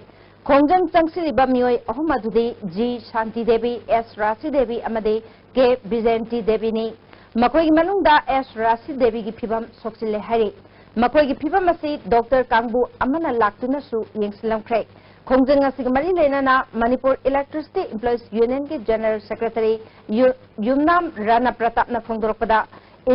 ꯈꯣꯡꯖꯪ ꯆꯪꯁꯤꯜꯂꯤꯕ ꯃꯤꯑꯣꯏ ꯑꯍꯨꯝ ꯑꯗꯨꯗꯤ ꯖꯤ ꯁꯥꯟꯇꯤ ꯗꯦꯕꯤ, ꯑꯦꯁ ꯔꯥꯁꯤ ꯗꯦꯕꯤ ꯑꯃꯗꯤ ꯀꯦ ꯕꯤꯖꯦꯟꯇꯤ ꯗꯦꯕꯤꯅꯤ꯫ ꯃꯈꯣꯏꯒꯤ ꯃꯅꯨꯡꯗ ꯑꯦꯁ ꯔꯥꯁꯤ ꯗꯦꯕꯤꯒꯤ ꯐꯤꯕꯝ ꯁꯣꯛꯆꯤꯜꯂꯦ ꯍꯥꯏꯔꯤ꯫ ꯃꯈꯣꯏꯒꯤ ꯐꯤꯕꯝ ꯑꯁꯤ ꯗꯣꯛꯇꯔ ꯀꯥꯡꯕꯨ ꯑꯃꯅ ꯂꯥꯛꯇꯨꯅꯁꯨ ꯌꯦꯡꯁꯤꯜꯂꯝꯈ꯭ꯔꯦ꯫ ꯈꯣꯡꯖꯪ ꯑꯁꯤꯒ ꯃꯔꯤ ꯂꯩꯅꯅ ꯃꯅꯤꯄꯨꯔ ꯏꯂꯦꯛꯇ꯭ꯔꯤꯁꯤꯇꯤ ꯏꯝꯄ꯭ꯂꯣꯌꯤꯁ ꯌꯨꯅꯤꯌꯟꯒꯤ ꯖꯦꯅꯔꯦꯜ ꯁꯦꯀ꯭ꯔꯦꯇꯔꯤ ꯌꯨ-, ꯌꯨꯝꯅꯥꯝ ꯔꯥꯅꯥ ꯄ꯭ꯔꯇꯥꯞꯅ ꯐꯣꯡꯗꯣꯔꯛꯄꯗ,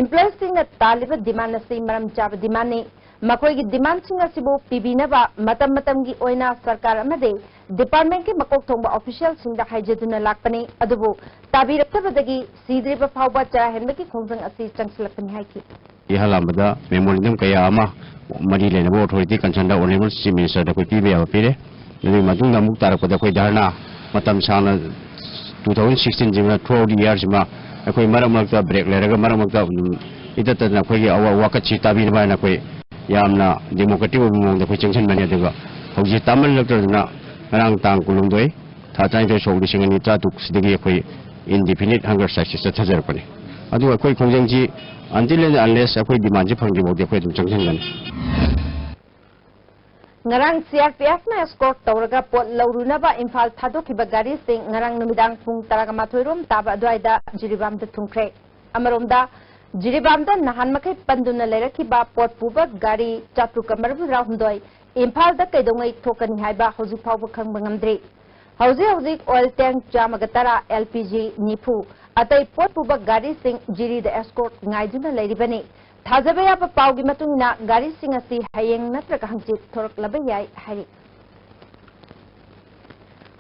ꯏꯝꯄ꯭ꯂꯣꯌꯤꯁꯁꯤꯡꯅ ꯇꯥꯜꯂꯤꯕ ꯗꯤꯃꯥꯟ ꯑꯁꯤ ꯃꯔꯝ ꯆꯥꯕ ꯗꯤꯃꯥꯟꯅꯤ꯫ ꯃꯈꯣꯏꯒꯤ ꯗꯤꯃꯥꯟꯁꯤꯡ ꯑꯁꯤꯕꯨ ꯄꯤꯕꯤꯅꯕ ꯃꯇꯝ ꯃꯇꯝꯒꯤ ꯑꯣꯏꯅ ꯁꯔꯀꯥꯔ ꯑꯃꯗꯤ ꯗꯤꯄꯥꯔꯠꯃꯦꯟꯠꯀꯤ ꯃꯀꯣꯛ ꯊꯣꯡꯕ ꯑꯣꯐꯤꯁꯤꯌꯦꯜꯁꯤꯡꯗ ꯍꯥꯏꯖꯗꯨꯅ ꯂꯥꯛꯄꯅꯤ꯫ ꯑꯗꯨꯕꯨ ꯇꯥꯕꯤꯔꯛꯇꯕꯗꯒꯤ ꯁꯤꯗ꯭ꯔꯤꯕ ꯐꯥꯎꯕ ꯆꯔꯥ ꯍꯦꯟꯕꯒꯤ ꯈꯣꯡꯖꯪ ꯑꯁꯤ ꯆꯪꯁꯤꯜꯂꯛꯄꯅꯤ ꯍꯥꯏꯈꯤ꯫ ꯏꯍꯜ ꯑꯃꯗ ꯃꯦꯃꯣꯔꯦꯟꯗꯝ ꯀꯌꯥ ꯑꯃ ꯃꯔꯤ ꯂꯩꯅꯕ ꯑꯣꯊꯣꯔꯤꯇꯤ ꯀꯟꯁꯔꯟꯗ ꯑꯣꯅꯔꯦꯕꯜ ꯆꯤꯐ ꯃꯤꯅꯤꯁꯇꯔꯗ ꯑꯩꯈꯣꯏ ꯄꯤꯕ ꯌꯥꯕ ꯄꯤꯔꯦ꯫ ꯑꯗꯨꯒꯤ ꯃꯇꯨꯡꯗ ꯑꯃꯨꯛ ꯇꯥꯔꯛꯄꯗ ꯑꯩꯈꯣꯏ ꯙꯔꯅꯥ ꯃꯇꯝ ꯁꯥꯡꯅ ꯇꯨ ꯊꯥꯎꯖꯟ ꯁꯤꯛꯁꯇꯤꯟꯁꯤꯃ ꯊ꯭ꯔꯨ ꯑꯥꯎꯠ ꯏꯌꯥꯔꯁꯤꯃ ꯑꯩꯈꯣꯏ ꯃꯔꯛ ꯃꯔꯛꯇ ꯕ꯭ꯔꯦꯛ ꯂꯩꯔꯒ ꯃꯔꯛ ꯃꯔꯛꯇ ꯑꯗꯨꯝ ꯏꯇꯠ ꯇꯠꯇꯅ ꯑꯩꯈꯣꯏꯒꯤ ꯑꯋꯥ ꯋꯥꯀꯠꯁꯤ ꯇꯥꯕꯤꯅꯕ ꯍꯥꯏꯅ ꯑꯩꯈꯣꯏ ꯌꯥꯝꯅ ꯗꯦꯃꯣꯀ꯭ꯔꯦꯇꯤꯛ ꯑꯣꯏꯕ ꯃꯑꯣꯡꯗ ꯑꯩꯈꯣꯏ ꯆꯪꯁꯤꯟꯕꯅꯤ꯫ ꯑꯗꯨꯒ ꯍꯧꯖꯤꯛ ꯇꯥꯃꯜꯂꯛꯇꯗꯅ ꯉꯔꯥꯡ ꯇꯥꯡ ꯀꯨꯟꯍꯨꯝꯗꯣꯏ, ꯊꯥ ꯇꯔꯥꯅꯤꯊꯣꯏ, ꯁꯣꯛ ꯂꯤꯁꯤꯡ ꯑꯅꯤ ꯇꯔꯥꯇꯔꯨꯛ ꯁꯤꯗꯒꯤ ꯑꯩꯈꯣꯏ indefinite hunger strike ꯁꯤ ꯆꯠꯊꯖꯔꯛꯄꯅꯤ꯫ ꯑꯗꯨꯒ ꯑꯩꯈꯣꯏ ꯈꯣꯡꯖꯪꯁꯤ until and unless ꯑꯩꯈꯣꯏ demand ꯁꯤ ꯐꯪꯗ꯭ꯔꯤ ꯐꯥꯎꯗꯤ ꯑꯩꯈꯣꯏ ꯑꯗꯨꯝ ꯆꯪꯁꯤꯟꯒꯅꯤ꯫ ꯉꯔꯥꯡ CRPF ꯅ escort ꯇꯧꯔꯒ ꯄꯣꯠ ꯂꯧꯔꯨꯅꯕ ꯏꯝꯐꯥꯜ ꯊꯥꯗꯣꯛꯈꯤꯕ ꯒꯥꯔꯤꯁꯤꯡ ꯉꯔꯥꯡ ꯅꯨꯃꯤꯗꯥꯡ ꯄꯨꯡ ꯇꯔꯥꯒ ꯃꯥꯊꯣꯏ ꯔꯣꯝ ꯇꯥꯕ ꯑꯗꯨꯋꯥꯏꯗ ꯖꯤꯔꯤꯕꯥꯝꯗ ꯊꯨꯡꯈ꯭ꯔꯦ꯫ ꯑꯃꯔꯣꯝꯗ, ꯖꯤꯔꯤꯕꯥꯝꯗ ꯅꯍꯥꯟ ꯃꯈꯩ ꯄꯟꯗꯨꯅ ꯂꯩꯔꯛꯈꯤꯕ ꯄꯣꯠ ꯄꯨꯕ ꯒꯥꯔꯤ ꯆꯥꯇ꯭ꯔꯨꯛꯀ ꯃꯔꯤꯐꯨꯇꯔꯥ ꯍꯨꯝꯗꯣꯏ ꯏꯝꯐꯥꯜꯗ ꯀꯩꯗꯧꯉꯩ ꯊꯣꯛꯀꯅꯤ ꯍꯥꯏꯕ ꯍꯧꯖꯤꯛ ꯐꯥꯎꯕ ꯈꯪꯕ ꯉꯝꯗ꯭ꯔꯤ꯫ ꯍꯧꯖꯤꯛ ꯍꯧꯖꯤꯛ oil tank ꯆꯥꯝꯃꯒ ꯇꯔꯥ, LPG ꯅꯤꯐꯨ, ꯑꯇꯩ ꯄꯣꯠ ꯄꯨꯕ ꯒꯥꯔꯤꯁꯤꯡ ꯖꯤꯔꯤꯗ escort ꯉꯥꯏꯗꯨꯅ ꯂꯩꯔꯤꯕꯅꯤ꯫ ꯊꯥꯖꯕ ꯌꯥꯕ ꯄꯥꯎꯒꯤ ꯃꯇꯨꯡ ꯏꯟꯅ ꯒꯥꯔꯤꯁꯤꯡ ꯑꯁꯤ ꯍꯌꯦꯡ ꯅꯠꯇ꯭ꯔꯒ ꯍꯪꯆꯤꯠ ꯊꯣꯔꯛꯂꯕ ꯌꯥꯏ ꯍꯥꯏꯔꯤ꯫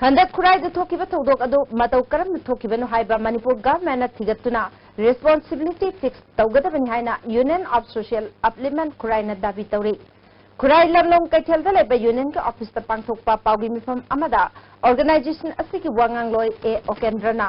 ꯍꯟꯗꯛ ꯈꯨꯔꯥꯏꯗ ꯊꯣꯛꯈꯤꯕ ꯊꯧꯗꯣꯛ ꯑꯗꯨ ꯃꯇꯧ ꯀꯔꯝꯅ ꯊꯣꯛꯈꯤꯕꯅꯣ ꯍꯥꯏꯕ ꯃꯅꯤꯄꯨꯔ government ꯅ ꯊꯤꯒꯠꯇꯨꯅ responsibility fix ꯇꯧꯒꯗꯕꯅꯤ ꯍꯥꯏꯅ Union of Social Upliftment ꯈꯨꯔꯥꯏꯅ ꯗꯥꯕꯤ ꯇꯧꯔꯤ꯫ ꯈꯨꯔꯥꯏ ꯂꯝꯂꯣꯡ ꯀꯩꯊꯦꯜꯗ ꯂꯩꯕ Union ꯒꯤ office ꯇ ꯄꯥꯡꯊꯣꯛꯄ ꯄꯥꯎꯒꯤ ꯃꯤꯐꯝ ꯑꯃꯗ organization ꯑꯁꯤꯒꯤ ꯋꯥꯉꯥꯡꯂꯣꯏ ꯑꯦ ꯑꯣꯀꯦꯟꯗ꯭ꯔꯅ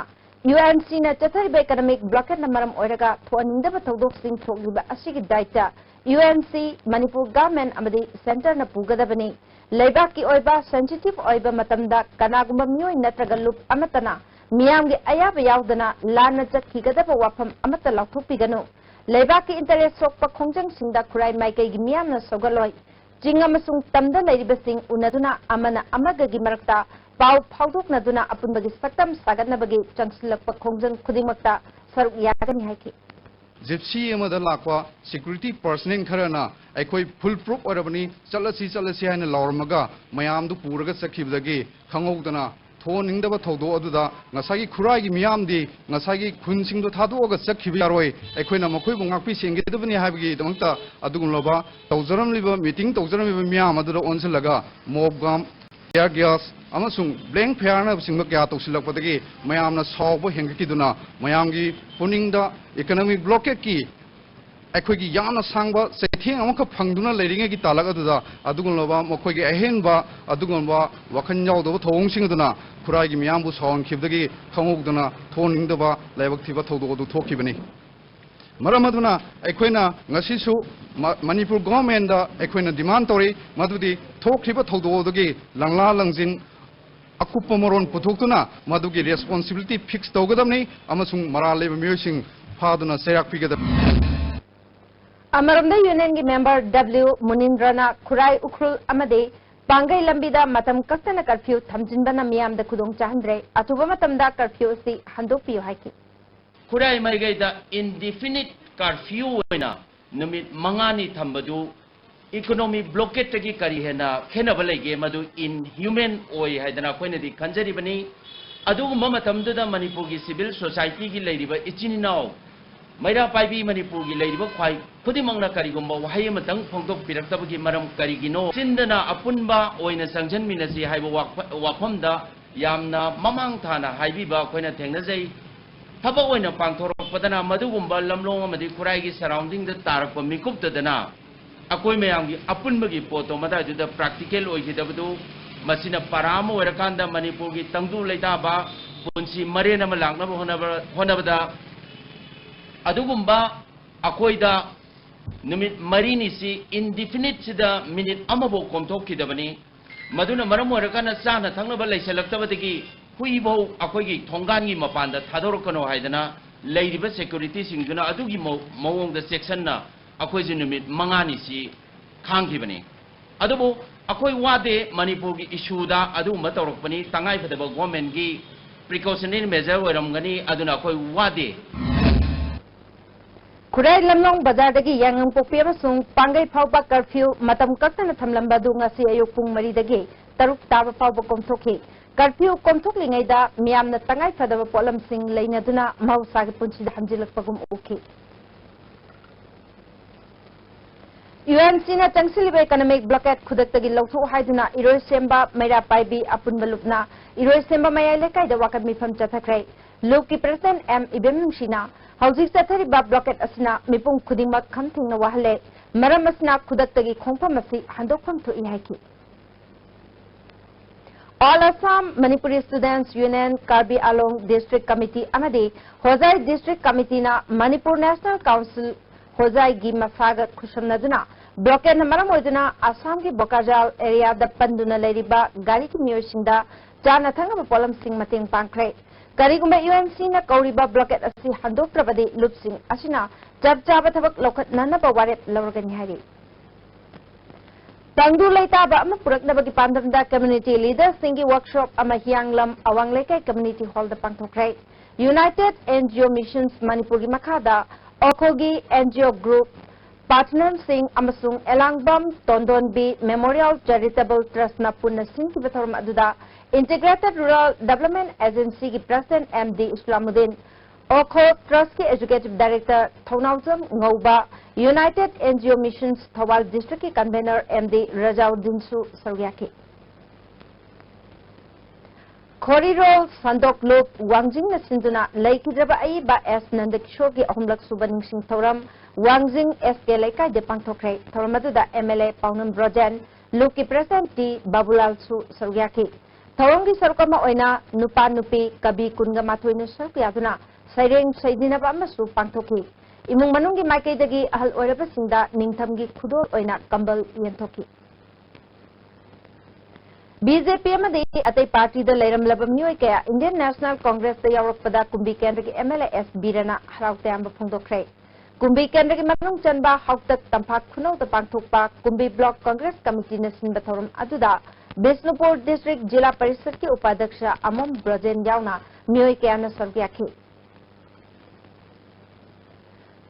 UNC ꯅ ꯆꯠꯊꯔꯤꯕ economic blockade ꯅ ꯃꯔꯝ ꯑꯣꯏꯔꯒ ꯊꯣꯛꯍꯟꯅꯤꯡꯗꯕ ꯊꯧꯗꯣꯛꯁꯤꯡ ꯊꯣꯛꯂꯤꯕ ꯑꯁꯤꯒꯤ ꯗꯥꯏꯠꯇ UNC, ꯃꯅꯤꯄꯨꯔ government ꯑꯃꯗꯤ centre ꯅ ꯄꯨꯒꯗꯕꯅꯤ꯫ ꯂꯩꯕꯥꯛꯀꯤ ꯑꯣꯏꯕ sensitive ꯑꯣꯏꯕ ꯃꯇꯝꯗ ꯀꯅꯥꯒꯨꯝꯕ ꯃꯤꯑꯣꯏ ꯅꯠꯇ꯭ꯔꯒ ꯂꯨꯞ ꯑꯃꯠꯇꯅ ꯃꯤꯌꯥꯝꯒꯤ ꯑꯌꯥꯕ ꯌꯥꯎꯗꯅ ꯂꯥꯟꯅ ꯆꯠꯈꯤꯒꯗꯕ ꯋꯥꯐꯝ ꯑꯃꯠꯇ ꯂꯥꯎꯊꯣꯛꯄꯤꯒꯅꯨ꯫ ꯂꯩꯕꯥꯛꯀꯤ interest ꯁꯣꯛꯄ ꯈꯣꯡꯖꯪꯁꯤꯡꯗ ꯈꯨꯔꯥꯏ ꯃꯥꯏꯀꯩꯒꯤ ꯃꯤꯌꯥꯝꯅ ꯁꯧꯒꯠꯂꯣꯏ꯫ ꯆꯤꯡ ꯑꯃꯁꯨꯡ ꯇꯝꯗ ꯂꯩꯔꯤꯕꯁꯤꯡ ꯎꯅꯗꯨꯅ ꯑꯃꯅ ꯑꯃꯒꯒꯤ ꯃꯔꯛꯇ ꯄꯥꯎ ꯐꯥꯎꯗꯣꯛꯅꯗꯨꯅ ꯑꯄꯨꯟꯕꯒꯤ ꯁꯛꯇꯝ ꯁꯥꯒꯠꯅꯕꯒꯤ ꯆꯪꯁꯤꯜꯂꯛꯄ ꯈꯣꯡꯖꯪ ꯈꯨꯗꯤꯡꯃꯛꯇ ꯁꯔꯨꯛ ꯌꯥꯒꯅꯤ ꯍꯥꯏꯈꯤ꯫ Gypsy ꯑꯃꯗ ꯂꯥꯛꯄ security personnel ꯈꯔꯅ ꯑꯩꯈꯣꯏ full proof ꯑꯣꯏꯔꯕꯅꯤ, ꯆꯠꯂꯁꯤ ꯆꯠꯂꯁꯤ ꯍꯥꯏꯅ ꯂꯥꯎꯔꯝꯃꯒ ꯃꯌꯥꯝꯗꯨ ꯄꯨꯔꯒ ꯆꯠꯈꯤꯕꯗꯒꯤ ꯈꯪꯍꯧꯗꯅ ꯊꯣꯛꯍꯟꯅꯤꯡꯗꯕ ꯊꯧꯗꯣꯛ ꯑꯗꯨꯗ ꯉꯁꯥꯏꯒꯤ ꯈꯨꯔꯥꯏꯒꯤ ꯃꯤꯌꯥꯝꯗꯤ ꯉꯁꯥꯏꯒꯤ ꯈꯨꯟꯁꯤꯡꯗꯣ ꯊꯥꯗꯣꯛꯑꯒ ꯆꯠꯈꯤꯕ ꯌꯥꯔꯣꯏ, ꯑꯩꯈꯣꯏꯅ ꯃꯈꯣꯏꯕꯨ ꯉꯥꯛꯄꯤ ꯁꯦꯟꯒꯗꯕꯅꯤ ꯍꯥꯏꯕꯒꯤꯗꯃꯛꯇ ꯑꯗꯨꯒꯨꯝꯂꯕ ꯇꯧꯖꯔꯝꯂꯤꯕ, meeting ꯇꯧꯖꯔꯝꯂꯤꯕ ꯃꯤꯌꯥꯝ ꯑꯗꯨꯗ ꯑꯣꯟꯁꯤꯜꯂꯒ mob gun, tear gas ꯑꯃꯁꯨꯡ blank fireꯅꯆꯤꯡꯕ ꯀꯌꯥ ꯇꯧꯁꯤꯜꯂꯛꯄꯗꯒꯤ ꯃꯌꯥꯝꯅ ꯁꯥꯎꯕ ꯍꯦꯟꯒꯠꯈꯤꯗꯨꯅ ꯃꯌꯥꯝꯒꯤ ꯄꯨꯛꯅꯤꯡꯗ economic blockadeꯀꯤ ꯑꯩꯈꯣꯏꯒꯤ ꯌꯥꯝꯅ ꯁꯥꯡꯕ ꯆꯩꯊꯦꯡ ꯑꯃꯈꯛ ꯐꯪꯗꯨꯅ ꯂꯩꯔꯤꯉꯩꯒꯤ ꯇꯥꯂꯛ ꯑꯗꯨꯗ ꯑꯗꯨꯒꯨꯝꯂꯕ ꯃꯈꯣꯏꯒꯤ ꯑꯍꯦꯟꯕ ꯑꯗꯨꯒꯨꯝꯂꯕ ꯋꯥꯈꯜ ꯌꯥꯎꯗꯕ ꯊꯧꯑꯣꯡꯁꯤꯡ ꯑꯗꯨꯅ ꯈꯨꯔꯥꯏꯒꯤ ꯃꯤꯌꯥꯝꯕꯨ ꯁꯥꯎꯍꯟꯈꯤꯕꯗꯒꯤ ꯈꯪꯍꯧꯗꯅ ꯊꯣꯛꯍꯟꯅꯤꯡꯗꯕ ꯂꯥꯏꯕꯛ ꯊꯤꯕ ꯊꯧꯗꯣꯛ ꯑꯗꯨ ꯊꯣꯛꯈꯤꯕꯅꯤ꯫ ꯃꯔꯝ ꯑꯗꯨꯅ ꯑꯩꯈꯣꯏꯅ ꯉꯁꯤꯁꯨ ꯃ-, ꯃꯅꯤꯄꯨꯔ governmentꯇ ꯑꯩꯈꯣꯏꯅ demand ꯇꯧꯔꯤ, ꯃꯗꯨꯗꯤ ꯊꯣꯛꯈ꯭ꯔꯤꯕ ꯊꯧꯗꯣꯛ ꯑꯗꯨꯒꯤ ꯂꯪꯂꯥ ꯂꯪꯖꯤꯟ ꯑꯀꯨꯞꯄ ꯃꯔꯣꯜ ꯄꯨꯊꯣꯛꯇꯨꯅ ꯃꯗꯨꯒꯤ responsibility fix ꯇꯧꯒꯗꯕꯅꯤ ꯑꯃꯁꯨꯡ ꯃꯔꯥꯜ ꯂꯩꯕ ꯃꯤꯑꯣꯏꯁꯤꯡ ꯐꯥꯗꯨꯅ ꯆꯩꯔꯥꯛ ꯄꯤꯒꯗꯕꯅꯤ꯫ ꯑꯃꯔꯣꯝꯗ ꯌꯨꯅꯤꯌꯟꯒꯤ ꯃꯦꯝꯕꯔ ꯗꯕ꯭ꯂꯤꯎ ꯃꯨꯅꯤꯟꯗ꯭ꯔꯅ ꯈꯨꯔꯥꯏ ꯎꯈ꯭ꯔꯨꯜ ꯑꯃꯗꯤ ꯄꯥꯡꯒꯩ ꯂꯝꯕꯤꯗ ꯃꯇꯝ ꯀꯛꯇꯅ ꯀꯔꯐ꯭ꯌꯨ ꯊꯝꯖꯤꯟꯕꯅ ꯃꯤꯌꯥꯝꯗ ꯈꯨꯗꯣꯡ ꯆꯥꯍꯟꯗ꯭ꯔꯦ, ꯑꯊꯨꯕ ꯃꯇꯝꯗ ꯀꯔꯐ꯭ꯌꯨ ꯑꯁꯤ ꯍꯟꯗꯣꯛꯄꯤꯌꯨ ꯍꯥꯏꯈꯤ꯫ ꯈꯨꯔꯥꯏ ꯃꯥꯏꯀꯩꯗ indefinite curfew ꯑꯣꯏꯅ ꯅꯨꯃꯤꯠ ꯃꯉꯥꯅꯤ ꯊꯝꯕꯗꯨ economy blockade ꯇꯒꯤ ꯀꯔꯤ ꯍꯦꯟꯅ ꯈꯦꯠꯅꯕ ꯂꯩꯒꯦ? ꯃꯗꯨ inhuman ꯑꯣꯏ ꯍꯥꯏꯗꯅ ꯑꯩꯈꯣꯏꯅꯗꯤ ꯈꯟꯖꯔꯤꯕꯅꯤ꯫ ꯑꯗꯨꯒꯨꯝꯕ ꯃꯇꯝꯗꯨꯗ ꯃꯅꯤꯄꯨꯔꯒꯤ civil society ꯒꯤ ꯂꯩꯔꯤꯕ ꯏꯆꯤꯟ ꯏꯅꯥꯎ, ꯃꯩꯔꯥ ꯄꯥꯏꯕꯤ ꯃꯅꯤꯄꯨꯔꯒꯤ ꯂꯩꯔꯤꯕ ꯈ꯭ꯋꯥꯏ ꯈꯨꯗꯤꯡꯃꯛꯅ ꯀꯔꯤꯒꯨꯝꯕ ꯋꯥꯍꯩ ꯑꯃꯇꯪ ꯐꯣꯡꯗꯣꯛꯄꯤꯔꯛꯇꯕꯒꯤ ꯃꯔꯝ ꯀꯔꯤꯒꯤꯅꯣ? ꯆꯤꯟꯗꯅ ꯑꯄꯨꯟꯕ ꯑꯣꯏꯅ ꯆꯪꯁꯤꯟꯃꯤꯟꯅꯁꯤ ꯍꯥꯏꯕ ꯋꯥꯐ-, ꯋꯥꯐꯝꯗ ꯌꯥꯝꯅ ꯃꯃꯥꯡ ꯊꯥꯅ ꯍꯥꯏꯕꯤꯕ ꯑꯩꯈꯣꯏꯅ ꯊꯦꯡꯅꯖꯩ꯫ ꯊꯕꯛ ꯑꯣꯏꯅ ꯄꯥꯡꯊꯣꯔꯛꯄꯗꯅ ꯃꯗꯨꯒꯨꯝꯕ ꯂꯝꯂꯣꯡ ꯑꯃꯗꯤ ꯈꯨꯔꯥꯏꯒꯤ surrounding ꯗ ꯇꯥꯔꯛꯄ ꯃꯤꯀꯨꯞꯇꯗꯅ ꯑꯩꯈꯣꯏ ꯃꯌꯥꯝꯒꯤ ꯑꯄꯨꯟꯕꯒꯤ ꯄꯣꯠꯇꯣ ꯃꯗꯥꯏꯗꯨꯗ practical ꯑꯣꯏꯈꯤꯗꯕꯗꯨ, ꯃꯁꯤꯅ ꯄꯔꯥ ꯑꯃ ꯑꯣꯏꯔꯀꯥꯟꯗ ꯃꯅꯤꯄꯨꯔꯒꯤ ꯇꯪꯗꯨ ꯂꯩꯇꯥꯕ ꯄꯨꯟꯁꯤ ꯃꯔꯦꯟ ꯑꯃ ꯂꯥꯛꯅꯕ ꯍꯣꯠꯅꯕ-, ꯍꯣꯠꯅꯕꯗ ꯑꯗꯨꯒꯨꯝꯕ ꯑꯩꯈꯣꯏꯗ ꯅꯨꯃꯤꯠ ꯃꯔꯤꯅꯤꯁꯤ indefinite ꯁꯤꯗ ꯃꯤꯅꯤꯠ ꯑꯃꯐꯥꯎ ꯀꯣꯝꯊꯣꯛꯈꯤꯗꯕꯅꯤ꯫ ꯃꯗꯨꯅ ꯃꯔꯝ ꯑꯣꯏꯔꯀꯥꯟꯗ ꯆꯥꯅ ꯊꯛꯅꯕ ꯂꯩꯁꯜꯂꯛꯇꯕꯗꯒꯤ ꯍꯨꯏꯐꯧ ꯑꯩꯈꯣꯏꯒꯤ ꯊꯣꯡꯒꯥꯟꯒꯤ ꯃꯄꯥꯟꯗ ꯊꯥꯗꯣꯔꯛꯀꯅꯨ ꯍꯥꯏꯗꯅ ꯂꯩꯔꯤꯕ security ꯁꯤꯡꯗꯨꯅ ꯑꯗꯨꯒꯤ ꯃꯑꯣ-, ꯃꯑꯣꯡꯗ ꯆꯦꯛꯁꯤꯟꯅ ꯑꯩꯈꯣꯏꯁꯦ ꯅꯨꯃꯤꯠ ꯃꯉꯥꯅꯤꯁꯤ ꯈꯥꯡꯈꯤꯕꯅꯤ꯫ ꯑꯗꯨꯕꯨ ꯑꯩꯈꯣꯏ ꯋꯥꯗꯦ, ꯃꯅꯤꯄꯨꯔꯒꯤ issue ꯗ ꯑꯗꯨꯒꯨꯝꯕ ꯇꯧꯔꯛꯄꯅꯤ, ꯇꯉꯥꯏꯐꯗꯕ government ꯀꯤ precautionary measure ꯑꯣꯏꯔꯝꯒꯅꯤ, ꯑꯗꯨꯅ ꯑꯩꯈꯣꯏ ꯋꯥꯗꯦ꯫ ꯈꯨꯔꯥꯏ ꯂꯝꯂꯣꯡ ꯕꯖꯥꯔꯗꯒꯤ ꯌꯥꯏꯉꯪꯄꯣꯛꯄꯤ ꯑꯃꯁꯨꯡ ꯄꯥꯡꯒꯩ ꯐꯥꯎꯕ ꯀꯔꯐ꯭ꯌꯨ ꯃꯇꯝ ꯀꯛꯇꯅ ꯊꯝꯂꯝꯕ ꯑꯗꯨ ꯉꯁꯤ ꯑꯌꯨꯛ ꯄꯨꯡ ꯃꯔꯤꯗꯒꯤ ꯇꯔꯨꯛ ꯇꯥꯕ ꯐꯥꯎꯕ ꯀꯣꯝꯊꯣꯛꯈꯤ꯫ ꯀꯔꯐ꯭ꯌꯨ ꯀꯣꯝꯊꯣꯛꯂꯤꯉꯩꯗ ꯃꯤꯌꯥꯝꯅ ꯇꯉꯥꯏ ꯐꯗꯕ ꯄꯣꯠꯂꯝꯁꯤꯡ ꯂꯩꯅꯗꯨꯅ ꯃꯍꯧꯁꯥꯒꯤ ꯄꯨꯟꯁꯤꯗ ꯍꯟꯖꯤꯜꯂꯛꯄꯒꯨꯝ ꯎꯈꯤ꯫ ꯌꯨ ꯑꯦꯟ ꯁꯤꯅ ꯆꯪꯁꯤꯜꯂꯤꯕ economic blockade ꯈꯨꯗꯛꯇꯒꯤ ꯂꯧꯊꯣꯛ ꯍꯥꯏꯗꯨꯅ ꯏꯔꯣꯏꯁꯦꯝꯕ, ꯃꯩꯔꯥ ꯄꯥꯏꯕꯤ, ꯑꯄꯨꯟꯕ ꯂꯨꯞꯅ ꯏꯔꯣꯏꯁꯦꯝꯕ ꯃꯌꯥꯏ ꯂꯩꯀꯥꯏꯗ ꯋꯥꯀꯠ ꯃꯤꯐꯝ ꯆꯠꯊꯈ꯭ꯔꯦ꯫ ꯂꯨꯞꯀꯤ president ꯑꯦꯝ ꯏꯕꯦꯝꯅꯨꯡꯁꯤꯅ ꯍꯧꯖꯤꯛ ꯆꯠꯊꯔꯤꯕ blockade ꯑꯁꯤꯅ ꯃꯤꯄꯨꯝ ꯈꯨꯗꯤꯡꯃꯛ ꯈꯝ ꯊꯦꯡꯅ ꯋꯥꯍꯜꯂꯦ꯫ ꯃꯔꯝ ꯑꯁꯤꯅ ꯈꯨꯗꯛꯇꯒꯤ ꯈꯣꯡꯐꯝ ꯑꯁꯤ ꯍꯟꯗꯣꯛꯐꯝ ꯊꯣꯛꯏ ꯍꯥꯏꯈꯤ꯫ All Assam Manipuri Students Union, Karbi Anglong District Committee ꯑꯃꯗꯤ ꯍꯣꯖꯥꯏ District Committee ꯅ Manipur National Council ꯍꯣꯖꯥꯏꯒꯤ ꯃꯁꯥꯒ ꯈꯨꯠꯁꯝꯅꯗꯨꯅ blockade ꯅ ꯃꯔꯝ ꯑꯣꯏꯗꯨꯅ ꯑꯁꯥꯝꯒꯤ ꯕꯣꯀꯥꯖꯥꯜ area ꯗ ꯄꯟꯗꯨꯅ ꯂꯩꯔꯤꯕ ꯒꯥꯔꯤꯒꯤ ꯃꯤꯑꯣꯏꯁꯤꯡꯗ ꯆꯥꯅ ꯊꯛꯅꯕ ꯄꯣꯠꯂꯝꯁꯤꯡ ꯃꯇꯦꯡ ꯄꯥꯡꯈ꯭ꯔꯦ꯫ ꯀꯔꯤꯒꯨꯝꯕ UNC ꯅ ꯀꯧꯔꯤꯕ blockade ꯑꯁꯤ ꯍꯟꯗꯣꯛꯇ꯭ꯔꯕꯗꯤ ꯂꯨꯞꯁꯤꯡ ꯑꯁꯤꯅ ꯆꯞ ꯆꯥꯕ ꯊꯕꯛ ꯂꯧꯈꯠꯅꯅꯕ ꯋꯥꯔꯦꯞ ꯂꯧꯔꯒꯅꯤ ꯍꯥꯏꯔꯤ꯫ ꯇꯪꯗꯨ ꯂꯩꯇꯥꯕ ꯑꯃ ꯄꯨꯔꯛꯅꯕꯒꯤ ꯄꯥꯟꯗꯝꯗ community leader ꯁꯤꯡꯒꯤ workshop ꯑꯃ ꯍꯤꯌꯥꯡꯂꯝ ꯑꯋꯥꯡ ꯂꯩꯀꯥꯏ community hall ꯗ ꯄꯥꯡꯊꯣꯛꯈ꯭ꯔꯦ꯫ United NGO Missions ꯃꯅꯤꯄꯨꯔꯒꯤ ꯃꯈꯥꯗ ꯑꯣꯈꯣꯒꯤ NGO group, partner ꯁꯤꯡ ꯑꯃꯁꯨꯡ ꯑꯦꯂꯥꯡꯕꯝ ꯇꯣꯟꯗꯣꯟꯕꯤ Memorial Charitable Trust ꯅ ꯄꯨꯟꯅ ꯁꯤꯟꯈꯤꯕ ꯊꯧꯔꯝ ꯑꯗꯨꯗ Integrated Rural Development Agency ꯒꯤ President M D ꯏꯁꯂꯥꯃꯨꯗꯤꯟ, ꯑꯣꯈꯣ Trust ꯀꯤ Executive Director ꯊꯧꯅꯥꯎꯖꯝ ꯉꯧꯕ, United NGO Missions Thoubal District ꯀꯤ Convener M D ꯔꯖꯥꯎꯗꯤꯟꯁꯨ ꯁꯔꯨꯛ ꯌꯥꯈꯤ꯫ ꯈꯣꯔꯤꯔꯣꯜ ꯁꯟꯗꯣꯛꯂꯨꯞ ꯋꯥꯡꯖꯤꯡꯅ ꯁꯤꯟꯗꯨꯅ ꯂꯩꯈꯤꯗ꯭ꯔꯕ ꯑꯏꯕ ꯑꯦꯁ ꯅꯟꯗꯀꯤꯁꯣꯔꯒꯤ ꯑꯍꯨꯝꯂꯛ ꯁꯨꯕ ꯅꯤꯡꯁꯤꯡ ꯊꯧꯔꯝ ꯋꯥꯡꯖꯤꯡ S K ꯂꯩꯀꯥꯏꯗ ꯄꯥꯡꯊꯣꯛꯈ꯭ꯔꯦ꯫ ꯊꯧꯔꯝ ꯑꯗꯨꯗ MLA ꯄꯥꯎꯅꯝ ꯕ꯭ꯔꯣꯖꯦꯟ, ꯂꯨꯞꯀꯤ President ꯇꯤ ꯕꯥꯕꯨꯂꯥꯜꯁꯨ ꯁꯔꯨꯛ ꯌꯥꯈꯤ꯫ ꯊꯧꯔꯝꯒꯤ ꯁꯔꯨꯛ ꯑꯃ ꯑꯣꯏꯅ ꯅꯨꯄꯥ ꯅꯨꯄꯤ ꯀꯕꯤ ꯀꯨꯟꯒ ꯃꯥꯊꯣꯏꯅ ꯁꯔꯨꯛ ꯌꯥꯗꯨꯅ ꯁꯩꯔꯦꯡ ꯁꯩꯗꯤꯅꯕ ꯑꯃꯁꯨ ꯄꯥꯡꯊꯣꯛꯈꯤ꯫ ꯏꯃꯨꯡ ꯃꯅꯨꯡꯒꯤ ꯃꯥꯏꯀꯩꯗꯒꯤ ꯑꯍꯜ ꯑꯣꯏꯔꯕꯁꯤꯡꯗ ꯅꯤꯡꯊꯝꯒꯤ ꯈꯨꯗꯣꯜ ꯑꯣꯏꯅ ꯀꯝꯕꯜ ꯌꯦꯟꯊꯣꯛꯈꯤ꯫ BJP ꯑꯃꯗꯤ ꯑꯇꯩ party ꯗ ꯂꯩꯔꯝꯂꯕ ꯃꯤꯑꯣꯏ ꯀꯌꯥ Indian National Congress ꯇ ꯌꯥꯎꯔꯛꯄꯗ ꯀꯨꯝꯕꯤ ꯀꯦꯟꯗ꯭ꯔꯒꯤ MLA ꯑꯦꯁ ꯕꯤꯔꯅ ꯍꯔꯥꯎ ꯇꯌꯥꯝꯕ ꯐꯣꯡꯗꯣꯛꯈ꯭ꯔꯦ꯫ ꯀꯨꯝꯕꯤ ꯀꯦꯟꯗ꯭ꯔꯒꯤ ꯃꯅꯨꯡ ꯆꯟꯕ ꯍꯥꯎꯇꯛ ꯇꯝꯐꯥꯛ ꯈꯨꯅꯧꯗ ꯄꯥꯡꯊꯣꯛꯄ ꯀꯨꯝꯕꯤ Block Congress Committee ꯅ ꯁꯤꯟꯕ ꯊꯧꯔꯝ ꯑꯗꯨꯗ ꯕꯤꯁꯅꯨꯄꯨꯔ District ꯖꯤꯂꯥ ꯄꯔꯤꯁꯠꯀꯤ ꯎꯄꯥꯙ꯭ꯌꯛꯁ ꯑꯃꯣꯝ ꯕ꯭ꯔꯣꯖꯦꯟ ꯌꯥꯎꯅ ꯃꯤꯑꯣꯏ ꯀꯌꯥꯅ ꯁꯔꯨꯛ ꯌꯥꯈꯤ꯫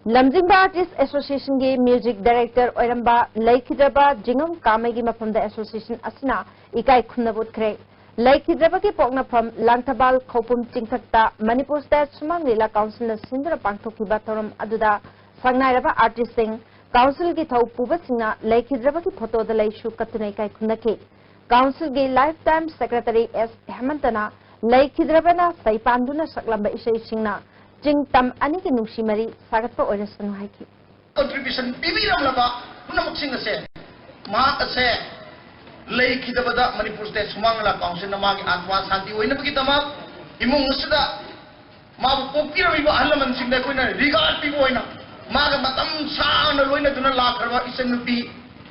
ꯂꯝꯖꯤꯡꯕ Artist Association ꯒꯤ Music Director ꯑꯣꯏꯔꯝꯕ ꯂꯩꯈꯤꯗ꯭ꯔꯕ ꯖꯤꯉꯝ ꯀꯥꯃꯩꯒꯤ ꯃꯐꯝꯗ association ꯑꯁꯤꯅ ꯏꯀꯥꯏ ꯈꯨꯝꯅꯕ ꯎꯠꯈ꯭ꯔꯦ꯫ ꯂꯩꯈꯤꯗ꯭ꯔꯕꯒꯤ ꯄꯣꯛꯅꯐꯝ ꯂꯥꯡꯊꯕꯥꯜ ꯈꯧꯄꯨꯝ ꯆꯤꯡꯊꯛꯇ ꯃꯅꯤꯄꯨꯔ State ꯁꯨꯃꯥꯡ ꯂꯤꯂꯥ Council ꯅ ꯁꯤꯟꯗꯨꯅ ꯄꯥꯡꯊꯣꯛꯈꯤꯕ ꯊꯧꯔꯝ ꯑꯗꯨꯗ ꯁꯛꯅꯥꯏꯔꯕ artist ꯁꯤꯡ, council ꯒꯤ ꯊꯧ ꯄꯨꯕꯁꯤꯡꯅ ꯂꯩꯈꯤꯗ꯭ꯔꯕꯒꯤ photo ꯗ ꯂꯩꯁꯨ ꯀꯠꯇꯨꯅ ꯏꯀꯥꯏ ꯈꯨꯝꯅꯈꯤ꯫ Council ꯒꯤ Lifetime Secretary ꯑꯦꯁ ꯍꯦꯃꯟꯇꯅ ꯂꯩꯈꯤꯗ꯭ꯔꯕꯅ ꯁꯩꯄꯥꯟꯗꯨꯅ ꯁꯛꯂꯝꯕ ꯏꯁꯩꯁꯤꯡꯅ ꯆꯤꯡ ꯇꯝ ꯑꯅꯤꯒꯤ ꯅꯨꯡꯁꯤ ꯃꯔꯤ ꯁꯥꯒꯠꯄ ꯑꯣꯏꯔꯁꯅꯨ ꯍꯥꯏꯈꯤ꯫ Contribution ꯄꯤꯕꯤꯔꯝꯂꯕ ꯄꯨꯝꯅꯃꯛꯁꯤꯡ ꯑꯁꯦ, ꯃꯍꯥꯛ ꯑꯁꯦ ꯂꯩꯈꯤꯗꯕꯗ ꯃꯅꯤꯄꯨꯔ State ꯁꯨꯃꯥꯡ ꯂꯤꯂꯥ Council ꯅ ꯃꯥꯒꯤ ꯑꯥꯠꯃꯥ ꯁꯥꯟꯇꯤ ꯑꯣꯏꯅꯕꯒꯤꯗꯃꯛ ꯏꯃꯨꯡ ꯑꯁꯤꯗ ꯃꯥꯕꯨ ꯄꯣꯛꯄꯤꯔꯝꯃꯤꯕ ꯑꯍꯜ ꯂꯃꯟꯁꯤꯡꯗ ꯑꯩꯈꯣꯏꯅ regard ꯄꯤꯕ ꯑꯣꯏꯅ, ꯃꯥꯒ ꯃꯇꯝ ꯁꯥꯡꯅ ꯂꯣꯏꯅꯗꯨꯅ ꯂꯥꯛꯈ꯭ꯔꯕ ꯏꯆꯟꯅꯨꯄꯤ,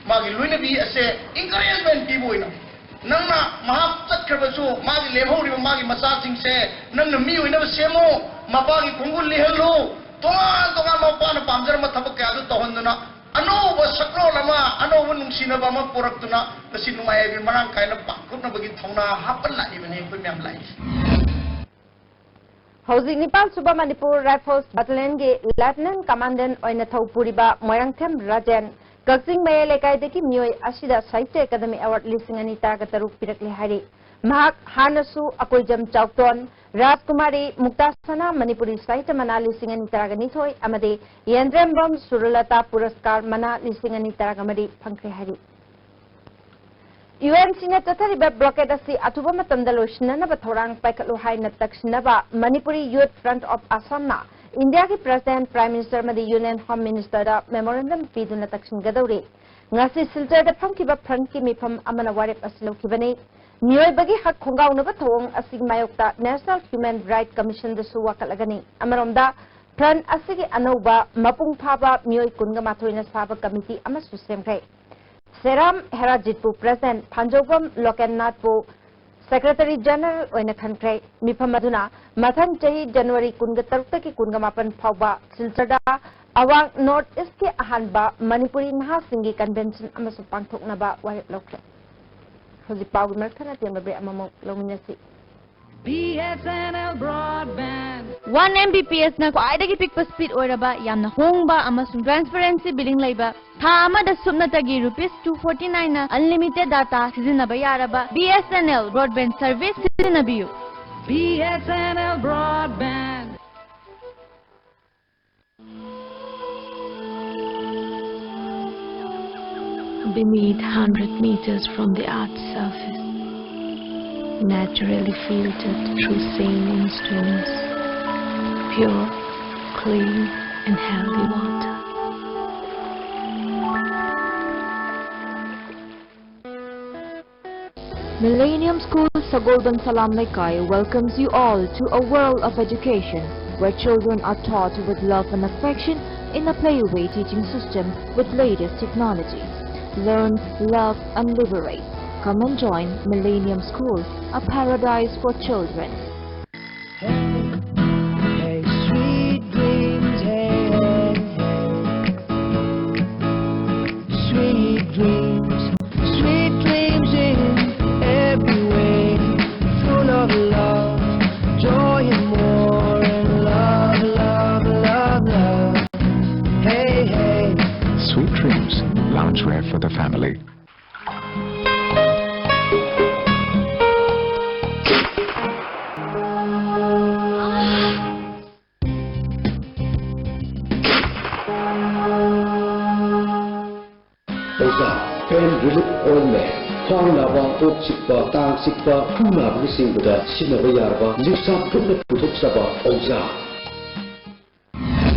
ꯃꯥꯒꯤ ꯂꯣꯏꯅꯕꯤ ꯑꯁꯦ encouragement ꯄꯤꯕ ꯑꯣꯏꯅ, ꯅꯪꯅ ꯃꯍꯥꯛ ꯆꯠꯈ꯭ꯔꯕꯁꯨ ꯃꯥꯒꯤ ꯂꯦꯝꯍꯧꯔꯤꯕ ꯃꯥꯒꯤ ꯃꯆꯥꯁꯤꯡꯁꯦ ꯅꯪꯅ ꯃꯤ ꯑꯣꯏꯅꯕ ꯁꯦꯝꯃꯨ, ꯃꯄꯥꯒꯤ ꯈꯣꯡꯒꯨꯜ ꯂꯤꯍꯜꯂꯨ, ꯇꯣꯉꯥꯟ ꯇꯣꯉꯥꯟꯕ ꯃꯄꯥꯅ ꯄꯥꯝꯖꯔꯝꯕ ꯊꯕꯛ ꯀꯌꯥꯗꯨ ꯇꯧꯍꯟꯗꯨꯅ ꯑꯅꯧꯕ ꯁꯛꯂꯣꯟ ꯑꯃ, ꯑꯅꯧꯕ ꯅꯨꯡꯁꯤꯅꯕ ꯑꯃ ꯄꯨꯔꯛꯇꯨꯅ ꯉꯁꯤ ꯅꯨꯡꯉꯥꯏ ꯌꯥꯏꯐꯕꯤ ꯃꯔꯥꯡ ꯀꯥꯏꯅ ꯄꯥꯡꯊꯣꯛꯅꯕꯒꯤ ꯊꯧꯅꯥ ꯍꯥꯞꯄ ꯂꯥꯛꯏꯕꯅꯤ ꯑꯩꯈꯣꯏ ꯃꯌꯥꯝ ꯂꯥꯛꯏꯁꯦ꯫ ꯍꯧꯖꯤꯛ ꯅꯤꯄꯥꯟ ꯁꯨꯕ ꯃꯅꯤꯄꯨꯔ ꯔꯥꯏꯐꯜꯁ ꯕꯦꯇꯥꯂꯤꯌꯟꯒꯤ ꯂꯦꯐꯇꯤꯅꯦꯟ ꯀꯃꯥꯟꯗꯦꯟ ꯑꯣꯏꯅ ꯊꯧ ꯄꯨꯔꯤꯕ ꯃꯣꯏꯔꯥꯡꯊꯦꯝ ꯔꯥꯖꯦꯟ, ꯀꯛꯆꯤꯡ ꯃꯌꯥꯏ ꯂꯩꯀꯥꯏꯗꯒꯤ ꯃꯤꯑꯣꯏ ꯑꯁꯤꯗ ꯁꯥꯍꯤꯇ꯭ꯌ ꯑꯦꯀꯥꯗꯃꯤ ꯑꯦꯋꯥꯔꯗ ꯂꯤꯁꯤꯡ ꯑꯅꯤ ꯇꯔꯥꯒ ꯇꯔꯨꯛ ꯄꯤꯔꯛꯂꯦ ꯍꯥꯏꯔꯤ꯫ ꯃꯍꯥꯛ ꯍꯥꯟꯅꯁꯨ ꯑꯀꯣꯏꯖꯝ ꯆꯥꯎꯇꯣꯟ, ꯔꯥꯖꯀꯨꯃꯥꯔꯤ, ꯃꯨꯛꯇꯥ ꯁꯅꯥ ꯃꯅꯤꯄꯨꯔꯤ ꯁꯥꯍꯤꯇ꯭ꯌ ꯃꯅꯥ ꯂꯤꯁꯤꯡ ꯑꯅꯤ ꯇꯔꯥꯒ ꯅꯤꯊꯣꯏ ꯑꯃꯗꯤ ꯌꯦꯟꯗ꯭ꯔꯦꯝꯕꯝ ꯁꯨꯔꯂꯇꯥ ꯄꯨꯔꯁꯀꯥꯔ ꯃꯅꯥ ꯂꯤꯁꯤꯡ ꯑꯅꯤ ꯇꯔꯥꯒ ꯃꯔꯤ ꯐꯪꯈ꯭ꯔꯦ ꯍꯥꯏꯔꯤ꯫ ꯌꯨ ꯑꯦꯟ ꯁꯤꯅ ꯆꯠꯊꯔꯤꯕ ꯕ꯭ꯂꯣꯀꯦꯗ ꯑꯁꯤ ꯑꯊꯨꯕ ꯃꯇꯝꯗ ꯂꯣꯏꯁꯤꯟꯅꯅꯕ ꯊꯧꯔꯥꯡ ꯄꯥꯏꯈꯠꯂꯨ ꯍꯥꯏꯅ ꯇꯛꯁꯤꯟꯅꯕ ꯃꯅꯤꯄꯨꯔꯤ ꯌꯨꯊ ꯐ꯭ꯔꯟꯠ ꯑꯣꯐ ꯑꯁꯥꯝꯅ ꯏꯟꯗꯤꯌꯥꯒꯤ ꯄ꯭ꯔꯦꯁꯤꯗꯦꯟꯠ, ꯄ꯭ꯔꯥꯏꯝ ꯃꯤꯅꯤꯁꯇꯔ ꯑꯃꯗꯤ ꯌꯨꯅꯤꯌꯟ ꯍꯣꯝ ꯃꯤꯅꯤꯁꯇꯔꯗ ꯃꯦꯃꯣꯔꯦꯟꯗꯝ ꯄꯤꯗꯨꯅ ꯇꯛꯁꯤꯟꯒꯗꯧꯔꯤ꯫ ꯉꯁꯤ ꯁꯤꯜꯆꯔꯗ ꯐꯝꯈꯤꯕ ꯐ꯭ꯔꯟꯠꯀꯤ ꯃꯤꯐꯝ ꯑꯃꯅ ꯋꯥꯔꯦꯞ ꯑꯁꯤ ꯂꯧꯈꯤꯕꯅꯤ꯫ ꯃꯤꯑꯣꯏꯕꯒꯤ ꯍꯛ ꯈꯣꯡꯒꯥꯎꯅꯕ ꯊꯧꯑꯣꯡ ꯑꯁꯤꯒꯤ ꯃꯥꯌꯣꯛꯇ ꯅꯦꯁꯅꯦꯜ ꯍ꯭ꯌꯨꯃꯦꯟ ꯔꯥꯏꯠ ꯀꯃꯤꯁꯟꯗꯁꯨ ꯋꯥꯀꯠꯂꯒꯅꯤ꯫ ꯑꯃꯔꯣꯝꯗ, ꯐ꯭ꯔꯟꯠ ꯑꯁꯤꯒꯤ ꯑꯅꯧꯕ ꯃꯄꯨꯡ ꯐꯥꯕ ꯃꯤꯑꯣꯏ ꯀꯨꯟꯒ ꯃꯥꯊꯣꯏꯅ ꯁꯥꯕ ꯀꯃꯤꯇꯤ ꯑꯃꯁꯨ ꯁꯦꯝꯈ꯭ꯔꯦ꯫ ꯁꯦꯔꯥꯝ ꯍꯦꯔꯥꯖꯤꯠꯄꯨ ꯄ꯭ꯔꯦꯁꯤꯗꯦꯟꯠ, ꯐꯥꯟꯖꯧꯕꯝ ꯂꯣꯀꯦꯟꯅꯥꯊꯄꯨ ꯁꯦꯀ꯭ꯔꯦꯇꯔꯤ ꯖꯦꯅꯔꯦꯜ ꯑꯣꯏꯅ ꯈꯟꯈ꯭ꯔꯦ꯫ ꯃꯤꯐꯝ ꯑꯗꯨꯅ ꯃꯊꯪ ꯆꯍꯤ ꯖꯅꯋꯥꯔꯤ ꯀꯨꯟꯒ ꯇꯔꯨꯛꯇꯒꯤ ꯀꯨꯟꯒ ꯃꯥꯄꯟ ꯐꯥꯎꯕ ꯁꯤꯜꯆꯔꯗ ꯑꯋꯥꯡ ꯅꯣꯔꯠ ꯏꯁ꯭ꯠꯀꯤ ꯑꯍꯥꯟꯕ ꯃꯅꯤꯄꯨꯔꯤ ꯅꯍꯥꯁꯤꯡꯒꯤ ꯀꯟꯚꯦꯟꯁꯟ ꯑꯃꯁꯨ ꯄꯥꯡꯊꯣꯛꯅꯕ ꯋꯥꯔꯦꯞ ꯂꯧꯈ꯭ꯔꯦ꯫ ꯍꯧꯖꯤꯛ ꯄꯥꯎꯒꯤ ꯃꯔꯛ ꯊꯠꯅ ꯇꯦꯟꯕ ꯕ꯭ꯔꯦꯛ ꯑꯃꯃꯨꯛ ꯂꯧꯃꯤꯟꯅꯁꯤ꯫ B S N L broadband꯫ One M B P S ꯅ ꯈ꯭ꯋꯥꯏꯗꯒꯤ ꯄꯤꯛꯄ ꯁ꯭ꯄꯤꯗ ꯑꯣꯏꯔꯕ, ꯌꯥꯝꯅ ꯍꯣꯡꯕ ꯑꯃꯁꯨꯡ ꯇ꯭ꯔꯥꯟꯁꯄꯔꯦꯟꯁꯤ ꯕꯤꯂꯤꯡ ꯂꯩꯕ, ꯊꯥ ꯑꯃꯗ ꯁꯨꯞꯅꯇꯒꯤ ꯔꯨꯄꯤꯁ two forty nine ꯅ ꯑꯟꯂꯤꯃꯤꯇꯦꯗ ꯗꯥꯇꯥ ꯁꯤꯖꯤꯟꯅꯕ ꯌꯥꯔꯕ B S N L broadband service ꯁꯤꯖꯤꯟꯅꯕꯤꯌꯨ꯫ B S N L broadband. Beneath hundred meters from the earth's surface, naturally filtered through saline streams, pure, clean and healthy water. Millennium School, Sagolband Salam Leikai welcomes you all to a world of education, where children are taught with love and affection in a playway teaching system with latest technology. Learn, love and liberate. Come and join Millennium School, a paradise for children. Hey, sweet dreams, hey, hey, hey. Sweet dreams, sweet dreams in every way. Full of love, joy and more, and love, love, love, love. Hey, hey. Sweet Dreams, loungewear for the family. ꯑꯣꯖꯥ, pain relief ointment, ꯈ꯭ꯋꯥꯡ ꯅꯥꯕ, ꯀꯣꯛ ꯆꯤꯛꯄ, ꯇꯥꯡ ꯆꯤꯛꯄ, ꯈꯨ ꯅꯥꯕꯅꯆꯤꯡꯕꯗ ꯁꯤꯖꯤꯟꯅꯕ ꯌꯥꯔꯕ ꯂꯤꯞꯁꯥꯞ ꯒ꯭ꯔꯨꯞꯅ ꯄꯨꯊꯣꯛꯆꯕ ꯑꯣꯖꯥ꯫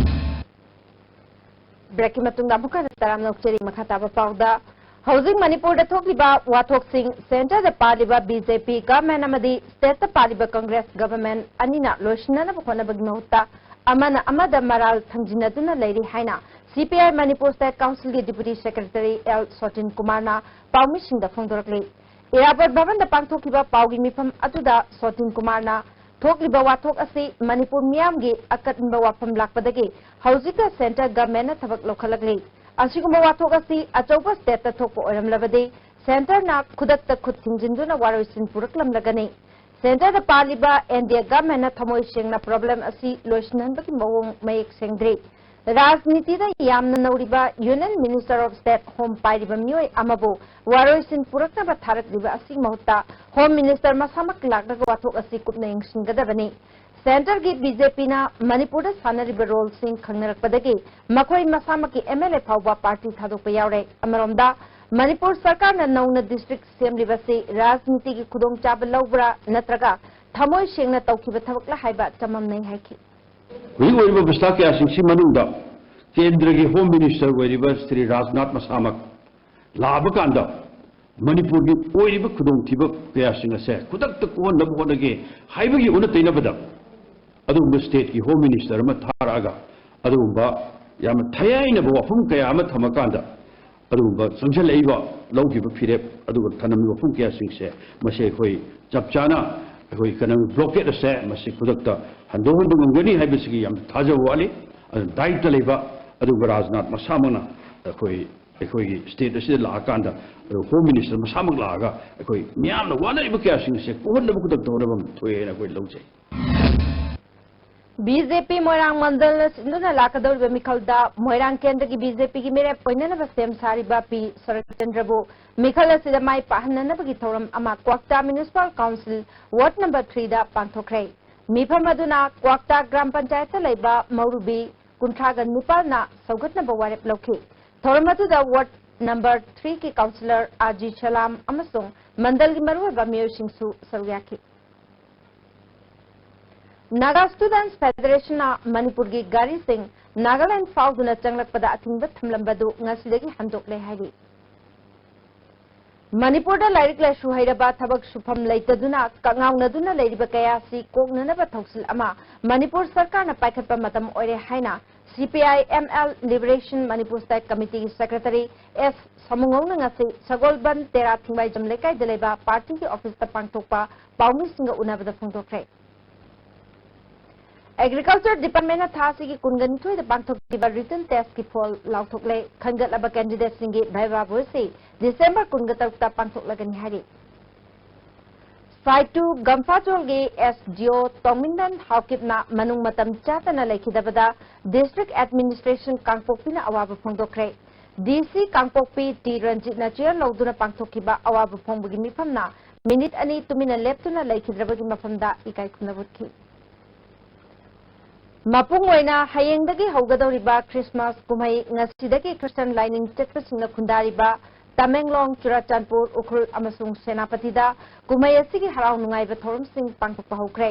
ꯕ꯭ꯔꯦꯛꯀꯤ ꯃꯇꯨꯡꯗ ꯑꯃꯨꯛ ꯍꯟꯅ ꯇꯔꯥꯝꯅ ꯑꯣꯛꯆꯔꯤ꯫ ꯃꯈꯥ ꯇꯥꯕ ꯄꯥꯎꯗ, ꯍꯧꯖꯤꯛ ꯃꯅꯤꯄꯨꯔꯗ ꯊꯣꯛꯂꯤꯕ ꯋꯥꯊꯣꯛꯁꯤꯡ, ꯁꯦꯟꯇꯔꯗ ꯄꯥꯜꯂꯤꯕ ꯕꯤ ꯖꯦ ꯄꯤ ꯒꯚꯔꯟꯃꯦꯟꯠ ꯑꯃꯗꯤ ꯁ꯭ꯇꯦꯠꯇ ꯄꯥꯜꯂꯤꯕ ꯀꯪꯒ꯭ꯔꯦꯁ ꯒꯚꯔꯟꯃꯦꯟꯠ ꯑꯅꯤꯅ ꯂꯣꯏꯁꯤꯟꯅꯅꯕ ꯍꯣꯠꯅꯕꯒꯤ ꯃꯍꯨꯠꯇ ꯑꯃꯅ ꯑꯃꯗ ꯃꯔꯥꯜ ꯊꯝꯖꯤꯟꯅꯗꯨꯅ ꯂꯩꯔꯤ ꯍꯥꯏꯅ ꯁꯤ ꯄꯤ ꯑꯥꯏ ꯃꯅꯤꯄꯨꯔ ꯁ꯭ꯇꯦꯠ ꯀꯥꯎꯟꯁꯤꯜꯒꯤ ꯗꯤꯄꯨꯇꯤ ꯁꯦꯀ꯭ꯔꯦꯇꯔꯤ ꯑꯦꯜ ꯁꯣꯇꯤꯟ ꯀꯨꯃꯥꯔꯅ ꯄꯥꯎꯃꯤꯁꯤꯡꯗ ꯐꯣꯡꯗꯣꯔꯛꯂꯤ꯫ ꯏꯔꯥꯕꯣꯠ ꯚꯕꯟꯗ ꯄꯥꯡꯊꯣꯛꯈꯤꯕ ꯄꯥꯎꯒꯤ ꯃꯤꯐꯝ ꯑꯗꯨꯗ ꯁꯣꯇꯤꯟ ꯀꯨꯃꯥꯔꯅ ꯊꯣꯛꯂꯤꯕ ꯋꯥꯊꯣꯛ ꯑꯁꯤ ꯃꯅꯤꯄꯨꯔ ꯃꯤꯌꯥꯝꯒꯤ ꯑꯀꯟꯕ ꯋꯥꯐꯝ ꯂꯥꯛꯄꯗꯒꯤ ꯍꯧꯖꯤꯛꯇ ꯁꯦꯟꯇꯔ ꯒꯚꯔꯟꯃꯦꯟꯠꯅ ꯊꯕꯛ ꯂꯧꯈꯠꯂꯛꯂꯤ꯫ ꯑꯁꯤꯒꯨꯝꯕ ꯋꯥꯊꯣꯛ ꯑꯁꯤ ꯑꯆꯧꯕ ꯁ꯭ꯇꯦꯠꯇ ꯊꯣꯛꯄ ꯑꯣꯏꯔꯝꯂꯕꯗꯤ ꯁꯦꯟꯇꯔꯅ ꯈꯨꯗꯛꯇ ꯈꯨꯠ ꯊꯤꯡꯖꯤꯟꯗꯨꯅ ꯋꯥꯔꯣꯏꯁꯤꯟ ꯄꯨꯔꯛꯂꯝꯂꯒꯅꯤ꯫ ꯁꯦꯟꯇꯔꯗ ꯄꯥꯜꯂꯤꯕ ꯑꯦꯟ ꯗꯤ ꯑꯦ ꯒꯚꯔꯟꯃꯦꯟꯠꯅ ꯊꯃꯣꯏ ꯁꯦꯡꯅ ꯄ꯭ꯔꯣꯕ꯭ꯂꯦꯝ ꯑꯁꯤ ꯂꯣꯏꯁꯤꯟꯍꯟꯕꯒꯤ ꯃꯑꯣꯡ ꯃꯌꯦꯛ ꯁꯦꯡꯗ꯭ꯔꯤ꯫ ꯔꯥꯖꯅꯤꯇꯤꯗ ꯌꯥꯝꯅ ꯅꯧꯔꯤꯕ union minister of state home ꯄꯥꯏꯔꯤꯕ ꯃꯤꯑꯣꯏ ꯑꯃꯕꯨ ꯋꯥꯔꯣꯏꯁꯤꯟ ꯄꯨꯔꯛꯅꯕ ꯊꯥꯔꯛꯂꯤꯕ ꯑꯁꯤꯒꯤ ꯃꯍꯨꯠꯇ ꯍꯣꯝ ꯃꯤꯅꯤꯁꯇꯔ ꯃꯁꯥꯃꯛ ꯂꯥꯛꯂꯒ ꯋꯥꯊꯣꯛ ꯑꯁꯤ ꯀꯨꯞꯅ ꯌꯦꯡꯁꯤꯟꯒꯗꯕꯅꯤ꯫ ꯁꯦꯟꯇꯔꯒꯤ ꯕꯤ ꯖꯦ ꯄꯤꯅ ꯃꯅꯤꯄꯨꯔꯗ ꯁꯥꯟꯅꯔꯤꯕ ꯔꯣꯜꯁꯤꯡ ꯈꯪꯅꯔꯛꯄꯗꯒꯤ ꯃꯈꯣꯏ ꯃꯁꯥꯃꯛꯀꯤ ꯑꯦꯝ ꯑꯦꯜ ꯑꯦ ꯐꯥꯎꯕ ꯄꯥꯔꯇꯤ ꯊꯥꯗꯣꯛꯄ ꯌꯥꯎꯔꯦ꯫ ꯑꯃꯔꯣꯝꯗ ꯃꯅꯤꯄꯨꯔ ꯁꯔꯀꯥꯔꯅ ꯅꯧꯅ ꯗꯤꯁꯇ꯭ꯔꯤꯛ ꯁꯦꯝꯂꯤꯕꯁꯤ ꯔꯥꯖꯅꯤꯇꯤꯒꯤ ꯈꯨꯗꯣꯡꯆꯥꯕ ꯂꯧꯕ꯭ꯔꯥ ꯅꯠꯇ꯭ꯔꯒ ꯊꯃꯣꯏ ꯁꯦꯡꯅ ꯇꯧꯈꯤꯕ ꯊꯕꯛꯂ ꯍꯥꯏꯕ ꯆꯃꯝꯅꯩ ꯍꯥꯏꯈꯤ꯫ ꯍꯧꯖꯤꯛ ꯑꯣꯏꯔꯤꯕ ꯑꯕꯁꯊꯥ ꯀꯌꯥꯁꯤꯡꯁꯤ ꯃꯅꯨꯡꯗ ꯀꯦꯟꯗ꯭ꯔꯒꯤ ꯍꯣꯝ ꯃꯤꯅꯤꯁꯇꯔ ꯑꯣꯏꯔꯤꯕ ꯁ꯭ꯔꯤ ꯔꯥꯖꯅꯥꯊ ꯃꯁꯥꯃꯛ ꯂꯥꯛꯑꯕ ꯀꯥꯟꯗ ꯃꯅꯤꯄꯨꯔꯒꯤ ꯑꯣꯏꯔꯤꯕ ꯈꯨꯗꯣꯡꯊꯤꯕ ꯀꯌꯥꯁꯤꯡ ꯑꯁꯦ ꯈꯨꯗꯛꯇ ꯀꯣꯛꯍꯟꯅꯕ ꯍꯣꯠꯅꯒꯦ ꯍꯥꯏꯕꯒꯤ ꯑꯣꯟꯅ ꯇꯩꯅꯕꯗ ꯑꯗꯨꯒꯨꯝꯕ ꯁ꯭ꯇꯦꯠꯀꯤ ꯍꯣꯝ ꯃꯤꯅꯤꯁꯇꯔ ꯑꯃ ꯊꯥꯔꯛꯑꯒ ꯑꯗꯨꯒꯨꯝꯕ ꯌꯥꯝꯅ ꯊꯌꯥꯏꯅꯕ ꯋꯥꯐꯝ ꯀꯌꯥ ꯑꯃ ꯊꯝꯃꯀꯥꯟꯗ ꯑꯗꯨꯒꯨꯝꯕ ꯆꯪꯁꯤꯜꯂꯛꯏꯕ, ꯂꯧꯈꯤꯕ ꯐꯤꯔꯦꯞ ꯑꯗꯨꯒ ꯊꯅꯝꯃꯤꯕ ꯋꯥꯐꯝ ꯀꯌꯥꯁꯤꯡꯁꯦ, ꯃꯁꯤ ꯑꯩꯈꯣꯏ ꯆꯞ ꯆꯥꯅ ꯑꯩꯈꯣꯏ economic blockade ꯑꯁꯦ ꯃꯁꯤ ꯈꯨꯗꯛꯇ ꯍꯟꯗꯣꯛꯍꯟꯕ ꯉꯝꯒꯅꯤ ꯍꯥꯏꯕꯁꯤꯒꯤ ꯌꯥꯝ ꯊꯥꯖꯕ ꯋꯥꯠꯂꯤ꯫ ꯑꯗꯨꯅ ꯗꯥꯏꯇ ꯂꯩꯕ ꯑꯗꯨꯒꯨꯝꯕ ꯔꯥꯖꯅꯥꯊ ꯃꯁꯥꯃꯛꯅ ꯑꯩꯈꯣꯏ, ꯑꯩꯈꯣꯏꯒꯤ state ꯑꯁꯤꯗ ꯂꯥꯛꯑꯀꯥꯟꯗ, ꯑꯗꯨꯒ Home Minister ꯃꯁꯥꯃꯛ ꯂꯥꯛꯑꯒ ꯑꯩꯈꯣꯏ ꯃꯤꯌꯥꯝꯅ ꯋꯥꯅꯔꯤꯕ ꯀꯌꯥꯁꯤꯡ ꯑꯁꯦ ꯀꯣꯛꯍꯟꯅꯕ ꯈꯨꯗꯛꯇ ꯍꯣꯠꯅꯐꯝ ꯊꯣꯛꯑꯦꯅ ꯑꯩꯈꯣꯏ ꯂꯧꯖꯩ꯫ ꯕꯤ ꯖꯦ ꯄꯤ ꯃꯣꯏꯔꯥꯡ ꯃꯟꯗꯜꯅ ꯁꯤꯟꯗꯨꯅ ꯂꯥꯛꯀꯗꯧꯔꯤꯕ ꯃꯤꯈꯜꯗ ꯃꯣꯏꯔꯥꯡ ꯀꯦꯟꯗ꯭ꯔꯒꯤ ꯕꯤ ꯖꯦ ꯄꯤꯒꯤ ꯃꯤꯔꯦꯞ ꯑꯣꯏꯅꯅꯕ ꯁꯦꯝ ꯁꯥꯔꯤꯕ ꯄꯤ ꯁꯔꯠꯆꯟꯗ꯭ꯔꯕꯨ ꯃꯤꯈꯜ ꯑꯁꯤꯗ ꯃꯥꯏ ꯄꯥꯛꯍꯟꯅꯅꯕꯒꯤ ꯊꯧꯔꯝ ꯑꯃ ꯀ꯭ꯋꯥꯛꯇꯥ Municipal Council Ward number three ꯗ ꯄꯥꯡꯊꯣꯛꯈ꯭ꯔꯦ꯫ ꯃꯤꯐꯝ ꯑꯗꯨꯅ ꯀ꯭ꯋꯥꯛꯇꯥ ꯒ꯭ꯔꯥꯝ ꯄꯟꯆꯥꯌꯠꯇ ꯂꯩꯕ ꯃꯧꯔꯨꯕꯤ ꯀꯨꯟꯊ꯭ꯔꯥꯒ ꯅꯤꯄꯥꯜꯅ ꯁꯧꯒꯠꯅꯕ ꯋꯥꯔꯦꯞ ꯂꯧꯈꯤ꯫ ꯊꯧꯔꯝ ꯑꯗꯨꯗ Ward number three ꯒꯤ Councillor ꯑꯥꯔ ꯖꯤ ꯁꯂꯥꯝ ꯑꯃꯁꯨꯡ ꯃꯟꯗꯜꯒꯤ ꯃꯔꯨꯑꯣꯏꯕ ꯃꯤꯑꯣꯏꯁꯤꯡꯁꯨ ꯁꯔꯨꯛ ꯌꯥꯈꯤ꯫ ꯅꯥꯒꯥ Students Federation ꯅ ꯃꯅꯤꯄꯨꯔꯒꯤ ꯒꯥꯔꯤꯁꯤꯡ ꯅꯥꯒꯥꯂꯦꯟ ꯐꯥꯎꯗꯨꯅ ꯆꯪꯂꯛꯄꯗ ꯑꯊꯤꯡꯕ ꯊꯝꯂꯝꯕꯗꯨ ꯉꯁꯤꯗꯒꯤ ꯍꯟꯗꯣꯛꯂꯦ ꯍꯥꯏꯔꯤ꯫ ꯃꯅꯤꯄꯨꯔꯗ ꯂꯥꯏꯔꯤꯛ ꯂꯥꯏꯁꯨ ꯍꯩꯔꯕ ꯊꯕꯛ ꯁꯨꯐꯝ ꯂꯩꯇꯗꯨꯅ ꯀꯛꯉꯥꯎꯅꯗꯨꯅ ꯂꯩꯔꯤꯕ ꯀꯌꯥ ꯑꯁꯤ ꯀꯣꯛꯅꯅꯕ ꯊꯧꯁꯤꯜ ꯑꯃ ꯃꯅꯤꯄꯨꯔ ꯁꯔꯀꯥꯔꯅ ꯄꯥꯏꯈꯠꯄ ꯃꯇꯝ ꯑꯣꯏꯔꯦ ꯍꯥꯏꯅ C P I M L Liberation Manipur State Committee ꯒꯤ Secretary ꯑꯦꯁ ꯁꯃꯨꯉꯧꯅ ꯉꯁꯤ ꯁꯒꯣꯜꯕꯟ ꯇꯦꯔꯥ ꯊꯤꯡꯕꯥꯏꯖꯝ ꯂꯩꯀꯥꯏꯗ ꯂꯩꯕ ꯄꯥꯔꯇꯤꯒꯤ ꯑꯣꯐꯤꯁꯇ ꯄꯥꯡꯊꯣꯛꯄ ꯄꯥꯎꯃꯤꯁꯤꯡꯒ ꯎꯅꯕꯗ ꯐꯣꯡꯗꯣꯛꯈ꯭ꯔꯦ꯫ Agriculture Department ꯅ ꯊꯥ ꯑꯁꯤꯒꯤ ꯀꯨꯟꯒ ꯅꯤꯊꯣꯏꯗ ꯄꯥꯡꯊꯣꯛꯈꯤꯕ written test ꯀꯤ ꯐꯣꯜ ꯂꯥꯎꯊꯣꯛꯂꯦ꯫ ꯈꯟꯒꯠꯂꯕ candidate ꯁꯤꯡꯒꯤ viva voice ꯑꯁꯤ December ꯀꯨꯟꯒ ꯇꯔꯨꯛꯇ ꯄꯥꯡꯊꯣꯛꯂꯒꯅꯤ ꯍꯥꯏꯔꯤ꯫ ꯁꯥꯏꯇꯨ ꯒꯝꯐꯥꯆꯣꯜꯒꯤ S D O ꯇꯣꯡꯃꯤꯟꯗꯟ ꯍꯥꯎꯀꯤꯞꯅ ꯃꯅꯨꯡ ꯃꯇꯝ ꯆꯥꯗꯅ ꯂꯩꯈꯤꯗꯕꯗ District Administration ꯀꯥꯡꯄꯣꯛꯄꯤꯅ ꯑꯋꯥꯕ ꯐꯣꯡꯗꯣꯛꯈ꯭ꯔꯦ꯫ D C ꯀꯥꯡꯄꯣꯛꯄꯤ ꯇꯤ ꯔꯟꯖꯤꯠꯅ chair ꯂꯧꯗꯨꯅ ꯄꯥꯡꯊꯣꯛꯈꯤꯕ ꯑꯋꯥꯕ ꯐꯣꯡꯕꯒꯤ ꯃꯤꯐꯝꯅ ꯃꯤꯅꯤꯠ ꯑꯅꯤ ꯇꯨꯃꯤꯟꯅ ꯂꯦꯞꯇꯨꯅ ꯂꯩꯈꯤꯗ꯭ꯔꯕꯒꯤ ꯃꯐꯝꯗ ꯏꯀꯥꯏ ꯈꯨꯝꯅꯕ ꯎꯠꯈꯤ꯫ ꯃꯄꯨꯡ ꯑꯣꯏꯅ ꯍꯌꯦꯡꯗꯒꯤ ꯍꯧꯒꯗꯧꯔꯤꯕ Christmas ꯀꯨꯝꯍꯩ ꯉꯁꯤꯗꯒꯤ Christian ꯂꯥꯏꯅꯤꯡ ꯆꯠꯄꯁꯤꯡꯅ ꯈꯨꯟꯗꯥꯔꯤꯕ ꯇꯃꯦꯡꯂꯣꯡ, ꯆꯨꯔꯥꯆꯥꯟꯄꯨꯔ, ꯎꯈ꯭ꯔꯨꯜ ꯑꯃꯁꯨꯡ ꯁꯦꯅꯥꯄꯇꯤꯗ ꯀꯨꯝꯍꯩ ꯑꯁꯤꯒꯤ ꯍꯔꯥꯎ ꯅꯨꯡꯉꯥꯏꯕ ꯊꯧꯔꯝꯁꯤꯡ ꯄꯥꯡꯊꯣꯛꯄ ꯍꯧꯈ꯭ꯔꯦ꯫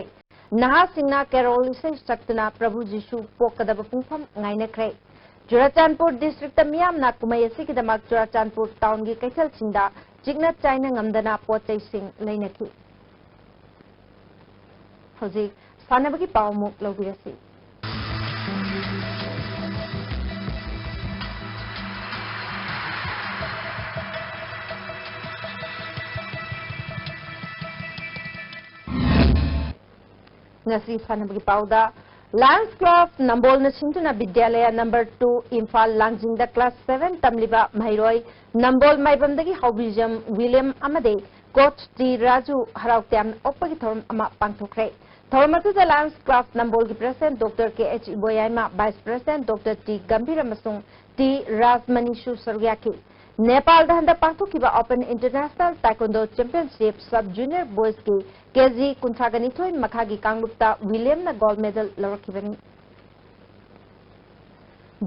ꯅꯍꯥꯁꯤꯡꯅ carol ꯏꯁꯩ ꯁꯛꯇꯨꯅ ꯄ꯭ꯔꯚꯨ ꯖꯤꯁꯨ ꯄꯣꯛꯀꯗꯕ ꯄꯨꯡꯐꯝ ꯉꯥꯏꯅꯈ꯭ꯔꯦ꯫ ꯆꯨꯔꯥꯆꯥꯟꯄꯨꯔ district ꯇ ꯃꯤꯌꯥꯝꯅ ꯀꯨꯝꯍꯩ ꯑꯁꯤꯒꯤꯗꯃꯛ ꯆꯨꯔꯥꯆꯥꯟꯄꯨꯔ town ꯒꯤ ꯀꯩꯊꯦꯜꯁꯤꯡꯗ ꯆꯤꯛꯅ ꯆꯥꯏꯅ ꯉꯝꯗꯅ ꯄꯣꯠ ꯆꯩꯁꯤꯡ ꯂꯩꯅꯈꯤ꯫ ꯍꯧꯖꯤꯛ ꯁꯥꯟꯅꯕꯒꯤ ꯄꯥꯎ ꯑꯃꯨꯛ ꯂꯧꯕꯤꯔꯁꯤ꯫ ꯉꯁꯤ ꯁꯥꯟꯅꯕꯒꯤ ꯄꯥꯎꯗ, Lions Club ꯅꯝꯕꯣꯜꯅ ꯁꯤꯟꯗꯨꯅ ꯕꯤꯗ꯭ꯌꯥꯂꯌꯥ number two Imphal ꯂꯥꯡꯖꯤꯡꯗ class seven ꯇꯝꯂꯤꯕ ꯃꯍꯩꯔꯣꯏ ꯅꯝꯕꯣꯜ ꯃꯥꯏꯕꯝꯗꯒꯤ ꯍꯥꯎꯕꯤꯖꯝ ꯋꯤꯂꯤꯌꯝ ꯑꯃꯗꯤ coach ꯇꯤ ꯔꯥꯖꯨ ꯍꯔꯥꯎ ꯇꯌꯥꯝꯅ ꯑꯣꯛꯄꯒꯤ ꯊꯧꯔꯝ ꯑꯃ ꯄꯥꯡꯊꯣꯛꯈ꯭ꯔꯦ꯫ ꯊꯧꯔꯝ ꯑꯗꯨꯗ Lions Club ꯅꯝꯕꯣꯜꯒꯤ president Doctor K H Iboyaima, vice president Doctor T Gambhir ꯑꯃꯁꯨꯡ ꯇꯤ ꯔꯥꯖꯃꯅꯤꯁꯨ ꯁꯔꯨꯛ ꯌꯥꯈꯤ꯫ ꯅꯦꯄꯥꯜꯗ ꯍꯟꯗꯛ ꯄꯥꯡꯊꯣꯛꯈꯤꯕ Open International Taekwondo Championship Sub Junior Boysꯀꯤ ꯀꯦ ꯖꯤ ꯀꯨꯟꯊ꯭ꯔꯥꯒ ꯅꯤꯊꯣꯏ ꯃꯈꯥꯒꯤ ꯀꯥꯡꯂꯨꯞꯇ ꯋꯤꯂꯤꯌꯝꯅ gold medal ꯂꯧꯔꯛꯈꯤꯕꯅꯤ꯫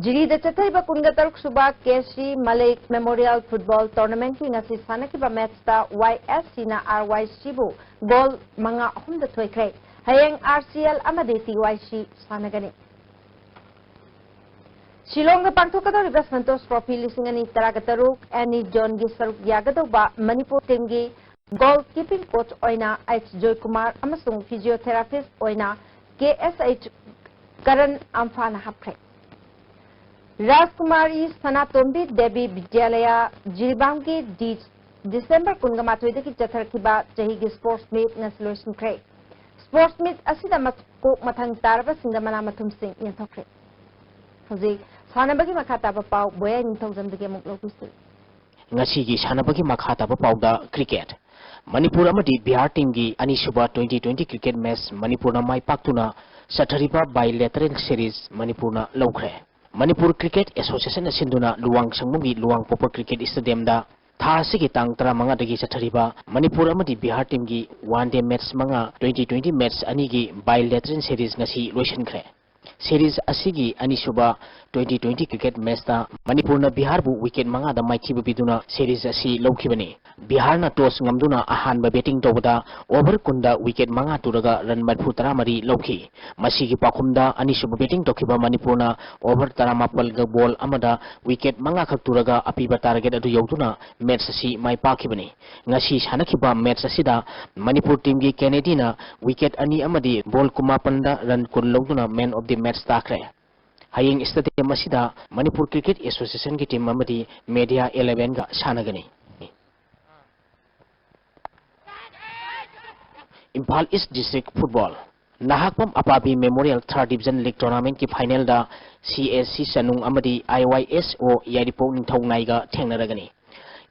ꯖꯤꯔꯤꯗ ꯆꯠꯊꯔꯤꯕ ꯀꯨꯟꯒ ꯇꯔꯨꯛ ꯁꯨꯕ K C Malik Memorial Football Tournamentꯀꯤ ꯉꯁꯤ ꯁꯥꯟꯅꯈꯤꯕ matchꯇ ꯋꯥꯏ ꯑꯦꯁ ꯁꯤꯅ ꯑꯥꯔ ꯋꯥꯏ ꯁꯤꯕꯨ goal ꯃꯉꯥ ꯑꯍꯨꯝꯗ ꯊꯣꯏꯈ꯭ꯔꯦ꯫ ꯍꯌꯦꯡ ꯑꯥꯔ ꯁꯤ ꯑꯦꯜ ꯑꯃꯗꯤ ꯇꯤ ꯋꯥꯏ ꯁꯤ ꯁꯥꯟꯅꯒꯅꯤ꯫ ꯁꯤꯂꯣꯡꯗ ꯄꯥꯡꯊꯣꯛꯀꯗꯧꯔꯤꯕ Santosh Trophy ꯂꯤꯁꯤꯡ ꯑꯅꯤ ꯇꯔꯥꯒ ꯇꯔꯨꯛ any zoneꯒꯤ ꯁꯔꯨꯛ ꯌꯥꯒꯗꯧꯕ ꯃꯅꯤꯄꯨꯔ teamꯒꯤ goal keeping coach ꯑꯣꯏꯅ ꯑꯩꯆ ꯖꯣꯏꯀꯨꯃꯥꯔ ꯑꯃꯁꯨꯡ physiotherapist ꯑꯣꯏꯅ ꯀꯦ ꯑꯦꯁ ꯑꯩꯆ ꯀꯔꯟ ꯑꯝꯐꯥꯅ ꯍꯥꯞꯈ꯭ꯔꯦ꯫ ꯔꯥꯖꯀꯨꯃꯥꯔꯤ ꯁꯅꯥꯇꯣꯝꯕꯤ ꯗꯦꯕꯤ ꯕꯤꯗ꯭ꯌꯥꯂꯌꯥ ꯖꯤꯔꯤꯕꯥꯝꯒꯤ ꯗꯤ-, ꯗꯤꯁꯦꯝꯕꯔ ꯀꯨꯟꯒ ꯃꯥꯊꯣꯏꯗꯒꯤ ꯆꯠꯊꯔꯛꯈꯤꯕ ꯆꯍꯤꯒꯤ sports meet ꯉꯁꯤ ꯂꯣꯏꯁꯤꯟꯈ꯭ꯔꯦ꯫ Sports meet ꯑꯁꯤꯗ ꯃꯀꯣꯛ ꯃꯊꯪ ꯇꯥꯔꯕꯁꯤꯡꯗ ꯃꯅꯥ ꯃꯊꯨꯝꯁꯤꯡ ꯌꯦꯟꯊꯣꯛꯈ꯭ꯔꯦ꯫ ꯍꯧꯖꯤꯛ ꯁꯥꯟꯅꯕꯒꯤ ꯃꯈꯥ ꯇꯥꯕ ꯄꯥꯎ ꯕꯣꯌꯥꯏ ꯅꯤꯡꯊꯧꯖꯝꯗꯒꯤ ꯑꯃꯨꯛ ꯂꯧꯕꯤꯁꯤ꯫ ꯉꯁꯤꯒꯤ ꯁꯥꯟꯅꯕꯒꯤ ꯃꯈꯥ ꯇꯥꯕ ꯄꯥꯎꯗ cricket꯫ ꯃꯅꯤꯄꯨꯔ ꯑꯃꯗꯤ ꯕꯤꯍꯥꯔ teamꯒꯤ ꯑꯅꯤꯁꯨꯕ twenty twenty cricket match ꯃꯅꯤꯄꯨꯔꯅ ꯃꯥꯏ ꯄꯥꯛꯇꯨꯅ ꯆꯠꯊꯔꯤꯕ bilateral series ꯃꯅꯤꯄꯨꯔꯅ ꯂꯧꯈ꯭ꯔꯦ꯫ ꯃꯅꯤꯄꯨꯔ Cricket Associationꯅ ꯁꯤꯟꯗꯨꯅ ꯂꯨꯋꯥꯡ ꯁꯪꯕꯝꯒꯤ ꯂꯨꯋꯥꯡꯄꯣꯛꯄ cricket stadiumꯗ ꯊꯥ ꯑꯁꯤꯒꯤ ꯇꯥꯡ ꯇꯔꯥꯃꯉꯥꯗꯒꯤ ꯆꯠꯊꯔꯤꯕ ꯃꯅꯤꯄꯨꯔ ꯑꯃꯗꯤ ꯕꯤꯍꯥꯔ teamꯒꯤ one day match ꯃꯉꯥ twenty twenty match ꯑꯅꯤꯒꯤ bilateral series ꯉꯁꯤ ꯂꯣꯏꯁꯤꯟꯈ꯭ꯔꯦ꯫ Series ꯑꯁꯤꯒꯤ ꯑꯅꯤꯁꯨꯕ twenty twenty cricket matchꯇ ꯃꯅꯤꯄꯨꯔꯅ ꯕꯤꯍꯥꯔꯕꯨ wicket ꯃꯉꯥꯗ ꯃꯥꯏꯊꯤꯕ ꯄꯤꯗꯨꯅ series ꯑꯁꯤ ꯂꯧꯈꯤꯕꯅꯤ꯫ ꯕꯤꯍꯥꯔꯅ toss ꯉꯝꯗꯨꯅ ꯑꯍꯥꯟꯕ batting ꯇꯧꯕꯗ over ꯀꯨꯟꯗ wicket ꯃꯉꯥ ꯇꯨꯔꯒ run ꯃꯔꯤꯐꯨ ꯇꯔꯥꯃꯔꯤ ꯂꯧꯈꯤ꯫ ꯃꯁꯤꯒꯤ ꯄꯥꯎꯈꯨꯝꯗ ꯑꯅꯤꯁꯨꯕ batting ꯇꯧꯈꯤꯕ ꯃꯅꯤꯄꯨꯔꯅ over ꯇꯔꯥꯃꯥꯄꯜꯒ ball ꯑꯃꯗ wicket ꯃꯉꯥꯈꯛ ꯇꯨꯔꯒ ꯑꯄꯤꯕ target ꯑꯗꯨ ꯌꯧꯗꯨꯅ match ꯑꯁꯤ ꯃꯥꯏ ꯄꯥꯛꯈꯤꯕꯅꯤ꯫ ꯉꯁꯤ ꯁꯥꯟꯅꯈꯤꯕ match ꯑꯁꯤꯗ ꯃꯅꯤꯄꯨꯔ teamꯒꯤ Kennedyꯅ wicket ꯑꯅꯤ ꯑꯃꯗꯤ ball ꯀꯨꯟꯃꯥꯄꯟꯗ run ꯀꯨꯟ ꯂꯧꯗꯨꯅ man of the match ꯇꯥꯈ꯭ꯔꯦ꯫ ꯍꯌꯦꯡ stadium ꯑꯁꯤꯗ ꯃꯅꯤꯄꯨꯔ Cricket Associationꯒꯤ team ꯑꯃꯗꯤ Media elevenꯒ ꯁꯥꯟꯅꯒꯅꯤ꯫ Imphal East District Football꯫ Nahakpam ꯑꯄꯥꯕꯤ Memorial Third Division League Tournamentꯀꯤ finalꯗ C S C ꯆꯅꯨꯡ ꯑꯃꯗꯤ I Y S O ꯌꯥꯏꯔꯤꯄꯣꯛ ꯅꯤꯡꯊꯧ ꯅꯥꯏꯒ ꯊꯦꯡꯅꯔꯒꯅꯤ꯫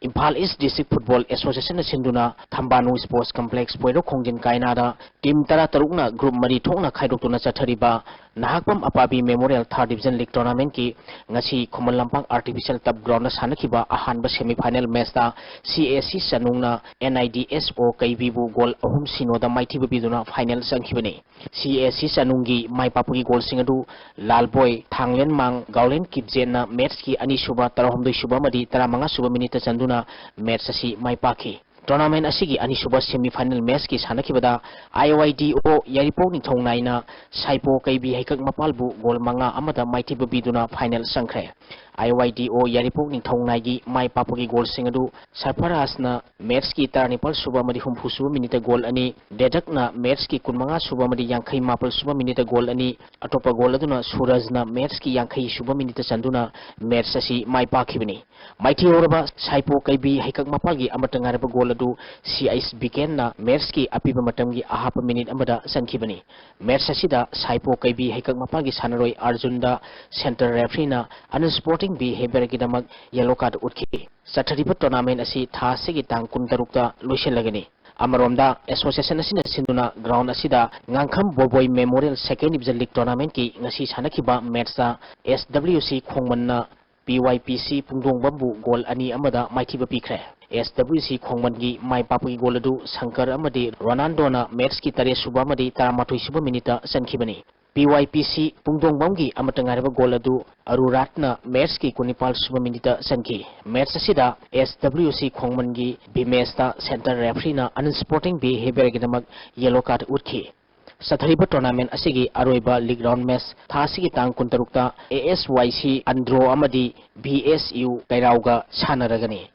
ꯏꯝꯐꯥꯜ East District Football Associationꯅ ꯁꯤꯟꯗꯨꯅ ꯊꯝꯕꯥꯅꯨ Sports Complex ꯄꯣꯏꯔꯧ ꯈꯣꯡꯖꯤꯟ ꯀꯥꯏꯅꯥꯗ team ꯇꯔꯥꯇꯔꯨꯛꯅ group ꯃꯔꯤ ꯊꯣꯛꯅ ꯈꯥꯏꯗꯣꯛꯇꯨꯅ ꯆꯠꯊꯔꯤꯕ Nahakpam ꯑꯄꯥꯕꯤ Memorial Third Division League Tournamentꯀꯤ ꯉꯁꯤ ꯈꯨꯃꯟ ꯂꯝꯄꯥꯛ Artificial Turf Groundꯗ ꯁꯥꯟꯅꯈꯤꯕ ꯑꯍꯥꯟꯕ semi final matchꯇ C S C ꯆꯅꯨꯡꯅ N I D S O ꯀꯩꯕꯤꯕꯨ goal ꯑꯍꯨꯝ ꯁꯤꯅꯣꯗ ꯃꯥꯏꯊꯤꯕ ꯄꯤꯗꯨꯅ final ꯆꯪꯈꯤꯕꯅꯤ꯫ C S C ꯆꯅꯨꯡꯒꯤ ꯃꯥꯏ ꯄꯥꯛꯄꯒꯤ goalꯁꯤꯡ ꯑꯗꯨ ꯂꯥꯜꯕꯣꯏ, ꯊꯥꯡꯂꯦꯟꯃꯥꯡ, ꯒꯥꯎꯂꯦꯟ ꯀꯤꯞꯖꯦꯟꯅ matchꯀꯤ ꯑꯅꯤꯁꯨꯕ, ꯇꯔꯥꯍꯨꯝꯗꯣꯏꯁꯨꯕ ꯑꯃꯗꯤ ꯇꯔꯥꯃꯉꯥꯁꯨꯕ minuteꯇ ꯆꯟꯗꯨꯅ match ꯑꯁꯤ ꯃꯥꯏ ꯄꯥꯛꯈꯤ꯫ Tournament ꯑꯁꯤꯒꯤ ꯑꯅꯤꯁꯨꯕ semi final matchꯀꯤ ꯁꯥꯟꯅꯈꯤꯕꯗ I Y D O ꯌꯥꯏꯔꯤꯄꯣꯛ ꯅꯤꯡꯊꯧ ꯅꯥꯏꯅ ꯁꯥꯏꯄꯣ ꯀꯩꯕꯤ ꯍꯩꯀꯛ ꯃꯄꯥꯜꯕꯨ goal ꯃꯉꯥ ꯑꯃꯗ ꯃꯥꯏꯊꯤꯕ ꯄꯤꯗꯨꯅ final ꯆꯪꯈ꯭ꯔꯦ꯫ I Y D O ꯌꯥꯏꯔꯤꯄꯣꯛ ꯅꯤꯡꯊꯧ ꯅꯥꯏꯒꯤ ꯃꯥꯏ ꯄꯥꯛꯄꯒꯤ goalꯁꯤꯡ ꯑꯗꯨ ꯁꯔꯐꯔꯥꯖꯅ matchꯀꯤ ꯇꯔꯥꯅꯤꯄꯥꯜꯁꯨꯕ ꯑꯃꯗꯤ ꯍꯨꯝꯐꯨꯁꯨꯕ minuteꯇ goal ꯑꯅꯤ, ꯗꯦꯗꯛꯅ matchꯀꯤ ꯀꯨꯟꯃꯉꯥꯁꯨꯕ ꯑꯃꯗꯤ ꯌꯥꯡꯈꯩ ꯃꯥꯄꯜꯁꯨꯕ minuteꯇ goal ꯑꯅꯤ, ꯑꯇꯣꯞꯄ goal ꯑꯗꯨꯅ ꯁꯨꯔꯖꯅ matchꯀꯤ ꯌꯥꯡꯈꯩꯁꯨꯕ minuteꯇ ꯆꯟꯗꯨꯅ match ꯑꯁꯤ ꯃꯥꯏ ꯄꯥꯛꯈꯤꯕꯅꯤ꯫ ꯃꯥꯏꯊꯤꯍꯧꯔꯕ ꯁꯥꯏꯄꯣ ꯀꯩꯕꯤ ꯍꯩꯀꯛ ꯃꯄꯥꯜꯒꯤ ꯑꯃꯠꯇ ꯉꯥꯏꯔꯕ goal ꯑꯗꯨ ꯁꯤ ꯑꯩꯆ ꯕꯤꯀꯦꯟꯅ matchꯀꯤ ꯑꯄꯤꯕ ꯃꯇꯝꯒꯤ ꯑꯍꯥꯞꯄ minute ꯑꯃꯗ ꯆꯟꯈꯤꯕꯅꯤ꯫ Match ꯑꯁꯤꯗ ꯁꯥꯏꯄꯣ ꯀꯩꯕꯤ ꯍꯩꯀꯛ ꯃꯄꯥꯜꯒꯤ ꯁꯥꯟꯅꯔꯣꯏ ꯑꯥꯔꯖꯨꯟꯗ centre refereeꯅ unsporting behaviourꯒꯤꯗꯃꯛ yellow card ꯎꯠꯈꯤ꯫ ꯆꯠꯊꯔꯤꯕ tournament ꯑꯁꯤ ꯊꯥ ꯑꯁꯤꯒꯤ ꯇꯥꯡ ꯀꯨꯟꯇꯔꯨꯛꯇ ꯂꯣꯏꯁꯤꯜꯂꯒꯅꯤ꯫ ꯑꯃꯔꯣꯝꯗ, association ꯑꯁꯤꯅ ꯁꯤꯟꯗꯨꯅ ground ꯑꯁꯤꯗ ꯉꯥꯡꯈꯝ ꯕꯣꯕꯣꯏ Memorial Second Division League Tournamentꯀꯤ ꯉꯁꯤ ꯁꯥꯟꯅꯈꯤꯕ matchꯇ S W C ꯈꯣꯡꯃꯟꯅ P Y P C ꯄꯨꯡꯗꯣꯡꯕꯝꯕꯨ goal ꯑꯅꯤ ꯑꯃꯗ ꯃꯥꯏꯊꯤꯕ ꯄꯤꯈ꯭ꯔꯦ꯫ S W C ꯈꯣꯡꯃꯟꯒꯤ ꯃꯥꯏ ꯄꯥꯛꯄꯒꯤ goal ꯑꯗꯨ ꯁꯪꯀꯔ ꯑꯃꯗꯤ ꯔꯣꯅꯥꯜꯗꯣꯅ matchꯀꯤ ꯇꯔꯦꯠꯁꯨꯕ ꯑꯃꯗꯤ ꯇꯔꯥꯃꯥꯊꯣꯏꯁꯨꯕ minuteꯇ ꯆꯟꯈꯤꯕꯅꯤ꯫ P Y P C ꯄꯨꯡꯗꯣꯡꯕꯝꯒꯤ ꯑꯃꯠꯇ ꯉꯥꯏꯔꯕ goal ꯑꯗꯨ ꯑꯔꯨꯔꯥꯠꯅ matchꯀꯤ ꯀꯨꯟꯅꯤꯄꯥꯜꯁꯨꯕ minuteꯇ ꯆꯟꯈꯤ꯫ Match ꯑꯁꯤꯗ S W C ꯈꯣꯡꯃꯟꯒꯤ ꯕꯤꯃꯦꯁꯇ centre refereeꯅ unsporting behaviourꯒꯤꯗꯃꯛ yellow card ꯎꯠꯈꯤ꯫ ꯆꯠꯊꯔꯤꯕ tournament ꯑꯁꯤꯒꯤ ꯑꯔꯣꯏꯕ league round match ꯊꯥ ꯑꯁꯤꯒꯤ ꯇꯥꯡ ꯀꯨꯟꯇꯔꯨꯛꯇ A S Y C Andro ꯑꯃꯗꯤ B S U ꯀꯩꯔꯥꯎꯒ ꯁꯥꯟꯅꯔꯒꯅꯤ꯫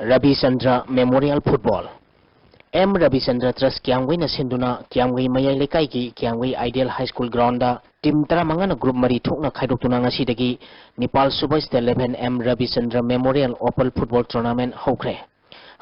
ꯔꯕꯤꯆꯟꯗ꯭ꯔ Memorial Football꯫ M ꯔꯕꯤꯆꯟꯗ꯭ꯔ Trust ꯀꯤꯌꯥꯝꯒꯩꯅ ꯁꯤꯟꯗꯨꯅ ꯀꯤꯌꯥꯝꯒꯩ ꯃꯌꯥꯏ ꯂꯩꯀꯥꯏꯒꯤ ꯀꯤꯌꯥꯝꯒꯩ Ideal High School groundꯗ ꯇꯤꯝ ꯇꯔꯥꯃꯉꯥꯅ ꯒ꯭ꯔꯨꯞ ꯃꯔꯤ ꯊꯣꯛꯅ ꯈꯥꯏꯗꯣꯛꯇꯨꯅ ꯉꯁꯤꯗꯒꯤ ꯅꯤꯄꯥꯜ ꯁꯨꯕ State Level M Ravichandra Memorial Open Football Tournament ꯍꯧꯈ꯭ꯔꯦ꯫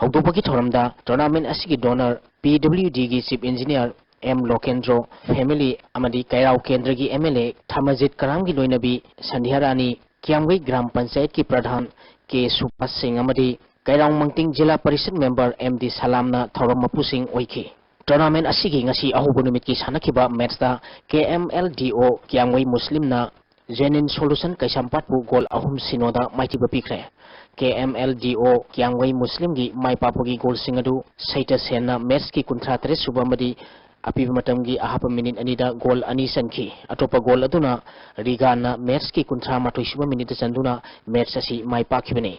ꯍꯧꯗꯣꯛꯄꯒꯤ ꯊꯧꯔꯝꯗ ꯇꯣꯔꯅꯥꯃꯦꯟ ꯑꯁꯤꯒꯤ ꯗꯣꯅꯔ ꯄꯤ ꯗꯕ꯭ꯂꯤꯎ ꯗꯤꯒꯤ ꯆꯤꯐ ꯏꯟꯖꯤꯅꯤꯌꯥꯔ ꯑꯦꯝ ꯂꯣꯀꯦꯟꯗ꯭ꯔꯣ ꯐꯦꯃꯤꯂꯤ ꯑꯃꯗꯤ ꯀꯩꯔꯥꯎ ꯀꯦꯟꯗ꯭ꯔꯒꯤ ꯑꯦꯝ ꯑꯦꯜ ꯑꯦ ꯊꯥꯃꯖꯤꯠ ꯀꯔꯥꯝꯒꯤ ꯂꯣꯏꯅꯕꯤ ꯁꯟꯙ꯭ꯌꯥ ꯔꯥꯅꯤ, ꯀꯤꯌꯥꯝꯒꯩ ꯒ꯭ꯔꯥꯝ ꯄꯟꯆꯥꯌꯠꯀꯤ ꯄ꯭ꯔꯙꯥꯟ ꯀꯦ ꯁꯨꯕꯥꯁ ꯁꯤꯡ ꯑꯃꯗꯤ ꯀꯩꯔꯥꯎ ꯃꯪꯇꯤꯡ ꯖꯤꯂꯥ ꯄꯔꯤꯁꯠ ꯃꯦꯝꯕꯔ ꯑꯦꯝ ꯗꯤ ꯁꯂꯥꯝꯅ ꯊꯧꯔꯝ ꯃꯄꯨꯁꯤꯡ ꯑꯣꯏꯈꯤ꯫ ꯇꯣꯔꯅꯥꯃꯦꯟ ꯑꯁꯤꯒꯤ ꯉꯁꯤ ꯑꯍꯧꯕ ꯅꯨꯃꯤꯠꯀꯤ ꯁꯥꯟꯅꯈꯤꯕ ꯃꯦꯠꯁꯇ ꯀꯦ ꯑꯦꯝ ꯑꯦꯜ ꯗꯤ ꯑꯣ ꯀꯤꯌꯥꯝꯒꯩ ꯃꯨꯁꯂꯤꯝꯅ ꯖꯦꯅꯤꯟ ꯁꯣꯂꯨꯁꯟ ꯀꯩꯁꯥꯝꯄꯥꯠꯄꯨ ꯒꯣꯜ ꯑꯍꯨꯝ ꯁꯤꯅꯣꯗ ꯃꯥꯏꯊꯤꯕ ꯄꯤꯈ꯭ꯔꯦ꯫ ꯀꯦ ꯑꯦꯝ ꯑꯦꯜ ꯗꯤ ꯑꯣ ꯀꯤꯌꯥꯝꯒꯩ ꯃꯨꯁꯂꯤꯝꯒꯤ ꯃꯥꯏ ꯄꯥꯛꯄꯒꯤ ꯒꯣꯜꯁꯤꯡ ꯑꯗꯨ ꯁꯩꯇ ꯁꯦꯟꯅ ꯃꯦꯠꯁꯀꯤ ꯀꯨꯟꯊ꯭ꯔꯥ ꯇꯔꯦꯠ ꯁꯨꯕ ꯑꯃꯗꯤ ꯑꯄꯤꯕ ꯃꯇꯝꯒꯤ ꯑꯍꯥꯞꯄ ꯃꯤꯅꯤꯠ ꯑꯅꯤꯗ ꯒꯣꯜ ꯑꯅꯤ ꯆꯟꯈꯤ꯫ ꯑꯇꯣꯞꯄ ꯒꯣꯜ ꯑꯗꯨꯅ ꯔꯤꯒꯥꯟꯅ ꯃꯦꯠꯁꯀꯤ ꯀꯨꯟꯊ꯭ꯔꯥ ꯃꯥꯊꯣꯏ ꯁꯨꯕ ꯃꯤꯅꯤꯠꯇ ꯆꯟꯗꯨꯅ ꯃꯦꯠꯁ ꯑꯁꯤ ꯃꯥꯏ ꯄꯥꯛꯈꯤꯕꯅꯤ꯫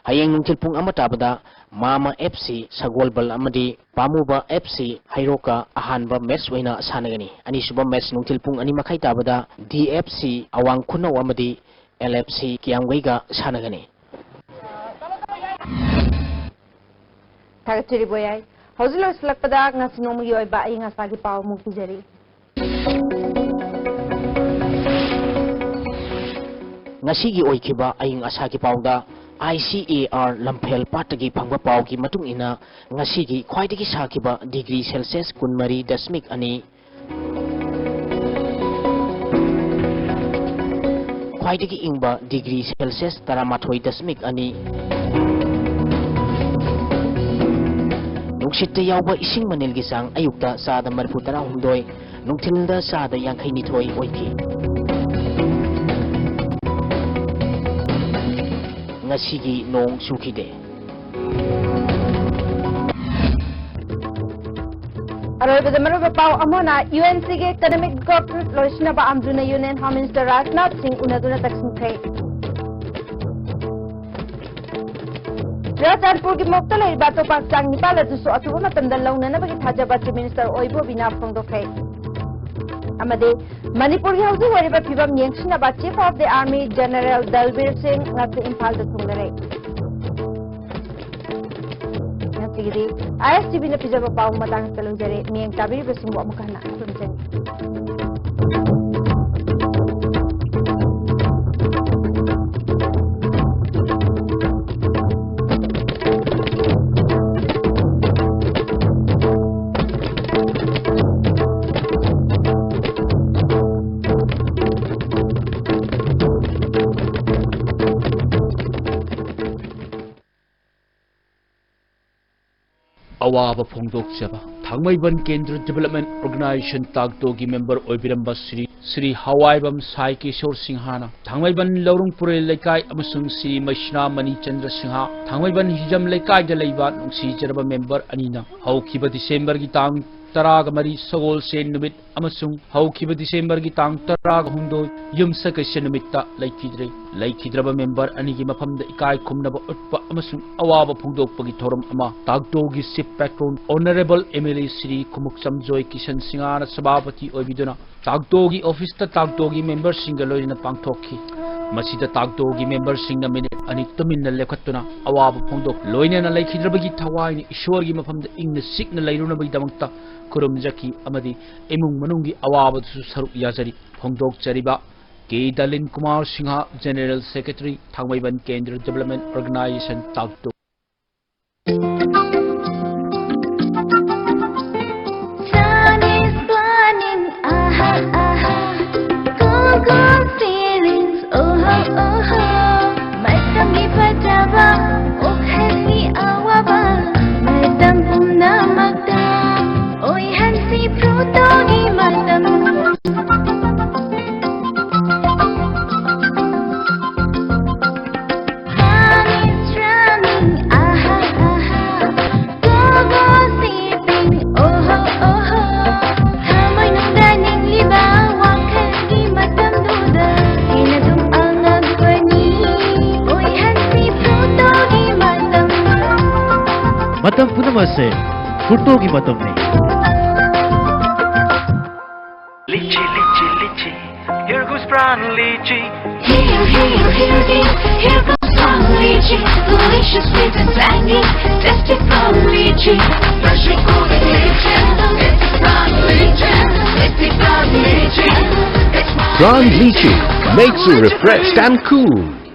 ꯍꯌꯦꯡ ꯅꯨꯡꯊꯤꯜ ꯄꯨꯡ ꯑꯃ ꯇꯥꯕꯗ ꯃꯥꯃ ꯑꯦꯐ ꯁꯤ ꯁꯒꯣꯜꯕꯜ ꯑꯃꯗꯤ ꯄꯥꯃꯨꯕ ꯑꯦꯐ ꯁꯤ ꯍꯩꯔꯣꯛꯀ ꯑꯍꯥꯟꯕ ꯃꯦꯠꯁ ꯑꯣꯏꯅ ꯁꯥꯟꯅꯒꯅꯤ꯫ ꯑꯅꯤꯁꯨꯕ ꯃꯦꯠꯁ ꯅꯨꯡꯊꯤꯜ ꯄꯨꯡ ꯑꯅꯤ ꯃꯈꯥꯏ ꯇꯥꯕꯗ ꯗꯤ ꯑꯦꯐ ꯁꯤ ꯑꯋꯥꯡ ꯈꯨꯅꯧ ꯑꯃꯗꯤ ꯑꯦꯜ ꯑꯦꯐ ꯁꯤ ꯀꯤꯌꯥꯝꯒꯩꯒ ꯁꯥꯟꯅꯒꯅꯤ꯫ ꯊꯥꯒꯠꯆꯔꯤ ꯕꯣꯌꯥꯏ꯫ ꯍꯧꯖꯤꯛ ꯂꯣꯏꯁꯤꯜꯂꯛꯄꯗ ꯉꯁꯤ ꯅꯣꯡꯃꯒꯤ ꯑꯣꯏꯕ ꯑꯏꯪ ꯑꯁꯥꯒꯤ ꯄꯥꯎ ꯑꯃꯨꯛ ꯄꯤꯖꯔꯤ꯫ ꯉꯁꯤꯒꯤ ꯑꯣꯏꯈꯤꯕ ꯑꯏꯪ ꯑꯁꯥꯒꯤ ꯄꯥꯎꯗ, ꯑꯥꯏ ꯁꯤ ꯑꯦ ꯑꯥꯔ ꯂꯝꯐꯦꯜ ꯄꯥꯠꯇꯒꯤ ꯐꯪꯕ ꯄꯥꯎꯒꯤ ꯃꯇꯨꯡ ꯏꯟꯅ, ꯉꯁꯤꯒꯤ ꯈ꯭ꯋꯥꯏꯗꯒꯤ ꯁꯥꯈꯤꯕ ꯗꯤꯒ꯭ꯔꯤ ꯁꯦꯜꯁꯤꯌꯁ ꯀꯨꯟꯃꯔꯤ ꯗꯁꯃꯤꯛ ꯑꯅꯤ, ꯈ꯭ꯋꯥꯏꯗꯒꯤ ꯏꯪꯕ ꯗꯤꯒ꯭ꯔꯤ ꯁꯦꯜꯁꯤꯌꯁ ꯇꯔꯥꯃꯥꯊꯣꯏ ꯗꯁꯃꯤꯛ ꯑꯅꯤ, ꯅꯨꯡꯁꯤꯠꯇ ꯌꯥꯎꯕ ꯏꯁꯤꯡ ꯃꯅꯤꯜꯒꯤ ꯆꯥꯡ ꯑꯌꯨꯛꯇ ꯆꯥꯗ ꯃꯔꯤꯐꯨ ꯇꯔꯥꯍꯨꯝꯗꯣꯏ, ꯅꯨꯡꯊꯤꯜꯗ ꯆꯥꯗ ꯌꯥꯡꯈꯩ ꯅꯤꯊꯣꯏ ꯑꯣꯏꯈꯤ꯫ ꯉꯁꯤꯒꯤ ꯅꯣꯡ ꯆꯨꯈꯤꯗꯦ꯫ ꯑꯔꯣꯏꯕꯗ ꯃꯔꯨꯑꯣꯏꯕ ꯄꯥꯎ ꯑꯃꯅ, ꯌꯨ ꯑꯦꯟ ꯁꯤꯒꯤ ꯑꯦꯀꯥꯗꯦꯃꯤꯛ ꯒꯣꯜꯁ ꯂꯣꯏꯁꯤꯟꯅꯕ ꯑꯥꯝ ꯖꯨꯅ ꯌꯨꯅꯤꯌꯟ ꯍꯣꯝ ꯃꯤꯅꯤꯁꯇꯔ ꯔꯥꯖꯅꯥꯊ ꯁꯤꯡ ꯎꯅꯗꯨꯅ ꯇꯛꯁꯤꯟꯈ꯭ꯔꯦ꯫ ꯆꯨꯔꯥꯆꯥꯟꯄꯨꯔꯒꯤ ꯃꯣꯛꯇ ꯂꯩꯔꯤꯕ ꯇꯣꯄꯥꯛ ꯆꯥꯡ ꯅꯤꯄꯥꯜ ꯑꯗꯨꯁꯨ ꯑꯊꯨꯕ ꯃꯇꯝꯗ ꯂꯧꯅꯅꯕꯒꯤ ꯊꯥꯖꯕ ꯆꯤꯐ ꯃꯤꯅꯤꯁꯇꯔ ꯑꯣꯏꯕꯣꯕꯤꯅ ꯐꯣꯡꯗꯣꯛꯈ꯭ꯔꯦ꯫ ꯑꯃꯗꯤ ꯃꯅꯤꯄꯨꯔꯒꯤ ꯍꯧꯖꯤꯛ ꯑꯣꯏꯔꯤꯕ ꯐꯤꯕꯝ ꯌꯦꯡꯁꯤꯟꯅꯕ chief of the army general Dalbir Singh ꯉꯁꯤ ꯏꯝꯐꯥꯜꯗ ꯊꯨꯡꯂꯔꯦ꯫ ꯉꯁꯤꯒꯤꯗꯤ ꯑꯥꯏ ꯑꯦꯁ ꯇꯤ ꯚꯤꯅ ꯄꯤꯖꯕ ꯄꯥꯎ ꯃꯇꯥꯡ ꯑꯁꯤꯗ ꯂꯣꯏꯖꯔꯦ꯫ ꯃꯤꯠꯌꯦꯡ ꯇꯥꯕꯤꯔꯤꯕꯁꯤꯡꯕꯨ ꯑꯃꯨꯛ ꯍꯟꯅ ꯈꯨꯔꯨꯝꯖꯔꯤ꯫ ꯑꯋꯥꯕ ꯐꯣꯡꯗꯣꯛꯆꯕ꯫ ꯊꯥꯡꯃꯩꯕꯟ ꯀꯦꯟꯗ꯭ꯔ ꯗꯤꯕꯦꯂꯞꯃꯦꯟ ꯑꯣꯔꯒꯅꯥꯏꯖꯦꯁꯟ ꯇꯥꯛꯇꯣꯒꯤ ꯃꯦꯝꯕꯔ ꯑꯣꯏꯕꯤꯔꯝꯕ ꯁ꯭ꯔꯤ, ꯁ꯭ꯔꯤ ꯍꯋꯥꯏꯕꯝ ꯁꯥꯏ ꯀꯤꯁꯣꯔ ꯁꯤꯡꯍꯅ ꯊꯥꯡꯃꯩꯕꯟ ꯂꯧꯔꯨꯡ ꯄꯨꯔꯦꯜ ꯂꯩꯀꯥꯏ ꯑꯃꯁꯨꯡ ꯁ꯭ꯔꯤ ꯃꯩꯁꯅꯥ ꯃꯅꯤꯆꯟꯗ꯭ꯔ ꯁꯤꯡꯍ ꯊꯥꯡꯃꯩꯕꯟ ꯍꯤꯖꯝ ꯂꯩꯀꯥꯏꯗ ꯂꯩꯕ ꯅꯨꯡꯁꯤꯖꯔꯕ ꯃꯦꯝꯕꯔ ꯑꯅꯤꯅ ꯍꯧꯈꯤꯕ ꯗꯤꯁꯦꯝꯕꯔꯒꯤ ꯇꯥꯡ ꯇꯔꯥꯒ ꯃꯔꯤ ꯁꯒꯣꯜꯁꯦꯟ ꯅꯨꯃꯤꯠ ꯑꯃꯁꯨꯡ ꯍꯧꯈꯤꯕ ꯗꯤꯁꯦꯝꯕꯔꯒꯤ ꯇꯥꯡ ꯇꯔꯥꯒ ꯍꯨꯝꯗꯣꯏ ꯌꯨꯝꯁꯀꯩꯁ ꯅꯨꯃꯤꯠꯇ ꯂꯩꯈꯤꯗ꯭ꯔꯦ꯫ ꯂꯩꯈꯤꯗ꯭ꯔꯕ ꯃꯦꯝꯕꯔ ꯑꯅꯤꯒꯤ ꯃꯐꯝꯗ ꯏꯀꯥꯏ ꯈꯨꯝꯅꯕ ꯎꯠꯄ ꯑꯃꯁꯨꯡ ꯑꯋꯥꯕ ꯐꯣꯡꯗꯣꯛꯄꯒꯤ ꯊꯧꯔꯝ ꯑꯃ ꯇꯥꯛꯇꯣꯒꯤ chief patron honourable M L A Shri Khumukcham Joy Kishan ꯁꯤꯡꯍꯅ ꯁꯚꯥꯄꯇꯤ ꯑꯣꯏꯕꯤꯗꯨꯅ ꯇꯥꯛꯇꯣꯒꯤ ꯑꯣꯐꯤꯁꯇ ꯇꯥꯛꯇꯣꯒꯤ ꯃꯦꯝꯕꯔꯁꯤꯡꯒ ꯂꯣꯏꯅꯅ ꯄꯥꯡꯊꯣꯛꯈꯤ꯫ ꯃꯁꯤꯗ ꯇꯥꯛꯇꯣꯒꯤ ꯃꯦꯝꯕꯔꯁꯤꯡꯅ ꯃꯤꯅꯤꯠ ꯑꯅꯤ ꯇꯨꯃꯤꯟꯅ ꯂꯦꯞꯈꯠꯇꯨꯅ ꯑꯋꯥꯕ ꯐꯣꯡꯗꯣꯛ, ꯂꯣꯏꯅꯅ ꯂꯩꯈꯤꯗ꯭ꯔꯕꯒꯤ ꯊꯋꯥꯏꯅ ꯏꯁꯣꯔꯒꯤ ꯃꯐꯝꯗ ꯏꯪꯅ ꯆꯤꯛꯅ ꯂꯩꯔꯨꯅꯕꯒꯤꯗꯃꯛꯇ ꯈꯨꯔꯨꯝꯖꯈꯤ ꯑꯃꯗꯤ ꯏꯃꯨꯡ ꯃꯅꯨꯡꯒꯤ ꯑꯋꯥꯕꯗꯁꯨ ꯁꯔꯨꯛ ꯌꯥꯖꯔꯤ꯫ ꯐꯣꯡꯗꯣꯛꯆꯔꯤꯕ K Dalin Kumar Singh, general secretary, Thangmeiband Kendra development organisation, ꯇꯥꯛꯇꯣ꯫ Sun is burning, aha, aha. Cool, cool feelings, oh ho, oh ho. ꯃꯇꯝꯒꯤ ꯐꯖꯕ, ꯋꯥꯈꯜꯒꯤ ꯑꯋꯥꯕ, ꯃꯇꯝ ꯄꯨꯝꯅꯃꯛꯇ ꯑꯣꯏꯍꯟꯁꯤ ꯐ꯭ꯔꯨꯇꯣꯒꯤ ꯃꯇꯝ꯫ Sun is shining, aha, aha. Go, go, sipping, oh ho, oh ho. ꯊꯃꯣꯏꯅꯨꯡꯗ ꯅꯤꯡꯂꯤꯕ ꯋꯥꯈꯜꯒꯤ ꯃꯇꯝꯗꯨꯗ ꯍꯦꯟꯅ ꯑꯗꯨꯝ ꯑꯉꯛꯄꯅꯤ꯫ ꯑꯣꯏꯍꯟꯁꯤ ꯐ꯭ꯔꯨꯇꯣꯒꯤ ꯃꯇꯝ꯫ ꯃꯇꯝ ꯄꯨꯝꯅꯃꯛ ꯑꯁꯦ ꯐ꯭ꯔꯨꯇꯣꯒꯤ ꯃꯇꯝꯅꯤ꯫ Lychee, lychee, lychee. Here goes prawn lychee. Here, here, here, here, here goes prawn lychee. Delicious, sweet and tangy. Tasty prawn lychee. Fresh recorded lychee. Tasty prawn lychee. Tasty prawn lychee. It's prawn lychee makes you refreshed and cool.